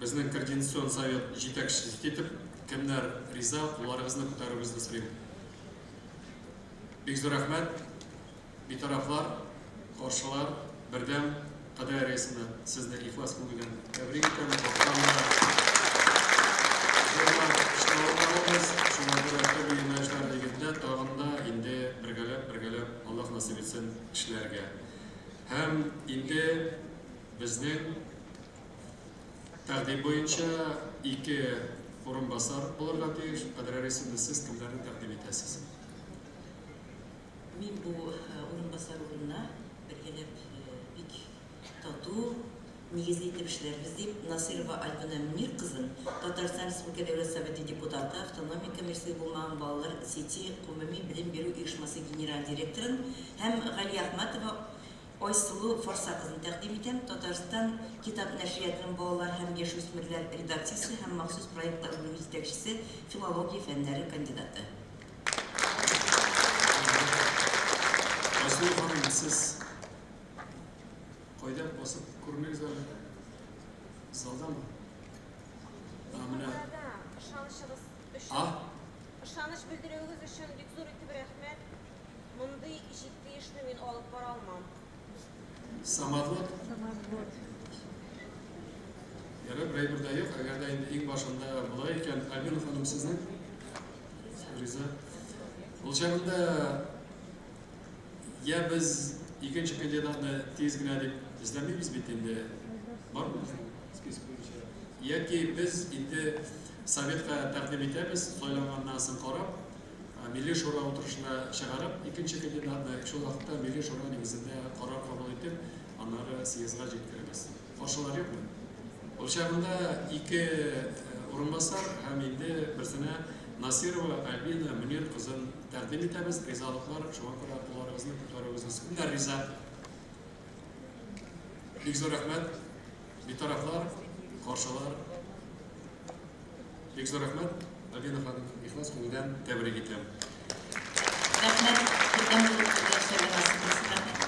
безнең координацион совет җитәкчесе итеп, кемнәр риза, кулларыгызны күтәрүегезне сорыйм. Бик зур рәхмәт. Битарафлар, каршылар, бердәм Кадрия Рәисовна, сезне ихлас күңелдән тәбрик итәм. Шуңа күрә төрле юнәлешләр нигезендә тагын да инде бергәләп Аллаһ насыйп итсен эшләргә. Һәм инде безнең тәкъдим буенча 2 урынбасар булырга тиеш. Кадрия Рәисовна, сез кемнәрне тәкъдим итәсез? Мин бу урынбасар урынына бергәләп бик тату, нигезле итеп эшләрбез дип Насырова Альбина Мөнир кызын, Татарстан Республика Дәүләт Советы депутаты, автономия коммерцияле булмаган балалар сети гомуми белем бирү оешмасы генераль директорын һәм Галиәхмәтова Айсылу Фарса кызын тәкъдим итәм. Татарстан китап нәшриятының балалар һәм яшүсмерләр редакциясе һәм махсус проектлар бүлеге җитәкчесе, филология фәннәре кандидаты. Айсылу ханым, сез кайда басып күрмәгез әле? Залдамы? Менә. Ышанычыгыз өчен. Ышаныч белдерүегез өчен бик зур итеп рәхмәт. Мондый җитди эшне мин алып бара алмам. Самоотвод? Самоотвод. Ярар, берәй бер дә юк. Әгәр дә инде иң башында була икән, Альбина ханым, сезнең? Риза. Ул чагында я без икенче кандидатны тиз генә дип эзләмибез бит инде. Бармы безнең список буенча? Яки без инде советка тәкъдим итәбез, сайланганнан соң карап, Милли шура утырышына чыгарып, икенче кандидатны шул вакытта Милли шура нигезендә карар кабул итеп, аннары съездга җиткерәбез. Каршылар юкмы? Ул чагында 2 урынбасар һәм инде берсенә Насирова Альбина Мөнир кызын тәкъдим итәбез. Ризалыклар, шуңа күрә кулларыгызны күтәрүегезне. Кемнәр риза? Бик зур рәхмәт. Битарафлар, каршылар. Бик зур рәхмәт. Альбина ханым, ихлас күңелдән тәбрик итәм. Рәхмәт. Бердәм булып эшләргә насыйп булсын. Рәхмәт.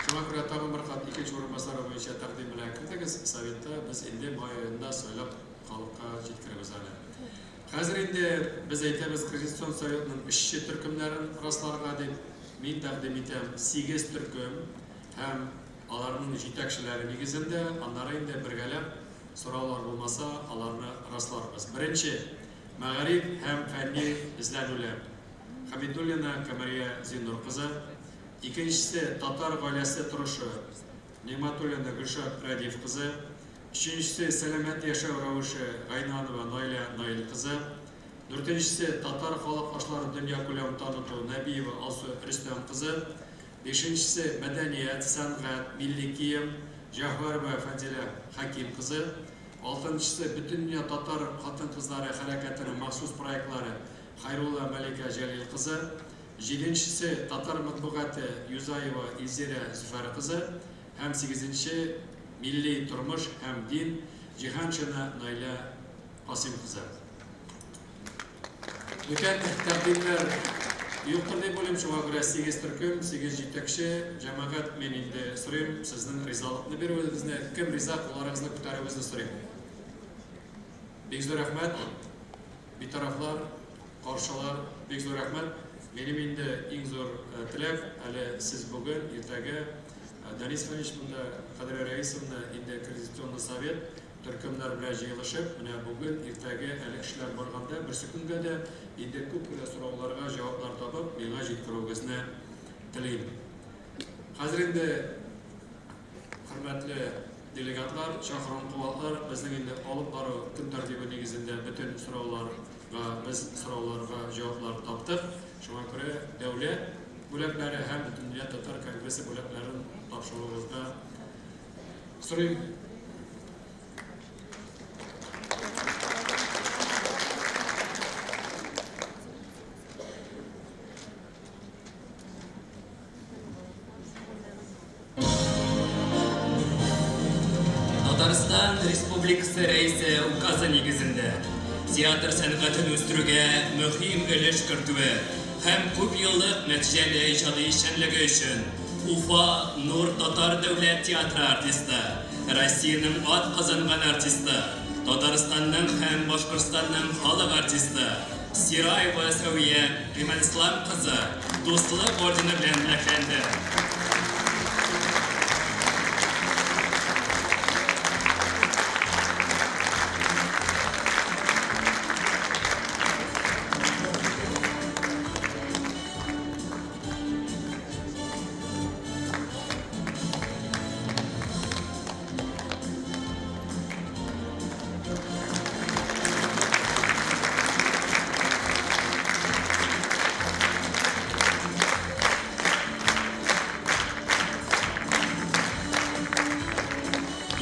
Шуңа күрә тагын бер кат икенче урынбасары буенча тәкъдим белән кертегез. Советта без инде май аенда сайлап халыкка җиткерәбез әле. Хәзер инде без әйтәбез Координацион советның эшче төркемнәрен расларга дип. Мин тәкъдим итәм 8 төркем һәм аларның җитәкчеләре нигезендә, аннары инде бергәләп сораулар булмаса, аларны расларбыз. Беренче, мәгариф һәм фәнни эзләнүләр. Хабидуллина Камәрия Зиннур кызы. Икенчесе, татар гаиләсе торышы. Нигматуллина Гөлшат Радиев кызы. Өченчесе, сәламәт яшәү рәвеше Гайнанова Наилә Наил кызы. Дүртенчесе, татар халык ашлары дөнья күләм таныту Нәбиева Алсу Рөстәм кызы. Бишенчесе, мәдәният, сәнгать, милли кием Җәһвәрова Фәнзилә Хаким кызы. Алтынчысы, бөтендөнья татар хатын-кызлары хәрәкәтенең махсус проектлары Хайрулла Мәликә Җәлил кызы. Җиденчесе, татар матбугаты Юзаева Илзирә Зөфәр кызы. Һәм сигезенче, милли тормыш һәм дин Җиһаншина Наилә Касыйм кызы. Бүтән тәкъдимнәр юктыр дип уйлыйм, шуңа күрә 8 төркем, 8 җитәкче, җәмәгать, мин инде сорыйм, сезнең ризалыкны бирүегезне, кем риза, кулларыгызны күтәрүегезне сорыйм. Бик зур рәхмәт, битарафлар, каршылар, бик зур рәхмәт. Минем инде иң зур теләк, әле сез бүген, иртәгә Данис Фәнич монда, Кадрия Рәисовна, инде Координационный совет төркемнәр белән җыелышып, менә бүген, иртәгә әле эшләр барганда, берсе көнгә дә инде күп кенә сорауларга җаваплар табып, миңа җиткерүегезне телим. Хәзер инде, хөрмәтле делегатлар, чакырым куатлар, безнең инде алып бару көн тәртибе нигезендә бөтен сорауларга, без сорауларга җаваплар таптык. Шуңа күрә дәүләт бүләкләре һәм Бөтендөнья татар конгрессы бүләкләрен тапшыруыбызга сорыйм. Татарстан Республикасы Рәисе указы нигезендә театр сәнгатен үстерүгә мөһим өлеш кертүе, һәм күпьеллык нәтиҗәле иҗади эшчәнлеге өчен Уфа Нур татар дәүләт театры артисты, Россиянең атказанган артисты, Татарстанның һәм Башкортстанның халык артисты Сираева Сәвия Гыймадислам кызы Дуслык ордены белән бүләкләнде.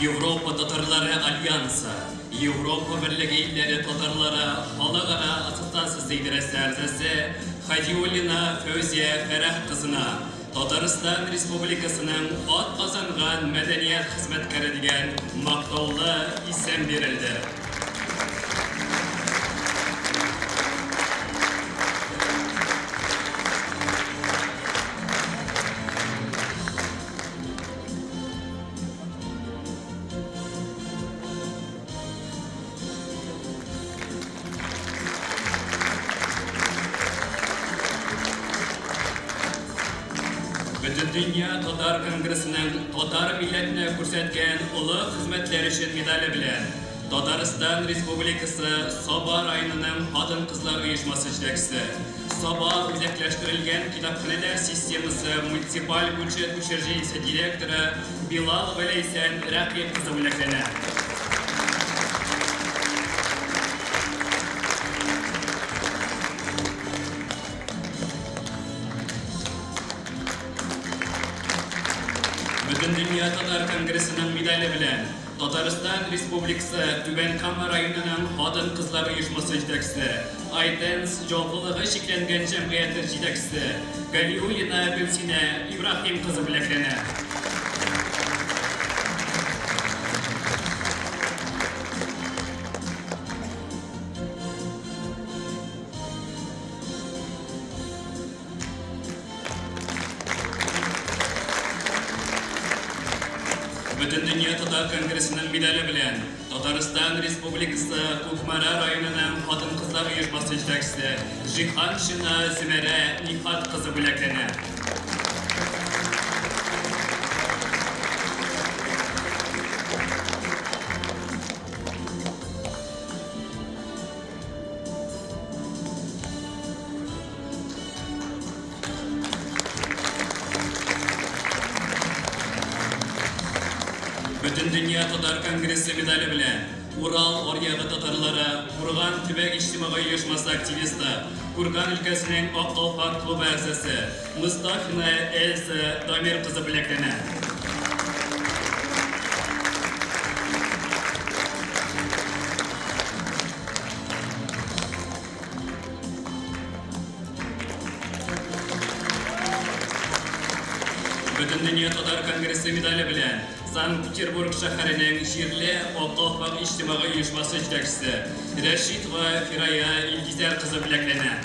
Европа татарлары альянсы, Европа берлеге илләре татарлары халыкара ассоциациясе идарәсе әгъзасы Хадиуллина Фәүзия Фәрәх кызына Татарстан Республикасының атказанган мәдәният хезмәткәре дигән мактаулы исем бирелде. Бөтендөнья татар конгрессының татар милләтенә күрсәткән олы хезмәтләр өчен медале белән Татарстан Республикасы Саба районының хатын-кызлар оешмасы җитәкчесе, Саба үзәкләштерелгән китапханәләр системасы муниципаль бюджет учреждениесе директоры Билалова Ләйсән Рәкыйп кызы бүләкләнә. Бөтендөнья татар конгрессының медале белән Татарстан Республикасы Түбән Кама районының хатын-кызлар оешмасы җитәкчесе, Айтенс җаваплылыгы чикләнгән җәмгыяте җитәкчесе Галиуллина Гөлсинә Ибраһим кызы бүләкләнә. Бөтендөнья татар конгрессының медале белән Татарстан Республикасы Кукмара районының хатын-кызлар оешмасы җитәкчесе Җиһаншина Зөмәрә Нихат кызы бүләкләнә. Бөтендөнья татар конгрессы медале белән Урал аръягы татарлары Курган төбәк иҗтимагый оешмасы активисты, Курган өлкәсенең Ак калфак клубы әгъзасы Мостафина Эльза Дамир кызы бүләкләнә. Бөтендөнья татар конгрессы медале белән Санкт-Петербург шәһәренең җирле Ак калфак иҗтимагый оешмасы җитәкчесе Рәшитова Фирая Илгизәр кызы бүләкләнә.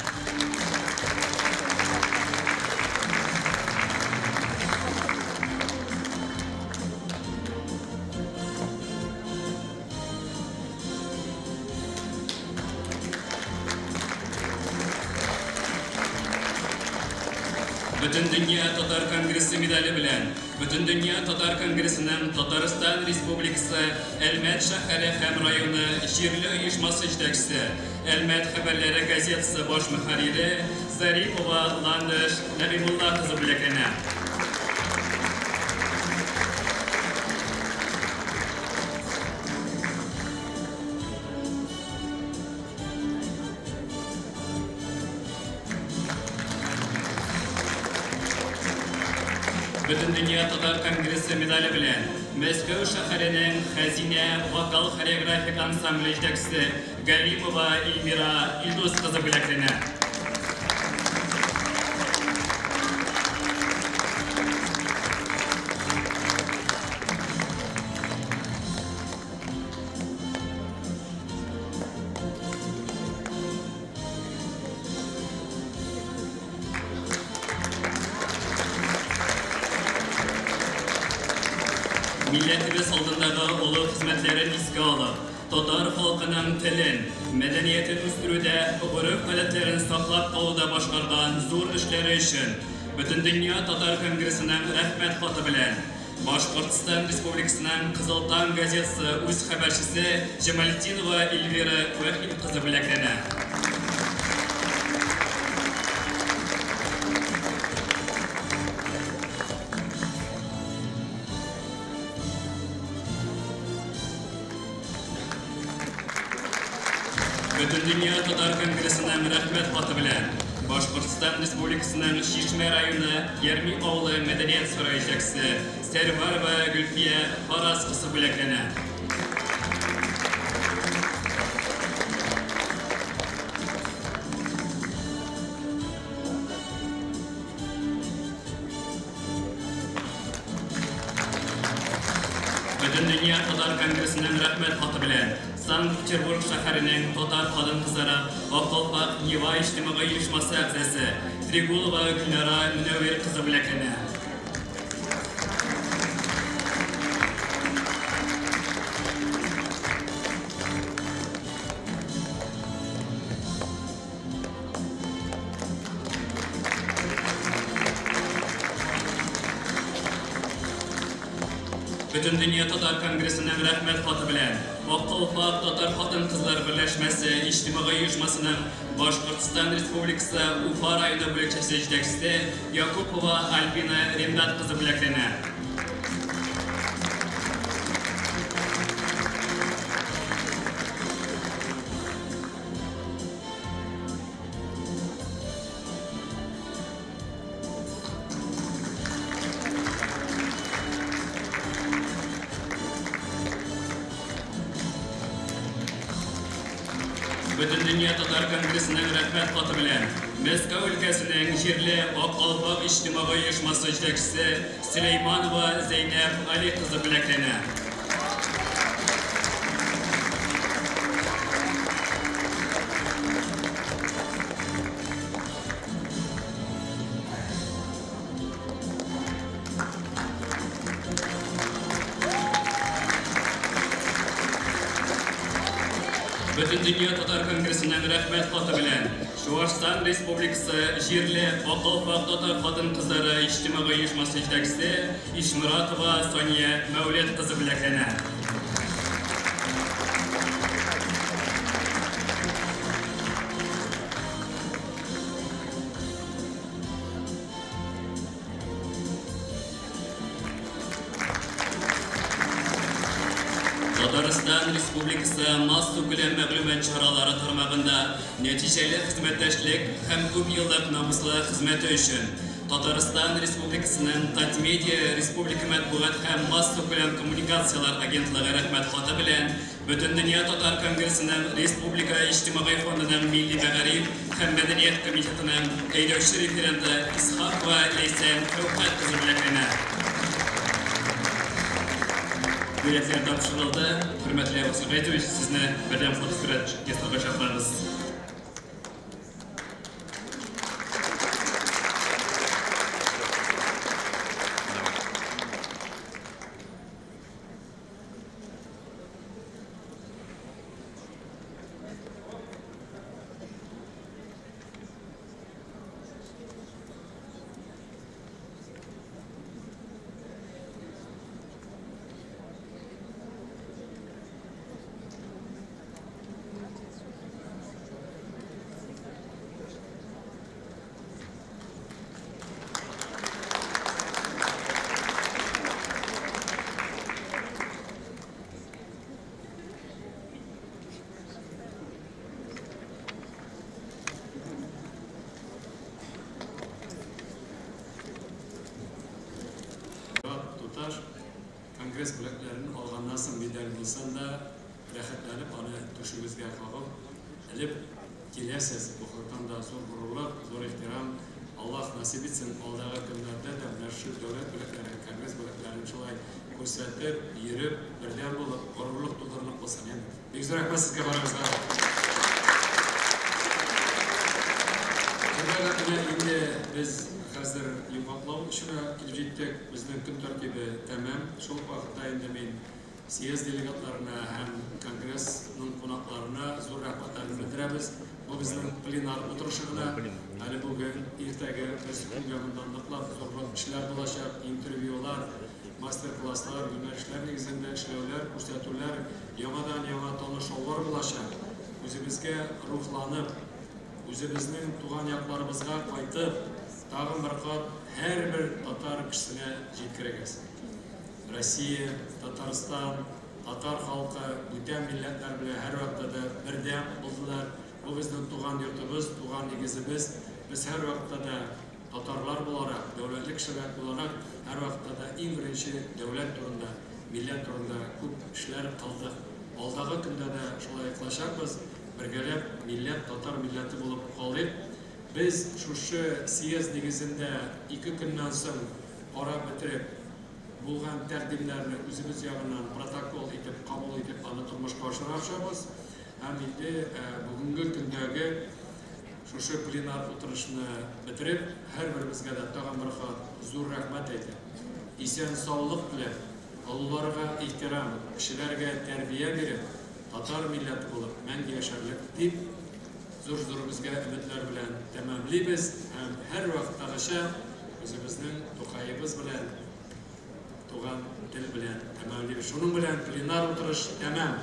Бөтендөнья татар конгрессы медале белән Бөтендөнья татар конгрессының Татарстан Республикасы Әлмәт шәһәре һәм районы җирле оешмасы җитәкчесе, Әлмәт хәбәрләре газетасы баш мөхәррире Зарипова Ландыш Нәбимулла кызы бүләкләнә. Бөтендөнья татар конгрессы медале белән Мәскәү шәһәренең Хәзинә вокал хореографик ансамбле җитәкчесе Галимова Эльмира Илдус кызы бүләкләнә. Милләтебез алдындагы олы хезмәтләрен искә алып, татар халкының телен, мәдәниятен үстерүдә, гореф-гадәтләрен саклап калуда башкарган зур эшләре өчен Бөтендөнья татар конгрессының Рәхмәт хаты белән Башкортстан Республикасының Кызыл таң газетасы үз хәбәрчесе Җамалетдинова Эльвира Вәхит кызы бүләкләнә. Бөтендөнья татар конгрессының Рәхмәт хаты белән Башкортстан Республикасының Чишмә районы Ярми авылы мәдәният сарае җитәкчесе Сәрварова Гөлфия Фараз кызы бүләкләнә. Бөтендөнья татар конгрессының Рәхмәт хаты белән Санкт-Петербург шәһәренең татар хатын-кызлары Ак калфак Нева иҗтимагый оешмасы әгъзасы Трегулова Гөлнара Мөнәвир кызы бүләкләнә. Бөтендөнья татар конгрессының Рәхмәт хаты белән Ак калфак татар хатын-кызлар берләшмәсе иҗтимагый оешмасының Башкортстан Республикасы Уфа районы бүлекчәсе җитәкчесе Якупова Альбина Ремдат кызы бүләкләнә. Бөтендөнья татар конгрессының Рәхмәт хаты белән Мәскәү өлкәсенең җирле Ак калфак иҗтимагый оешмасы җитәкчесе Сөләйманова Зәйнәб Али кызы бүләкләнә. Бөтендөнья татар конгрессының Рәхмәт хаты белән Чуашстан Республикасы җирле Ак калфак татар хатын-кызлары иҗтимагый оешмасы җитәкчесе Ишморатова Сания Мәүлет кызы бүләкләнә. Татарстан Республикасы массакүләм мәгълүмат чаралары тармагында нәтиҗәле хезмәттәшлек һәм күп еллык намуслы хезмәте өчен Татарстан Республикасының Татмедиа республика матбугат һәм массакүләм коммуникацияләр агентлыгы Рәхмәт хаты белән Бөтендөнья татар конгрессының Республика иҗтимагый фондының Милли мәгариф һәм мәдәният комитетының әйдәүче референты Исхакова Ләйсән Фәүкать кызы бүләкләнә. Бүләкләр тапшырылды. Хөрмәтле Васил Гайзович, сезне бердәм фотосурәт ясарга чакырабыз. Конгресс бүләкләрен алганнан соң медаль булсын да, рәхәтләнеп аны түшегезгә кагып, элеп киләсез. Бу хактан да зур горурлык, зур ихтирам. Аллаһ насип итсен, алдагы көннәрдә дә менә шул дәүләт бүләкләрен, конгресс бүләкләрен шулай күрсәтеп, йөреп, бердәм булып, горурлык тудырырлык булсын. Бик зур рәхмәт сезгә барыгызга. Менә инде Без хәзер йомгаклау эшенә килеп җиттек. Безнең көн тәртибе тәмам. Шул ук вакытта инде мин съезд делегатларына һәм конгрессның кунакларына зур рәхмәтләрне белдерәбез. Бу безнең пленар утырышы гына. Әле бүген, иртәгә, берсекөнгә моннан ныклап зуррак эшләр булачак, интервьюлар, мастер-класслар, юнәлешләр нигезендә эшләүләр, күрсәтүләр, яңадан-яңа танышулар булачак. Үзебезгә рухланып, үзебезнең туган якларыбызга кайтып, тагын бер кат һәрбер татар кешесенә җиткерегез. Россия, Татарстан, татар халкы бүтән милләтләр белән һәрвакытта да бердәм булдылар. Бу безнең туган йортыбыз, туган нигезебез. Без һәрвакытта да татарлар буларак, дәүләтле кешеләр буларак һәрвакытта да иң беренче дәүләт турында, милләт турында күп эшләр кылдык. Алдагы көндә дә шулай кылачакбыз. Бергәләп милләт, татар милләте булып калыйк. Без шушы съезд нигезендә 2 көннән соң карап бетереп, булган тәкъдимнәрне үзебез ягыннан протокол итеп, кабул итеп, аны тормышка ашырачакбыз. Һәм инде бүгенге көндәге шушы пленар утырышны бетереп, һәрберебезгә дә тагын бер кат зур рәхмәт әйтеп, исән саулык теләп, олыларга ихтирам, кешеләргә тәрбия биреп, татар милләте булып мәңге яшәрлек дип, зур-зур безгә өметләр белән тәмамлыйбыз һәм һәрвакыттагыча үзебезнең Тукаебыз белән, туган тел белән тәмамлыйбыз. Шуның белән пленар утырыш тәмам.